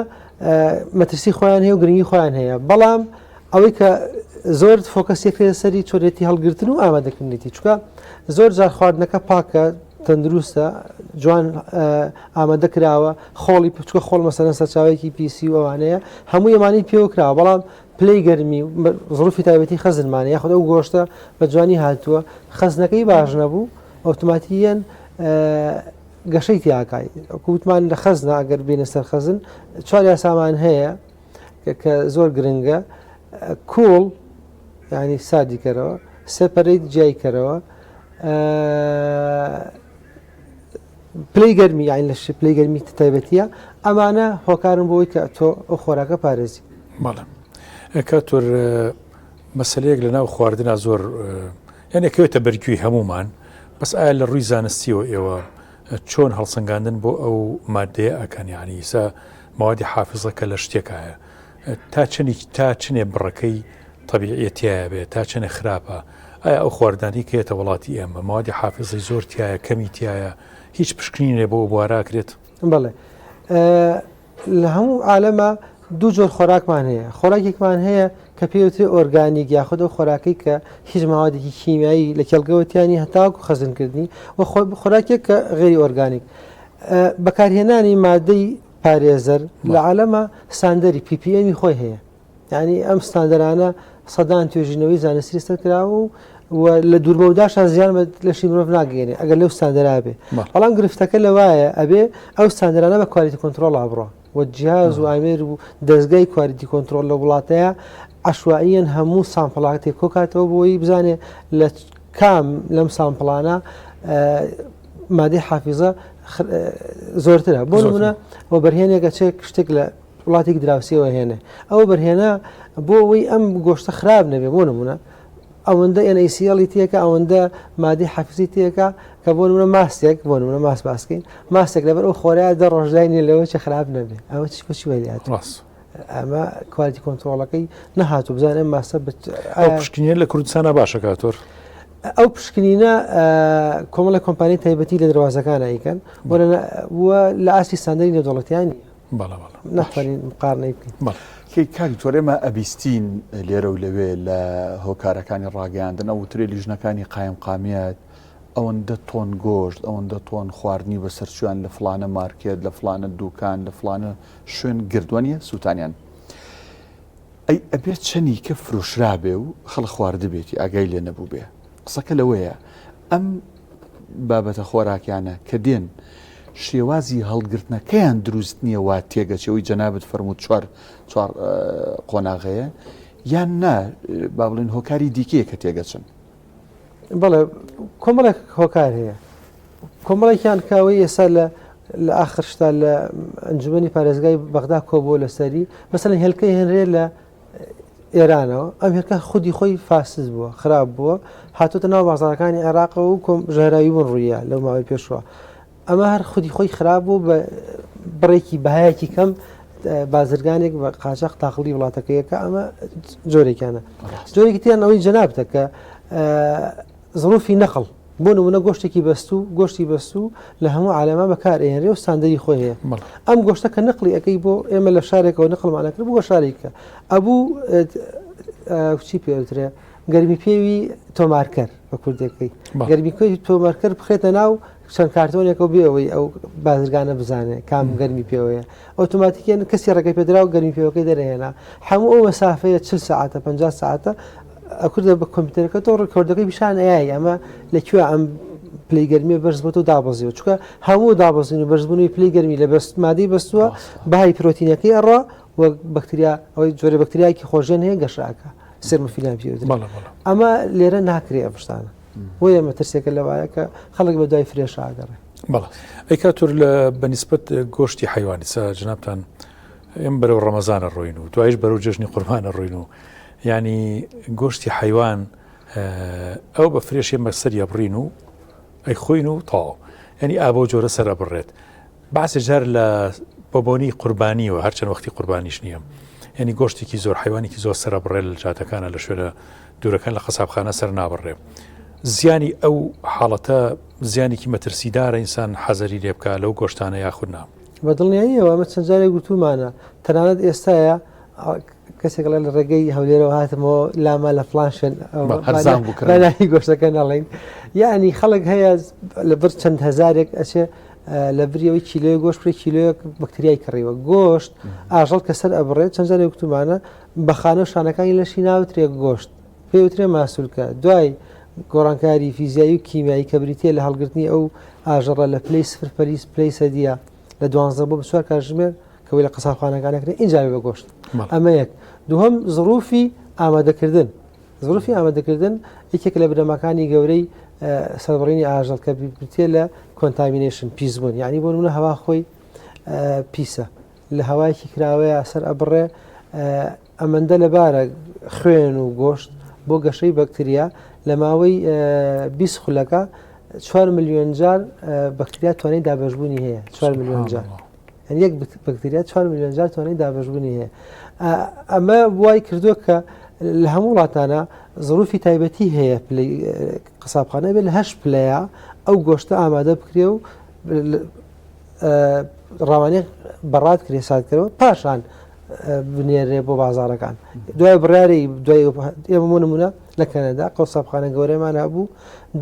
مەترسی خۆیان هەیە و گرنگی خۆیان هەیە بەڵام ئەوەی کە زۆر focus ێکرێت سەری چۆنێتی هەڵگرتن و ئامادەکردنێتی چکە زۆر جار خواردنەکە پاکە تەندروستە جوان ئامادە کراوە خۆڵی پچکە خۆڵ مەسەلەن سەرچاوەیەکی پیسی و ئەوانەیە هەموو ئەمانەی پێوە کراوە بەڵام پلەی گەرمی و زروفی تایبەتی خەزنمانە یاخود ئەو گۆشتە بە جوانی هاتووە خەزنەکەی باش نەبوو ئۆتۆماتیەن گەشەی تیاکای وتمان لە خەزنە ئەگەر بینە سەر خەزن چوار یاسامان هەیە کە زۆر گرنگە cool ینی ساردی کەرەوە separate جیای کەرەوە پلەی گەرمی یان لە پلەی گەرمی تایبەتیە ئەمانە هۆکارن بۆی کە تۆ ئەو خۆراکە پارێزی. بەڵێ کاتۆر مەسلەیەک لە ناو خواردنا زۆر یانە کەوێتە بەرگوی هەمومان بەس ئایا لە ڕووی زانستیەوە ئێوە چۆن هەڵسەنگاندن بۆ ئەو مادەیە ئەکەن یعنی ئیسا مەوادی حافزە کە لە شتێکایە تا چەنی تا چنێ بڕەکەی تەبیعیە تیایە بێ تا چەنێ خراپە ئایا ئەو خواردنانەی کە یەتە وڵاتی ئێمە مەوادی حافزەی زۆر تیایە کەمی تیایە هیچ پشکنینێ بۆ ئەو بوارە ئەکرێت؟ بەڵێ لە هەموو عالەمە دوو جۆر خۆراکمان هەیە خۆراکێکمان هەیە کە پێوترێ ئۆرگانیک یاخود ئەو خۆراکەی کە هیچ ماوادێکی کیمیایی لە کێڵگەوە تیانی هەتاوەکو خەزنکردنی و خۆراکێک کە غێری ئۆرگانیک بەکارهێنانی مادەی پارێزەر لە عالەمە ستاندەری PPM ی خۆی هەیە یعنی ئەم ستاندەرانە سەدان توێژینەوەی زانستی لەسەر کراوە و و لە دوورمەوداشا زیان بە لەشی مرۆڤ ناگەێنێ ئەگەر لەو ستاندەرا بێ بەڵام گرفتەکە لەوایە ئەبێ ئەو ستاندەرانە بە quality control بڕۆ و جیاز و ئامێر و دەستگای quality control لە وڵاتەیە عشوائیەن هەموو sample اتێک کۆکاتەوە بۆی بزانێ لە کام لەم sample انە مادەی حافیزە زۆرترە بۆ نمونە وەبەرهێنێکە چێک شتێک لە وڵاتێکی دراوسێوە هێنێ ئەو بەرهێنە بۆ ئەوەی ئەم گۆشتە خراپ نەبێ بۆ نمونە ئەوەندە NaCl تێکە ئەوەندە مادەی حەفزی تێکە کە بۆ نمونە ماستێک بۆ نمونە ماس باسکەین ماستێک لەبەر ئەو خۆرا دە ڕۆژدای نیە لەوە چه خراپ نەبێ ئەوە چی بۆچی وەلی هاتوو ڕاست ئەمە quality control ەکەی نەهاتوو بزانێ ئەم ماستە ئەو پشکنینە لە کوردستانە باشە کاتۆر ئەو پشکنینە کۆمەڵە کۆمپانی تایبەتی لە دەروازەکان ئەیکەن و لە ئاستی ستاندەری نێودەوڵەتیان نیە بەڵێ بەڵێ ناتوانین مقارنەی بکەین. بەڵێ. کەی کاک دکتۆر ئێمە ئەبیستین لێرە و لەوێ لە هۆکارەکانی ڕاگەیاندن ئەو وترێ لیژنەکانی قایمقامیەت ئەوەندە تۆن گۆشت ئەوەندە تۆن خواردنی بەسەرچویان لە فڵانە مارکێت لە فڵانە دوکان لە فڵانە شوێن گردوە نیە سوتانیان ئەی ئەبێ چەنی کە فرۆشرابێ و خەڵک خواردبێتی ئاگای لێ نەبووبێ قسەکە لەوەیە ئەم بابەتە خۆراکیانە کە دێن شێوازی هەڵگرتنەکەیان دروست نییە وا تێگەچێ ئەوی جەنابت فەرمووت چوار چوار قۆناغەیە یان نا با بڵێن هۆکاری دیکەیە کە تێگەچن بەڵێ کۆمەڵێک هۆکار هەیە کۆمەڵێکیان کاوەی ئێستا لە لە ئاخر شتا لە ئەنجومی پارێزگای بەغدا کۆبووە لەسەری مەسەلەن هێلکەی هێنرێ لە ئێرانەوە ئەم هێلکە خودی خۆی فاسد بووە خراپ بووە هاتوتە ناو بازارەکانی عێراقەوە و کۆم ژەهراوی بوون ڕوویە لەو ماوەی پێشوە ئەمە هەر خودی خۆی خراپ بوو بە بڕێکی بەهایەکی کەم بازرگانێک بە قاچاق تاقڵی وڵاتەکەیەکە ئەمە جۆرێکیانە جۆرێکی تیان ئەوەی جەنابتە کە زروفی نەقڵ بۆ نمونە گۆشتێکی بەستوو گۆشتی بەستوو لە هەموو عالەما بەکار ئەهێنرێ و ستاندەری خۆی هەیە ئەم گۆشتە کە نەقلی ئەەکەی بۆ ئێمە لە شارێکەوە نەقلمانە کرد بۆ شارێکە ئەبوو چی پێوترێ گەرمی پێوی تۆمارکەر بە کوردەکەی گەرمی پێوی تۆمارکەر بخرێتە ناو چەند کارتۆنێکە و بێەوەی ئەو بازرگانە بزانێ کام گەرمی پێوەیە ئۆتۆماتیکیان کەسی ڕێگەی پێدراو گەرمی پێوەکەی دەرهێنا هەموو ئەو مەسافەیە 40 ساعتە 50 ساعتە ئەکردە بە کۆمپیوتەرەکە تۆ record ەکەی پیشان ئەیای ئەمە لە کوێ ئەم پلەی گەرمیە بەرز بۆ تۆ دابەزیوە چونکە هەموو دابەزین و بەرزبوونی پلەی گەرمی لە بەست مادەی بەستووە بەهای پرۆتینەکەی ئەڕا و بەکتریا ئەوەی جۆرە بەکتریایەکی خۆشێن هەیە گەشاکە سێرمۆفیلیان پێ ئەمە لێرە ناکرێ ئەم شتانە بۆیە مەترسێکە لەوایە کە خەڵک بە دوای fresh ئاگەڕێ. بەڵێ ئەی کاتور لە بەنیسبەت گۆشتی حیوانی سا جنابتان ئێم بەرەو ڕەمەزانە ڕۆین و دوایش بەرەو جەژنی قوربانە ڕۆین و ینی گۆشتی حیوان ئەو بە fresh ێ مەسەریە بڕین و ئەی خۆین و تاو ینی ئابە جۆرە سەر بڕێت بەعزێ جار لە بە بۆنی قوربانیەوە هەرچەند وەختی قوربانیش نییە یعنی گۆشتێکی زۆر حیوانێکی زۆر سەرە بڕێ لە جادەکانە لە شوێنە دوورەکان لە قەسابخانە سەر نابڕێ زیانی ئەو حاڵەتە زیانێکی مەترسیدارە ئینسان حەزەری لێ بکە لەو گۆشتانە یاخود نا. بە دڵنیاییەوە ئەمە چەند جارێک گوتومانە تەنانەت ئێستاە کەسێک ڵێ لە ڕێگەی هەولێرەوە هاتمەوە لاما لە فلان شوێن بەناوی گۆشتەکە نەڵێن یعنی خەڵک هەیە لە بر چەند هەزارێک ئەچێ لە بریەوەی کیلۆی گۆشت پێ کیلۆیەک بەکتریای کڕیوە گۆشت ئاژەڵ کە سەر ئەبڕێت چەند جارێک گوتومانە بە خانە و شانەکانی لەشی ناوترێک گۆشت پێوترێ ماسولکە دوای گۆڕانکاری فیزیایی و کیمیایی کە بریتە لە هەڵگرتنی ئەو ئاژەڵە لە پلەی سفر پەلیس پلەی سەدیە لە دوانزە بۆ چوار کاتژمێر کەوەی لە قەسابخانەکان ئەکرێت ئینجا بێ بە گۆشت ئەمە یەک دووهەم زڕوفی ئامادەکردن زڕوفی ئامادەکردن یەکێک لە بنەماکانی گەورەی سەربڕینی ئاژەڵ کە بریتیە لە contamination پیسبوون یعنی بۆ نمونە هەوا خۆی پیسە لە هەوایەکی کراوەیە سەر ئەبڕێ ئەمەندە لەبارە خوێن و گۆشت بۆ گەشەی بەکتریا لە ماوەی 20 خولەکە 4 میلیۆن جار بەکتریا توانای دابەشبوونی هەیە 4 میلیۆن جار یەک بەکتریا 4 میلیۆن جار توانای دابەشبوونی هەیە ئەمە وای کردووە کە لە هەموو وڵاتانە زروفی تایبەتی هەیە قسابخانە بێت لە هەش پلەیە ئەو گۆشتە ئامادە بکرێ و ڕەوانەی بەڕاد کرێ ساردکەرەوە پاشان بنێرێ بۆ بازارەکان دوای بڕیاری دوای ئێمە بۆ نمونە لە کەنەدا قەسابخانە گەورەمان هەبوو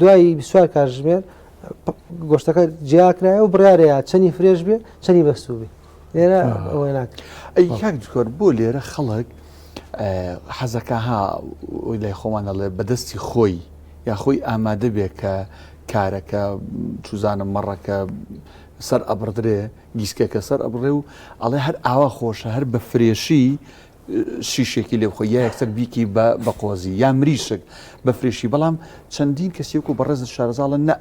دوای 24 کاتژمێر گۆشتەکە جیاکرایە و بڕیارەیە چەنی fresh بێ چەنی بەستوو بێ لێرە ئەوە ناکرێت. ئەی کاک دکتۆر بۆ لێرە خەڵک حەزەکە ها لای خۆمان ئەڵێ بەدەستی خۆی یاخۆی ئامادە بێ کە کارەکە چوزانم مەڕەکە سەر ئەبڕدرێ گیسکەکە سەر ئەبڕێ و ئەڵێ هەر ئاوا خۆشە هەر بە fresh ی شیشێکی لێ بخۆی یا یەکسەر بیکی بە بە قۆزی یا مریشک بە fresh ی بەڵام چەندین کەسی وەکو بەڕێزت شارەزاڵن نە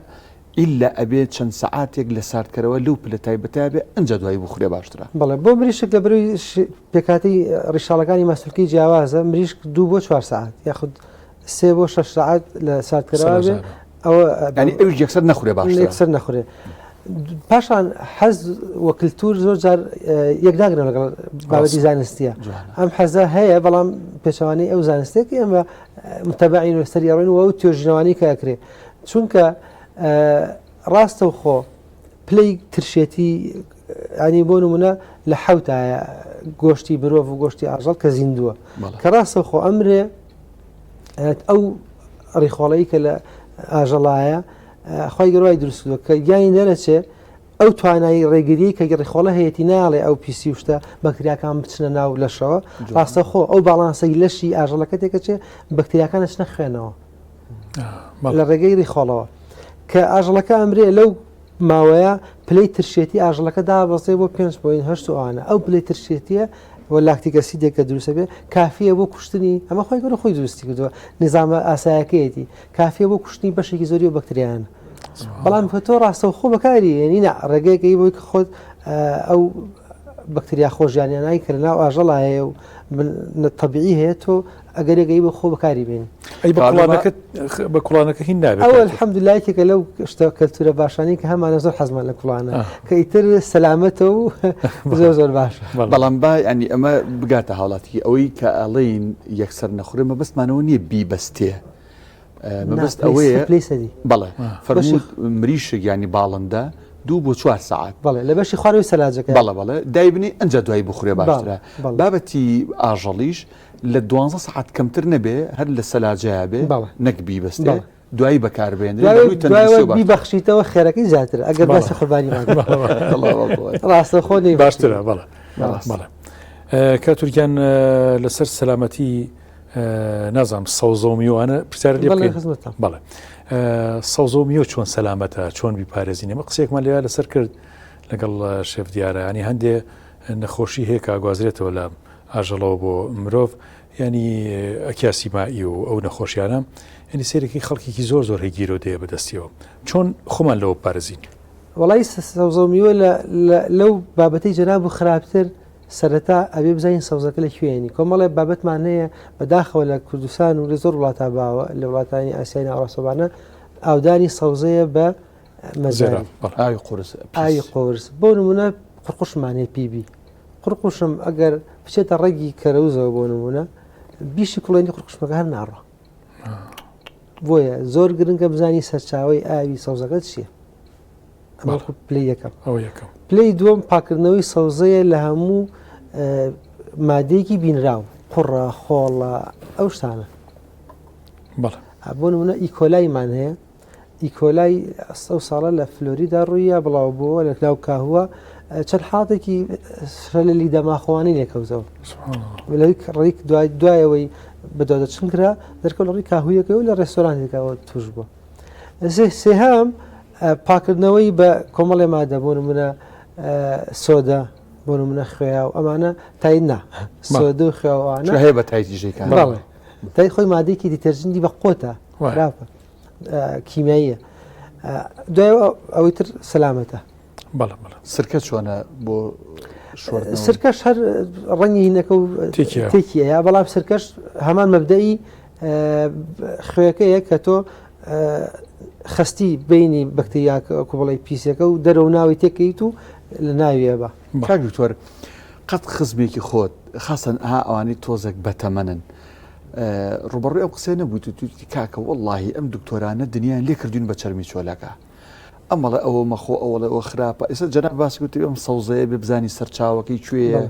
ئیلا ئەبێ چەند سەعاتێک لە ساردکەرەوە لەو پلە تایبەتە بێ ئەنجا دوایی بخورێ باشترە. بەڵێ بۆ مریشک لە بەروی پێکهاتەی ڕیشاڵەکانی ماسولکەی جیاوازە مریشک دوو بۆ چوار سەعات یاخود سێ بۆ شەش سەعات لە ساردکەرەوە بێ ئەوە ینی ئەویش یەکسەر نەخورێ باشترە یەکسەر نەخورێ پاشان حەز و کللتور زۆر جار یەک ناگرن لەگەڵ بابەتی زانستیە ئەم حەزە هەیە بەڵام پێچەوانەی ئەو زانستێک ئێمە متەبعین و سەری ڕۆین و ئەو توێژینەوانی کە ئەکرێ چونکە ڕاستە و خۆ پلەی ترشێتی ینی بۆ نمونە لە حوتایە گۆشتی مرۆڤ و گۆشتی ئاژەڵ کە زیندووە کە ڕاستە خۆ ئەمرێ ئەو ڕیخۆڵەی کە لە ئاژەڵایە خی گەروای دروستکردوە کە گیانی دەرەچێ ئەو توانایی ڕێگری کە ڕیخۆڵە هەیەی ناڵێ ئەو پیسی و شتە بەکتریاکان بچنە ناو لەشەوە ڕاستەخۆ ئەو باڵانسەی لەشی ئاژەڵەکە تێکەچێ بەکتریاکان ئەچنە خوێنەوە لە ڕێگەی ڕیخۆڵەوە کە ئاژەڵەکە ئەمرێ لەو ماوەیە پلەی ترشێتی ئاژەڵەکە دابەزێ بۆ 5.8 ئەوانە ئەو پلەی ترشێتیە و lactic acid ێک کە دروستە بێ کافیە بۆ کوشتنی ئەمە خۆی گەورە خۆی دروستی کردووە نیزامە ئاسایەکەیەتی کافیە بۆ کوشتنی بەشێکی زۆری و بەکتریان بەڵام کە تۆ ڕاستەوخۆ بەکاری یعنی نا ڕێگەیەکەی بۆی کە خۆت ئەو بەکتریا خۆشیانیانایی کە لە ناو ئاژەڵا هەیە و تەبیعی هەیە تۆ ئەگەرێک ئەی بۆ خۆ بەکاری بێنی. ئەی بە کوڵانەکە بە کوڵانەکە هین نابێت ئەوە الحمدلله یەکێکە لەو شتە کەلتورە باشانەی کە هەمانە زۆر حەزمان لە کوڵانە کە ئیتر سەلامەتە و زۆر زۆر باشە بەڵام با ینی ئەمە بگاتە هاوڵاتی ئەوەی کە ئەڵێین یەکسەر نەخورێ مەبەستمانەوە نییە بیبەستێ مەبەست ئەوەیە بەڵێ فەرمووت مریشک ینی باڵندە دوو بۆ چوار سەعات بەڵێ لە بەشی خوارەوەی سەلاجەکە بەڵێ بەڵێ دایبنی ئەنجا دوایی بخورێ باشترە بابەتی ئاژەڵیش لە دوانزە سەعات کەمتر نەبێ هەر لە سەلاجەیا بێ نەک بیبەستێ دوایی بەکاربێنرێ لە ڕووی تەندروستیەوە باشترە. بیبەخشیتەوە خێرەکەی زیاترە ئەگەر باسی قوربانی ڕاستەخۆ نەی باشترە بەڵێ بەڵێ کاک تورکیان لەسەر سەلامەتی نازانم سەوزە و میوانە پرسیار لێ بکەین بەڵێ سەوزە و میوە چۆن سەلامەتە چۆن بیپارێزین ئێمە قسەیەکمان لێ لەسەر کرد لەگەڵ شێف دیارە ینی هەندێ نەخۆشی هەیە کە ئەگوازرێتەوە لە ئاژەڵەوە بۆ مرۆڤ ینی ئەکیاسی مائی و ئەو نەخۆشیانە ینی سێرەکی خەڵکێکی زۆر زۆر هەیە گیرۆدەیە بەدەستیەوە چۆن خۆمان لەوە بپارێزین؟ وەڵی سەوزە و میوە لەو بابەتەی جەناب و خراپتر سەرەتا ئەبێ بزانین سەوزەکە لە کوێنی کۆمەڵێ بابەتمان هەیە بەداخەوە لە کوردستان و لە زۆر وڵاتە باوە لە وڵاتانی ئاسیای ناوەڕاستەوانە ئاودانی سەوزەیە بە مەزاری ئاوی قورس ئاوی قورس بۆ نمونە قڕقشمان هەیە پیبی قڕقشم ئەگەر بچێتە ڕەگی کەرەوزەوە بۆ نمونە بیشی کوڵێنی قڕقشمەکە هەر ناڕە بۆیە زۆر گرنگە بزانی سەرچاوی ئاوی سەوزەکە چییە. ئەمە پلەی یەکەم. پلەی دووەم پاکردنەوەی سەوزەیە لە هەموو مادەیەکی بینراو، قوڕە، خۆڵە، ئەو شتانە. بۆ نمونە ئیکۆلایمان هەیە، ئیکۆلای ئەو ساڵە لە فلۆریدا ڕوویە بڵاو بووە لە ناو کاهووە چەند حاڵەتێکی شەلەلی دەماخوانی لێکەوتەوە لەوی ڕێک دوای دوایەوەی بەدوادەچون کرا دەرکەوت لە ڕێی کاهوویەکەوە لە ڕێستۆرانێکەوە توش بووە. سێهەم پاکردنەوەی بە کۆمەڵێ مادە بۆ نمونە سۆدە بۆ نمونە خوێیا و ئەمانە تای نا سۆدە و خوێوانە هەیە بە تایتیژەکان بەڵێ تای خۆی مادەیەکی detergent ی بە قۆتە خراپە کیمیاییە دوای ئەوەی تر سەلامەتە بەڵێ بەڵێ سرکە چۆنە بۆ سرکەش هەر ڕەنگی هینەکە و تێکیە بەڵام سرکەش هەمان مەبدەئی خوێەکەیە کە تۆ خستی بینی بەکتریاکە کوبڵی پیسەکە و دەرەوە ناوی تێکەیت و لە ناویە بە کاک دکتۆر قەت خزمێکی خۆت خاصەن ئەها ئەوانەی تۆزێک بەتەمەنن ڕوبەڕووی ئەو قسەیە نەبوویت و توتی کاکە وەڵڵاهی ئەم دکتۆرانە دنیایان لێ کردوین بە چەرمی چۆلەکە ئەمەڵێ ئەوە مەخۆ ئەوەڵێ ئەوە خراپە ئێستا جەناب باسی گوتی ئەم سەوزەیە بێ بزانی سەرچاوەکەی کوێیە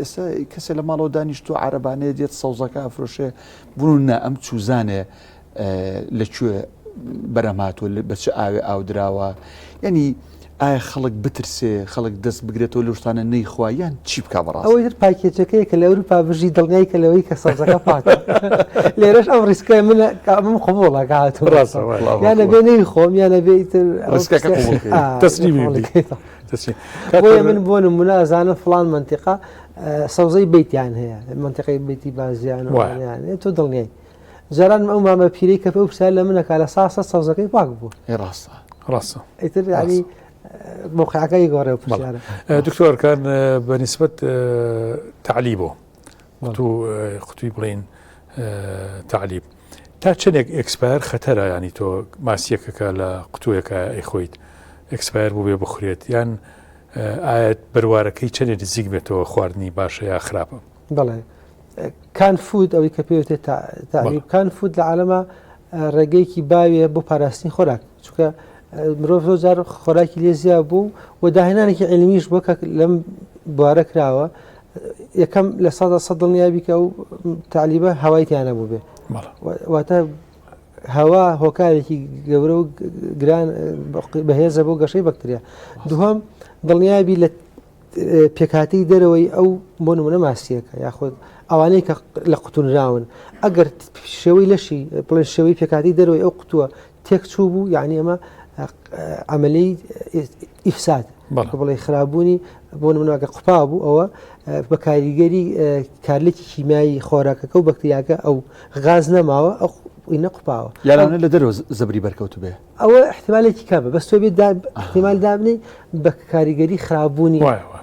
ئێستا کەسێ لە ماڵەوە دانیشتووە عەرەبانەیە دێت سەوزەکە ئەفرۆشێ بوون نا ئەم چوزانێ لە کوێ بەرهەم هاتووە بە چ ئاوێ ئاو دراوە یعنی ئایا خەڵک بترسێ خەڵک دەست بگرێتەوە لەو شتانە نەیخوا یان چی بکا بەڕاست ئەوەی تر package ەکەیە کە لە ئەوروپا بژی دڵنیای کە لەوەی کە سەوزەکە پاکە لێرەش ئەم risk ە من ئەمم قبوڵە کە هاتووم ڕاستە وایە. یان ئەبێ نەیخۆم یان ئەبێ ئیتر ئەو risk ەکە پرسیار- قبوڵ کەی. ئا، تەسلیمی قبوڵی بی. کەی. تەسلیم. بۆیە من بۆ نمونە ئەزانم فڵان مەنتیقە سەوزەی بەیتیان هەیە مەنتیقەی بەیتی بازیان و وایە. ئەوانەیان هەیە، تۆ دڵنیای جاران ئەو مامە پیرەی کە ئەو پرسیار لە منەکە لە ساسە سەوزەکەی پاک بوو ئێ ڕاستە ڕاستە ئیتر یعنی موقعەکەی گۆڕێ و پرسیارە دکتۆر ئەرکان بە نیسبەت تەعلیبۆ قوتوو قوتوی بڵین تەعلیب تا چەندێک expire خەتەرە ینی تۆ ماسیەکەکە لە قوتوویەکە ئەیخۆیت expire بوو بێ بخورێت یان ئایا بەروارەکەی چەندێک نزیک بێتەوە خواردنی باشە یا خراپە بەڵێ canned food ئەوەی کە پێوتێت تەعلیب canned food لە عالەمە ڕێگەیەکی باویە بۆ پاراستنی خۆراک چونکە مرۆڤ زۆر جار خۆراکی لێ زیا بوو و داهێنانێکی عیلمیش بۆ کە لەم بوارە کراوە یەکەم لە سەدا سە دڵنیابی کە ئەو تەعلیبە هەوای تیانە بوو بێ واتە هەوا هۆکارێکی گەورە و گران بەهێزە بۆ گەشەی بەکتریا دووەم دڵنیابی لە پێکهاتەی دەرەوەی ئەو بۆ نمونە ماسیەکە یاخود ئەوانەی کە لە قوتونراون ئەگەر شێوەی لەشی بڵێن شێوەی پێکاتی دەرەوەی ئەو قوتووە تێک چوو بوو یعنی ئەمە عملی ئیفساد بڵێ خراپبوونی بۆ نمونەکە قوپا بوو ئەوە بە کاریگەری کارلێکی کیمیایی خۆراکەکە و بەکتریاکە ئەو غاز نەماوە ئەو ئینە قوپاوە یارانە لە دەرەوە زەبری بەرکەوت بێ ئەوە احتیمالێکی کەمە بەس تۆ بێت احتیمال دابنێی بە کاریگەری خراپبوونی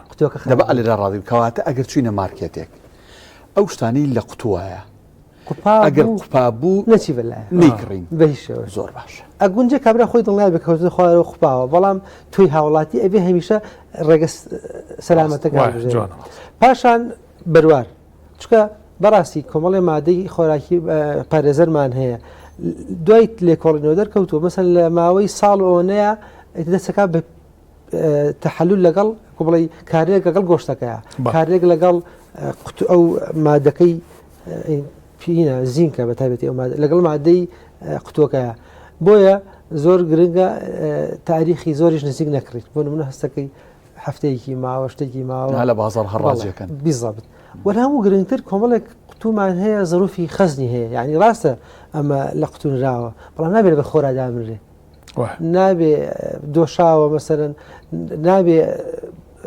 قوتوەکە دەبا لێرە ڕازی کەواتە ئەگەر چوینە مارکێتێک ئەو شتانەی لە قوتوایە ئەگەر قوپا بوو نەچی بەلای نەیکڕین بە هیچ شێوە زۆر باشە ئەگونجێ کابرا خۆی دڵنیا بێ کەوتە خوارەوە قوپاوە بەڵام تۆی هاوڵاتی ئەبێ هەمیشە ڕێگە سەلامەتەکە پاشان بەروار چونکە بەڕاستی کۆمەڵێ مادەی خۆراکی پارێزەرمان هەیە دوای لێکۆڵینەوە دەرکەوتووە مەسەن لە ماوەی ساڵ ئەوەنەیە دەستەکە بە تەحلل لەگەڵ بڵێ کارێک لەگەڵ گۆشتەکەیە کارێک لەگەڵ قوتو ئەو مادەکەی پینە زینکە بە تایبەتی ئەو لەگەڵ مادەی قوتوەکەیە بۆیە زۆر گرنگە تاریخی زۆریش نزیک نەکڕیت بۆ نمونە هەستەکەی هەفتەیەکی ماوە شتێکی ماوە لە بازاڕ هەر ڕازیەکەن بیزەبت وە هەموو گرنگتر کۆمەڵێک قوتومان هەیە زەروفی خەزنی هەیە یعنی ڕاستە ئەمە لە قوتونراوە بەڵام نابێت بە خۆرا دابنرێ نابێ دۆشاوە مەسەرەن نابێ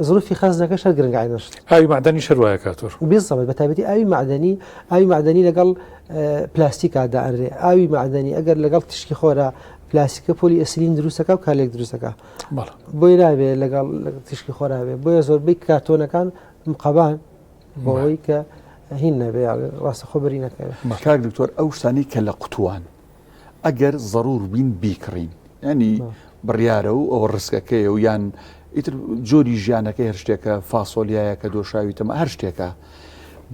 زروفی خەزنەکە شەر گرنگ عینەشت ئاوی معدەنی شەر وایە کاتۆر بالضبط بە تایبەتی ئاوی معدەنی ئاوی معدەنی لەگەڵ پلاستیکا دائەنرێ ئاوی معدەنی ئەگەر لەگەڵ تشکی خۆرا پلاستیکە پۆلی ئەسلین دروستەکە و کارلێک دروستەکە بۆی نابێ لەگەڵ تیشکی خۆرابێ بۆیە زۆربەی کارتۆنەکان مقەبان بۆەوەی کە هین نەبێ ڕاستە خۆ بەری نەکەوێت کاک دکتۆر ئەو شتانی کە لە قوتوان ئەگەر زەرور بین بیکڕین ینی بڕیارە و ئەوە ڕسکەکەی و یان ئیتر جۆری ژیانەکەی هەر شتێکە فاسۆلیایە کە دۆشاوی تەمە هەر شتێکە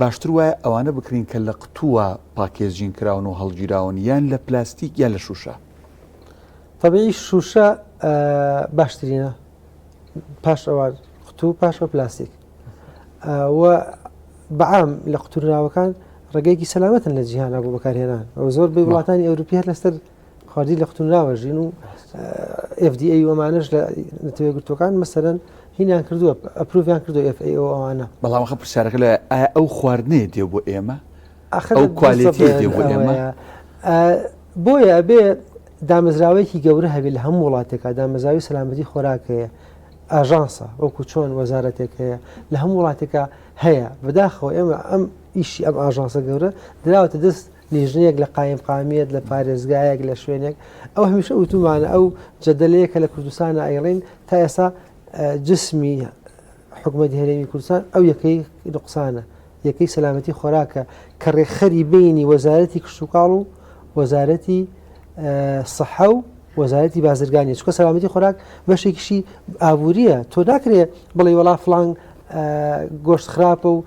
باشتر وایە ئەوانە بکرین کە لە قوتووە packaging کراون و هەڵگیراون یان لە پلاستیک یان لە شوشە تەبیعی شوشە. باشترینە پاش ئەوان قوتوو پاش ئەو پلاستیک و بەعام لە قوتورناوەکان ڕێگەیەکی سەلامەتن لە جیهانە بۆ بەکارهێنان ئەو زۆر بەی وڵاتانی ئەوروپی هەر لەسەر خواردی لە قوتونراوە ژین و FDA ومانەش لە نەتەوە یەکگرتووەکان مەسەرەن هینیان کردووە approve یان کردو FAO ئەوانە. بەڵام ئەخە پرسیارەکە لە ئایا ئەو خواردنەیە دێ بۆ ئێمە ئەو quality یە دێ بۆ ئێمە؟ بۆیە ئەبێ دامەزراوەیەکی گەورە هەبێ لە هەموو وڵاتێکا دامەزراوی سەلامەتی خۆراک هەیە ئاژانسە وەکو چۆن وەزارەتێک هەیە لە هەموو وڵاتێکا هەیە بەداخەوە ئێمە ئەم ئیشی ئەم ئاژانسە گەورە دراوەتە دەست لیژنەیەک لە قایمقامیەت لە پارێزگایەک لە شوێنێک ئەو هەمیشە وتومانە ئەو جەدەلەیە کە لە کوردستانە ئەیڵین تا ئێستا جسمی حکوومەتی هەرێمی کوردستان ئەو یەکەی نقصانە یەکەی سەلامەتی خۆراکە کە ڕێکخەری بینی وەزارەتی کشتتوکاڵ و وەزارەتی سەحە و وەزارەتی بازرگانی چکە سەلامەتی خۆراک بەشێکیشی ئابووریە تۆ ناکرێ بڵێ وەڵا فلان گۆشت خراپە و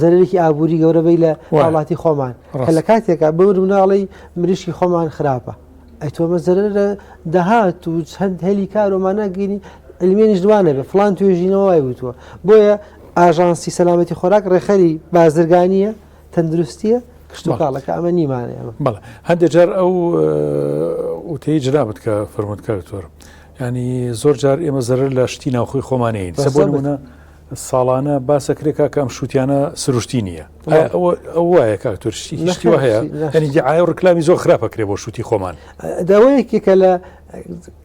زەرێکی ئابووری گەورە بی لە وڵاتی خۆمان کە لە کاتێکا بەور مناڵی مریشکی خۆمان خراپە ئەی تۆمە زەرەر لە داهات و چەند هەلی کارۆمانە گەینی علمێنیش دوانە بێ فلان توێژینەوە وای وتووە بۆیە ئاژانسی سەلامەتی خۆراک ڕێخەری بازرگانیە تەندروستیە کشتوکاڵەکە ئەمە نیمانە ئەمە بەڵێ هەندێک جار ئەو وتەی جنابت کە فەرمووت کاک دکتۆر ینی زۆر جار ئێمە زەرەر لە شتی ناوخۆی خۆمانەیەین سە بۆ نمونە ساڵانە باسەکرێ کاکە ئەم شووتیانە سروشتی نییە ئەو وایە کاک دکتۆر شتی شتی وا هەیە ینی دیعایە و ڕکلامی زۆر خراپە کرێ بۆ شووتی خۆمان داوە یەکێکە لە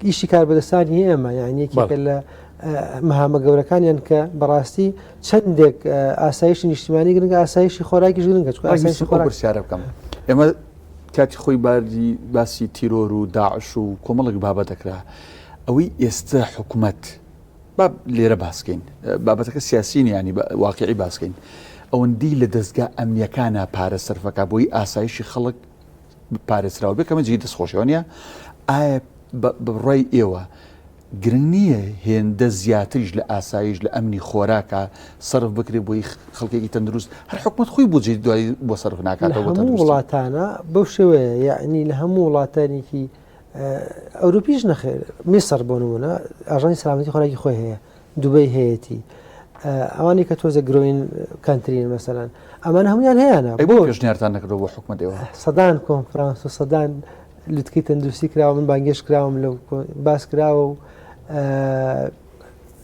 ئیشی کاربەدەستانی ئێمە یان یەکێکە لە مەهامە گەورەکانیان کە بەڕاستی چەندێک ئاسایشی نیشتیمانی گرنگە ئاسایشی خۆراکیش گرنگە چونکە ئاسایشی خۆراک پرسیارە بکەم ئێمە کاتی خۆی باردی باسی تیرۆر و داعش و کۆمەڵێک بابەت دەکرا ئەوەی ئێستا حکومەت با لێرە باسکەین بابەتەکە سیاسی ینی واقعی باسکەین ئەوەندی لە دەستگا ئەمنیەکانە پارە سەرفەکە بۆی ئاسایشی خەڵک پارێزراو بێ کەمە جێی دەستخۆشیەوە نیە ئایا بە بڕوای ئێوە گرنگ نییە هێندە زیاتریش لە ئاسایش لە ئەمنی خۆراکا سەرف بکرێ بۆی خەڵکێکی تەندروست هەر حکومەت خۆی بودجەی دوایی بۆ سەرف ناکاتەوە بۆ هەموو تەندروستی. وڵاتانە بەو شێوەیە یەعنی لە هەموو وڵاتانێکی ئەوروپیش نەخێر میسر بۆ نمونە ئاژانی سەلامەتی خۆراکی خۆی هەیە دوبەی هەیەتی ئەوانەی کە تۆزە growing country ن مەسەلەن ئەمان هەمویان هەیەە بۆ پێشنیارتان نەکردەوە بۆ حکومەت ئێوە سەدان کۆنفرانس و سەدان لوتکەی تەندروستی کراوە من بانگێش کراوم لە باس کراوە و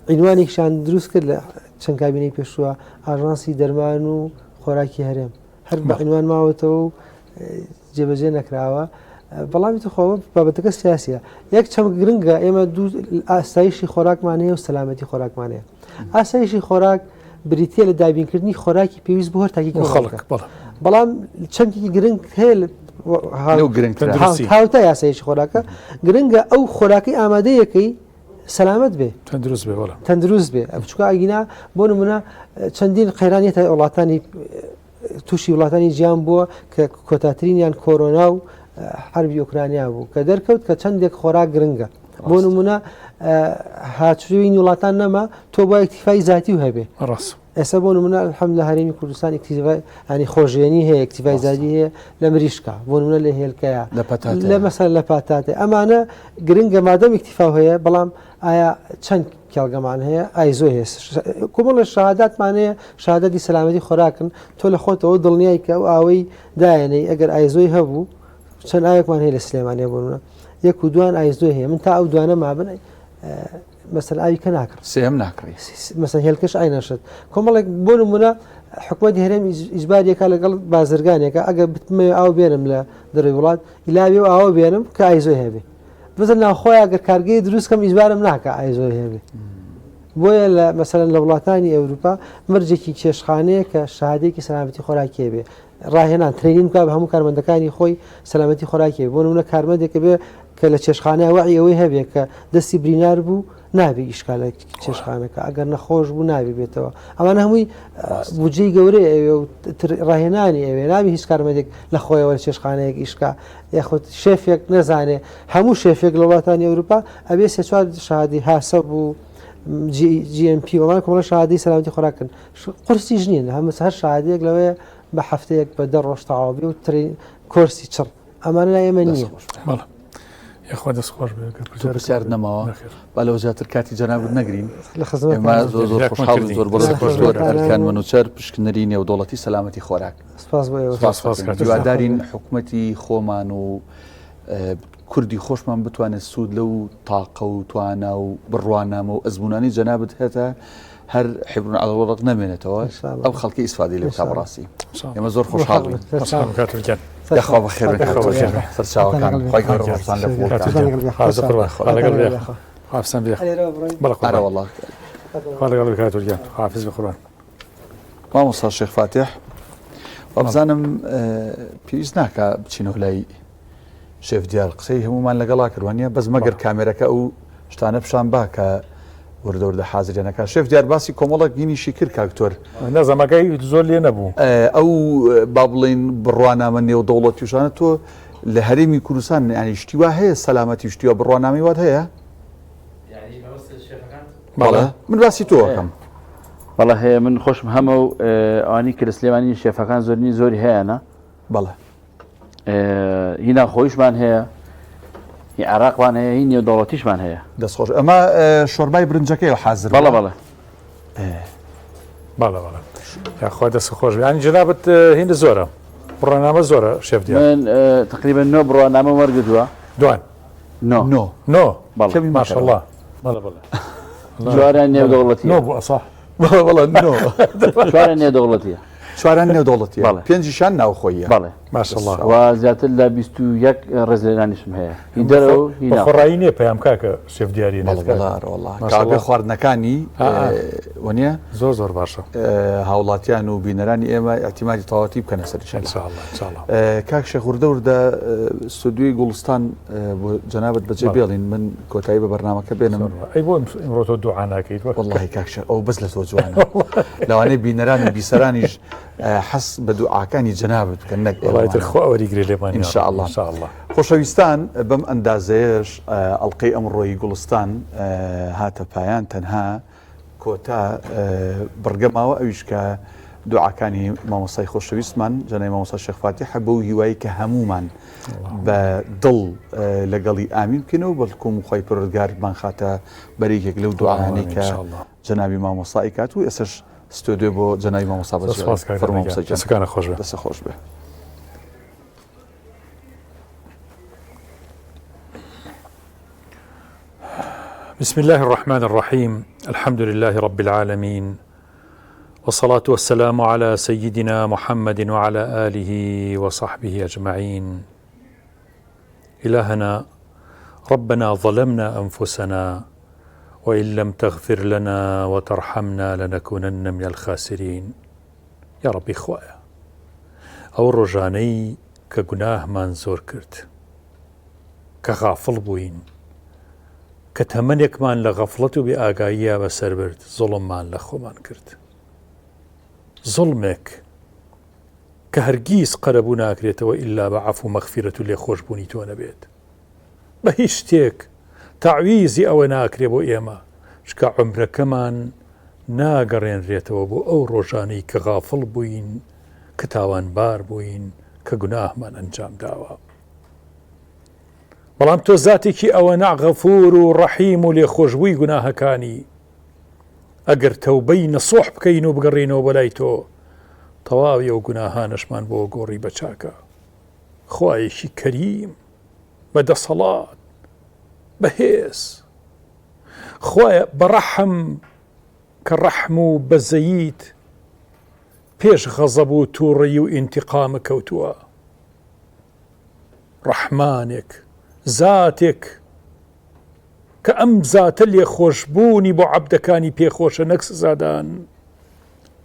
عینوانێکشان دروست کرد لە چەند کابینەی پێشووە ئاژانسی دەرمان و خۆراکی هەرێم هەر بە عنوان ماوەتەوە و جێبەجێ نەکراوە بەڵامی تخۆ بابەتەکە سیاسیە یەک چەمک گرنگە ئێمە دوو ئاسایشی خۆراکمان هەیە و سەلامەتی خۆراکمان هەیە ئاسایشی خۆراک بریتە لە دابینکردنی خۆراکی پێویست بۆ هەر تاکی خەڵک بەڵام چەمکێکی گرنگ هەیە هاوتا یاسایشی خۆراکە گرنگە ئەو خۆراکی ئامادەیەکەی سەلامەت بێ تەندروست بێ تەندروست بێ ئەم چکە ئەگینا بۆ نمونە چەندین قەیرانی تا وڵاتانی تووشی وڵاتانی جیان بووە کە کۆتاترینیان کۆرۆنا و حربی ئۆکرانیا بوو کە دەرکەوت کە چەندێک خۆراک گرنگە بۆ نمونە هاچروی وڵاتان نەما تۆ بۆ اکتیفای زیاتی و هەبێ ڕاست ئێستا بۆ نمونە الحمد لە هەرێمی کوردستان اکتیفای ینی خۆژێنی هەیە اکتیفای زادی هەیە لە مریشکا بۆ نمونە لە هێلکەیە لە پەتاتە لە مەسەر لە پاتاتێ ئەمانە گرنگە مادەم اکتیفا هەیە بەڵام ئایا چەند کێڵگەمان هەیە ئایزۆ هەیە کۆمەڵە شەهاداتمان هەیە شەهادەتی سەلامەتی خۆراکن تۆ لە خۆتەوە دڵنیای کە ئەو ئاوەی دایەنەی ئەگەر ئایزۆی هەبوو چەند ئاوێکمان هەیە لە سلێمانیە بۆ نمونە یەک و دوان ئایزۆی هەیە من تا ئەو دوانە مابن مەسەل ئاوی کە ناکڕم سێم ناکڕی مەسەل هێلکەش ئای نەشت کۆمەڵێک بۆ نمونە حکومەتی هەرێم ئیجباریەکە لەگەڵ بازرگانێکە ئەگەر بتمەوێ ئاو بێنم لە دەرەوەی وڵات ئیلاوی و ئاوە بێنم کە ئایزۆی هەبێ بەسەر ناوخۆیان گەر کارگەی دروست کەم ئیجبارم ناکە ئایزۆی هەبێ بۆیە لە مەسەلەن لە وڵاتانی ئەوروپا مەرجێکی چێشخانەیە کە شادێکی سەلامەتی خۆراکی بێ ڕاهێنان training بکە بە هەموو کارمەندەکانی خۆی سەلامەتی خۆراکی بۆ نمونە کارمەندێکە بێ کە لە چێشخانە وەعی ئەوەی هەبێ کە دەستی برینار بوو نابێ ئیشکا لە چێشخانەکە ئەگەر نەخۆش بوو نابێ بێتەوە ئەوانە هەمووی بودجەی گەورەی ئەوێ و ڕاهێنانی ئەوێ نابێ هیچ کارمەندێک لە خۆیەوە لە چێشخانەیەک ئیشکا یاخود شێفێک نەزانێ هەموو شێفێک لە وڵاتانی ئەوروپا ئەبێ سێ چوار شادی HACCP و GMP وەڵام کۆمەڵە شادی سەلامەتی خۆراکن قورسیش نین هەموو هەر شادێک لەوەیە بە هەفتەیەک بە 10 ڕۆژ تەواو بێ و ترین کۆرسی چڕ ئەمانە لای ئێمە نییە. بەڵێ. یاخوا دەست خۆش بێ گەر تۆ پرسیارت پرسیارت هەبێت. نەماوە نەخێر. با لەوە زیاتر کاتی جەنابت نەگرین لە خزمەتتان ئێمە زۆر زۆر یاکمان خۆشحاڵ کردین. زۆر بەڕێز دەست خۆش دکتۆر بێت. ئەرکان مەنوچەر پشکنەری نێودەوڵەتی سەلامەتی خۆراک سپاس بۆ ئێوە. سپاس سپاس دەکەین. کاک. هیوادارین حکومەتی خۆمان و کوردی خۆشمان بتوانێت سوود لەو تاقە و توانا و بڕوانامە و ئەزموونانەی جەنابت هەتە هەر حبر على الورق نەمێنێتەوە ئەو خەڵکی ئیسفادەی لێ بکا بەڕاستی ئێمە زۆر خۆشحاڵ بووین یاخوا بەخێر بێن سەرچاوەکان خوای گەورە ڕۆژتان لێ قبوڵ کات. ئەرە وەڵا مامۆستا شێخ فاتیح وابزانم پێویست ناکا بچینەوە لای شێف دیار قسەی هەمومان لەگەڵا کرد وانە بەس مەگەر کامێرەکە ئەو شتانە پیشان با کە وردە وردە حازریانەکە شێف دیار باسی کۆمەڵک گینیشی کرد کاکتۆر نازانم ئاگای زۆر لێ نەبوو ئەو با بڵین بڕوانامە نێودەوڵەتیشانە تۆ لە هەرێمی کوردستان ینی شتی وا هەیە سەلامەتی شتی وا بڕوانامەی وات هەیە بەڵێ من باسی تۆ ئەکەم. بەڵێ هەیە من خۆشم هەمە و ئەوانی کە لە سلێمانی شێفەکان زۆرنی زۆری هەیەە بەڵێ هی ناوخۆیشمان هەیە هی عێراقمان هەیە هی نێودەوڵەتیشمان هەیە. دەست خۆش ئەمە شۆربای برنجەکەی حازر بەڵێ بەڵێ بەڵێ بەڵێ یاخوا دەست خۆش بێ یانی جەنابت هیندە زۆرە بڕوانامە زۆرە شێف دیار من تقریبا نۆ بڕوانامە وەرگرتووە دوان نۆ نۆ نۆ بەڵێ کەمی ماشەڵڵا بەڵێ بەڵێ جواران نێودەوڵەتیە نۆ بوو ئەسا بەڵێ بەڵێ نۆ چوارە نێودەوڵەتیە چواران نێودەوڵەتیە بەڵێ. پێنجیشان ناوخۆییە بەڵێ ماشەڵڵا و زیاتر لە 21 ڕێزلێنانیشم هەیە هی دەرەوە و هی بە ناو خۆڕایی نییە پەیام کاکە شێف دیاری بەڵێ نێت کاکە. بەڵێ ئەرە وەڵا ماشەڵڵا. کاکە خواردنەکانی ئا، ئا. وەنیە زۆر زۆر باشە هاوڵاتیان و بینەرانی ئێمە ئیعتیمادی تەواوەتی بکەنە سەر ئینشاڵڵا. ئینشاڵڵا ئینشاڵڵا. کاک شێخ وردە وردە ستۆدیۆی گوڵستان بۆ جەنابت بەجێ بێڵین من کۆتایی بە بەرنامەکە بێنم. ئەی بۆ ئیمڕۆ تۆ دوعا ناکەیت؟ وەڵڵاهی کاک شێخ ئەوە بەس لە تۆ جوانە. لەوانەیە بینەران و بیسەرانیش حەز بە دوعاکانی جەنابت بکەن نەک وەڵای تر خوا وەریگرێ لێمان إن شاء الله. خۆشەویستان بەم ئەندازەیەش ئەڵقەی ئەمڕۆی گوڵستان هاتە پایان تەنها کۆتا بڕگە ماوە ئەویش کە دوعاکانی مامۆستای خۆشەویستمان جەنابی مامۆستا شێخ فاتیحە بەو هیوایی کە هەموومان بە دڵ لەگەڵی ئامین بکەینەوە بەڵکم خوای پەروەردگار بمانخاتە بەر یەکێک لەو دوعایانەی کە جەنابی مامۆستا ئەیکات و ئێستاش ستۆدیۆ بۆ جەنابی مامۆستا بەجێ فەرموو مامۆستا گیان. دەستەکانت خۆش بێ. دەستت خۆش بێ. بسم الله الرحمن الرحيم الحمد لله رب العالمين والصلاة والسلام على سيدنا محمد وعلى آله وصحبه أجمعين إلهنا ربنا ظلمنا أنفسنا وإن لم تغفر لنا وترحمنا لنكونن من الخاسرين یا ڕەبی خوایە ئەو ڕۆژانەی کە گوناهمان زۆر کرد کە غافڵ بووین کە تەمەنێکمان لە غەفڵەت و بێ ئاگاییە بەسەر برد زوڵممان لە خۆمان کرد زوڵمێک کە هەرگیز قەرەبوو ناکرێتەوە ئیلا بە عەفو و مەغفیرەت و لێخۆشبوونی تۆ نەبێت بە هیچ شتێک تەعویزی ئەوە ناکرێ بۆ ئێمە، چونکە عومرەکەمان ناگەڕێنرێتەوە بۆ ئەو ڕۆژانەی کە غافڵ بووین، کە تاوانبار بووین، کە گوناهمان ئەنجام داوە. بەڵام تۆ زاتێکی ئەوەنە غەفور و ڕەحیم و لێخۆشبووی گوناهەکانی، ئەگەر تەوبەی نەسوح بکەین و بگەڕێینەوە بۆ لای تۆ، تەواوی ئەو گوناهانەشمان بۆ گۆڕی بە چاکە. خوایەکی کەریم، بە دەسەڵات، بەهێز، خوایە بەڕەحم کە ڕەحم و بەزەییت پێش غەزەب و تووڕەیی و ئینتیقامە کەوتووە. ڕەحمانێک، زاتێک کە ئەم زاتە لێخۆشبوونی بۆ عەبدەکانی پێخۆشە نەک سزادان.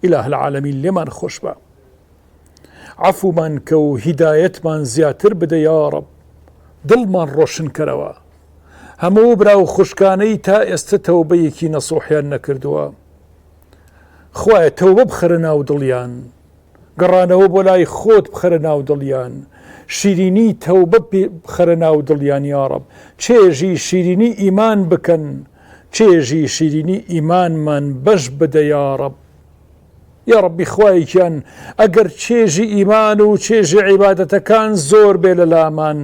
ئیلاه العالمین لێمان خۆشبە. عەفومان کە و هیدایەتمان زیاتر بدە یاڕەب دڵمان ڕۆشن کەرەوە هەموو برا و خوشکانەی تا ئێستە تەوبەیەکی نەسوحیان نەکردووە خوایە تەوبە بخەرە ناو دڵیان گەڕانەوە بۆ لای خۆت بخەرە ناو دڵیان شیرینی تەوبە بخەرە ناو دڵیان یاڕەب چێژی شیرینی ئیمان بکەن چێژی شیرینی ئیمانمان بەش بدە یاڕەب یاڕەبی خوایە گیان ئەگەر چێژی ئیمان و چێژی عیبادەتەکان زۆر بێ لە لامان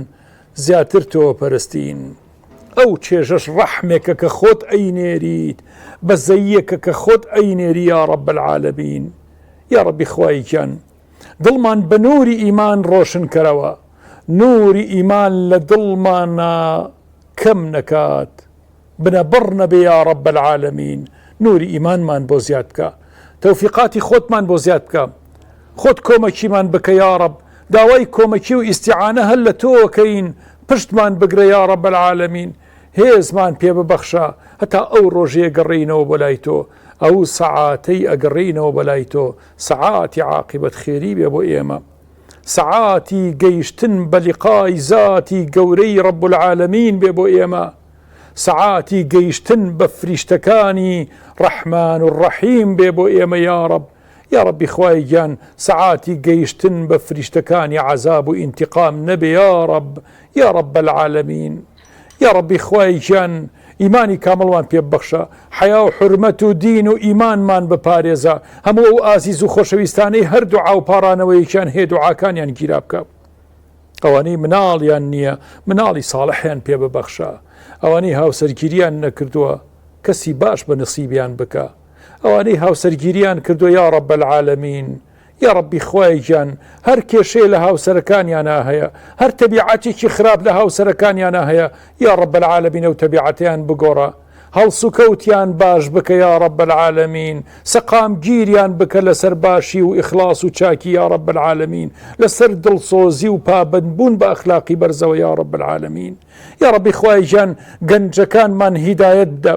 زیاتر تۆ پەرستین. ئەو چێژەش ڕەحمێکە کە خۆت ئەینێریت، بەزەییەکە کە خۆت ئەینێری یا رب العالمین. یا ربی خوای گیان دڵمان بە نوری ئیمان ڕۆشن کەرەوە، نوری ئیمان لە دڵمانا کەم نەکات، بنەبڕ نەبێ یا رب العالمین نوری ئیمانمان بۆ زیاد بکە تەوفیقاتی خۆتمان بۆ زیاد بکە خۆت کۆمەکیمان بکە یا رب داوای کۆمەکی و ئیستیعانە هەر لە تۆکەین پشتمان بگرە یا رب العالمین هێزمان پێ ببەخشە هەتا ئەو ڕۆژەیە گەڕێینەوە بۆ لای تۆ ئەو سەعاتەی ئەگەڕێینەوە بۆ لای تۆ سەعاتی عاقبەت خێری بێ بۆ ئێمە سەعاتی گەیشتن بە لیقای زاتی گەورەی رب العالمین بێ بۆ ئێمە سەعاتی گەیشتن بە فریشتەکانی ڕەحمان و ڕەحیم بێ بۆ ئێمە یاڕەب یاڕەبی خوای گیان سەعاتی گەیشتن بە فریشتەکانی عەزاب و ئینتیقام نەبێ یاڕەب یاڕەب العالمین یاڕەبی خوای گیان ئیمانی کامڵمان پێ ببەخشە حەیا و حورمەت و دین و ئیمانمان بپارێزە هەموو ئەو ئازیز و خۆشەویستانەی هەر دوعا و پاڕانەوەیەکیان هەیە دوعاکانیان گیرا بکە. ئەوانەی مناڵیان نییە مناڵی ساڵحیان پێ ببەخشە، ئەوانەی هاوسەرگیریان نەکردووە کەسی باش بە نسیبیان بکە، ئەوانەی هاوسەرگیریان کردووە یا رب العالمین یا ربی خوایە گیان هەر کێشەیە لە هاوسەرەکانیانا هەیە هەر تەبیعەتێکی خراپ لە هاوسەرەکانیانا هەیە یا رب العالمین ئەو تەبیعەتەیان بگۆڕە هەڵسوکەوتیان باش بکە یا رب العالمین سەقامگیریان بکە لەسەر باشی و ئیخلاص و چاکی یا رب العالمین لەسەر دڵسۆزی و پابەندبوون بە ئەخلاقی بەرزەوە یا رب العالمین یا ربی خوای گیان گەنجەکانمان هیدایەت بدە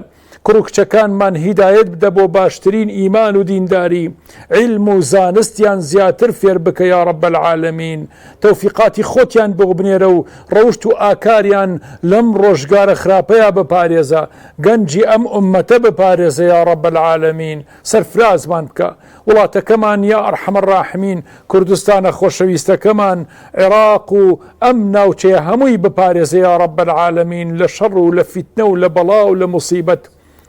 کوڕ و کچەکانمان هیدایەت بدە بۆ باشترین ئیمان و دینداری، عیلم و زانستیان زیاتر فێر بکە یا رب العالمین، تەوفیقاتی خۆتیان بۆ بنێرە و ڕەوشت و ئاکاریان لەم ڕۆژگارە خراپەیا بپارێزە، گەنجی ئەم ئوممەتە بپارێزە یا رب العالمین، سەرفرازمان بکە. وڵاتەکەمان یا ارحم الراحمین، کوردستانە خۆشەویستەکەمان، عێراق و ئەم ناوچەیە هەمووی بپارێزە یا رب العالمین لە شەڕ و لە فیتنە و لە بەڵا و لە موسیبەت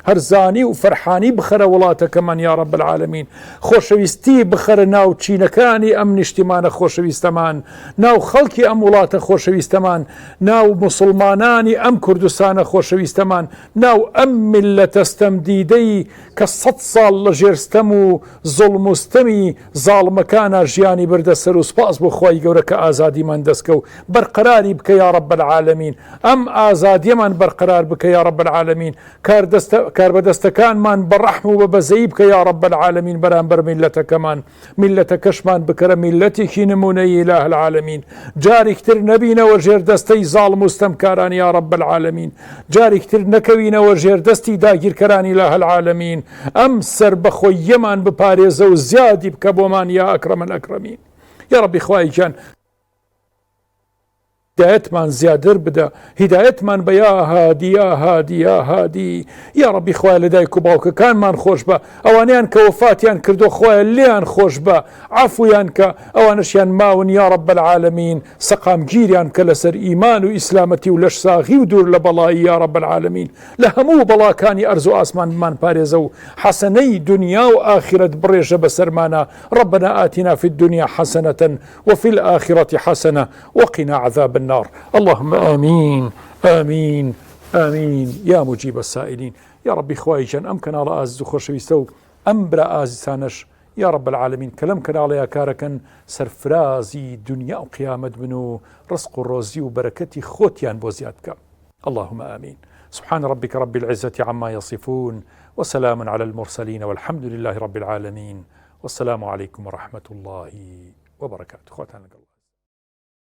هەرزانی و فەرحانی بخەرە وڵاتەکەمان یا رب العالمین خۆشەویستی بخەرە ناو چینەکانی ئەم نیشتیمانە خۆشەویستەمان ناو خەڵکی ئەم وڵاتە خۆشەویستەمان ناو موسڵمانانی ئەم کوردستانە خۆشەویستەمان ناو ئەم میللەتە ستەمدیدەی کە سەت ساڵ لە ژێر ستەم و زوڵم و ستەمی زاڵمەکانا ژیانی بردە سەر و سوپاس بۆ خوای گەورە کە ئازادیمان دەست کەوت بەرقەراری بکە یا رب العالمین ئەم ئازادیەمان بەرقەرار بکە یا رب العالمین کاردەستە کاربەدەستەکانمان بە ڕەحم و بە بەزەیی بکە یا رب العالمین بەرامبەر میللەتەکەمان میللەتەکەشمان بکەرە میللەتێکی نمونەیی الە العالمین جاریکتر نەبینەوە ژێر دەستەی زاڵم و ستەمکاران یا رب العالمین جاریکتر نەکەوینەوە ژێر دەستی داگیرکەران الە العالمین ئەم سەربەخۆییەمان بپارێزە و زیادی بکە بۆمان یا اکرم الاکرمین یا ربی خوای گیان هیدایەتمان زیادر بدە هیدایەتمان بە یا هادی یا هادی یا هادی یا ڕەبی خوایە لە دایک و باوکەکانمان خۆش بە ئەوانیان کە وەفاتیان کردو خوایە لێیان خۆش بە عەفویان کە ئەوانەشیان ماون یا رب العالمین سەقامگیریان بکە لەسەر ئیمان و ئیسلامەتی و لەشساغی و دوور لە بەڵایی یا رب العالمین لە هەموو بەڵاکانی ئەرز و ئاسمان بمان پارێزە و حەسەنەی دنیا و ئاخرەت بڕێژە بەسەرمانا ربنا آتنا في الدنيا حسنة وفي الآخرة حسنة وقنا عذاب النار اللهم آمین آمین آمین یا مجیب السائلین یا ربی خوای گیان ئەم کەناڵە ئازیز و خۆشەویستە و ئەم برا ئازیزانەش یا رب العالمین کە لەم کەناڵەیا کارەکەن سەرفرازی دنیا و قیامەت بن و ڕزق و ڕۆزی و بەرەکەتی خۆتیان بۆ زیاد بکە اللهم آمین سبحان ربك رب العزة عما يصفون وسلام على المرسلين والحمد لله رب العالمين والسلام عليكم ورحمة الله وبركاته خواتان لەگەڵ.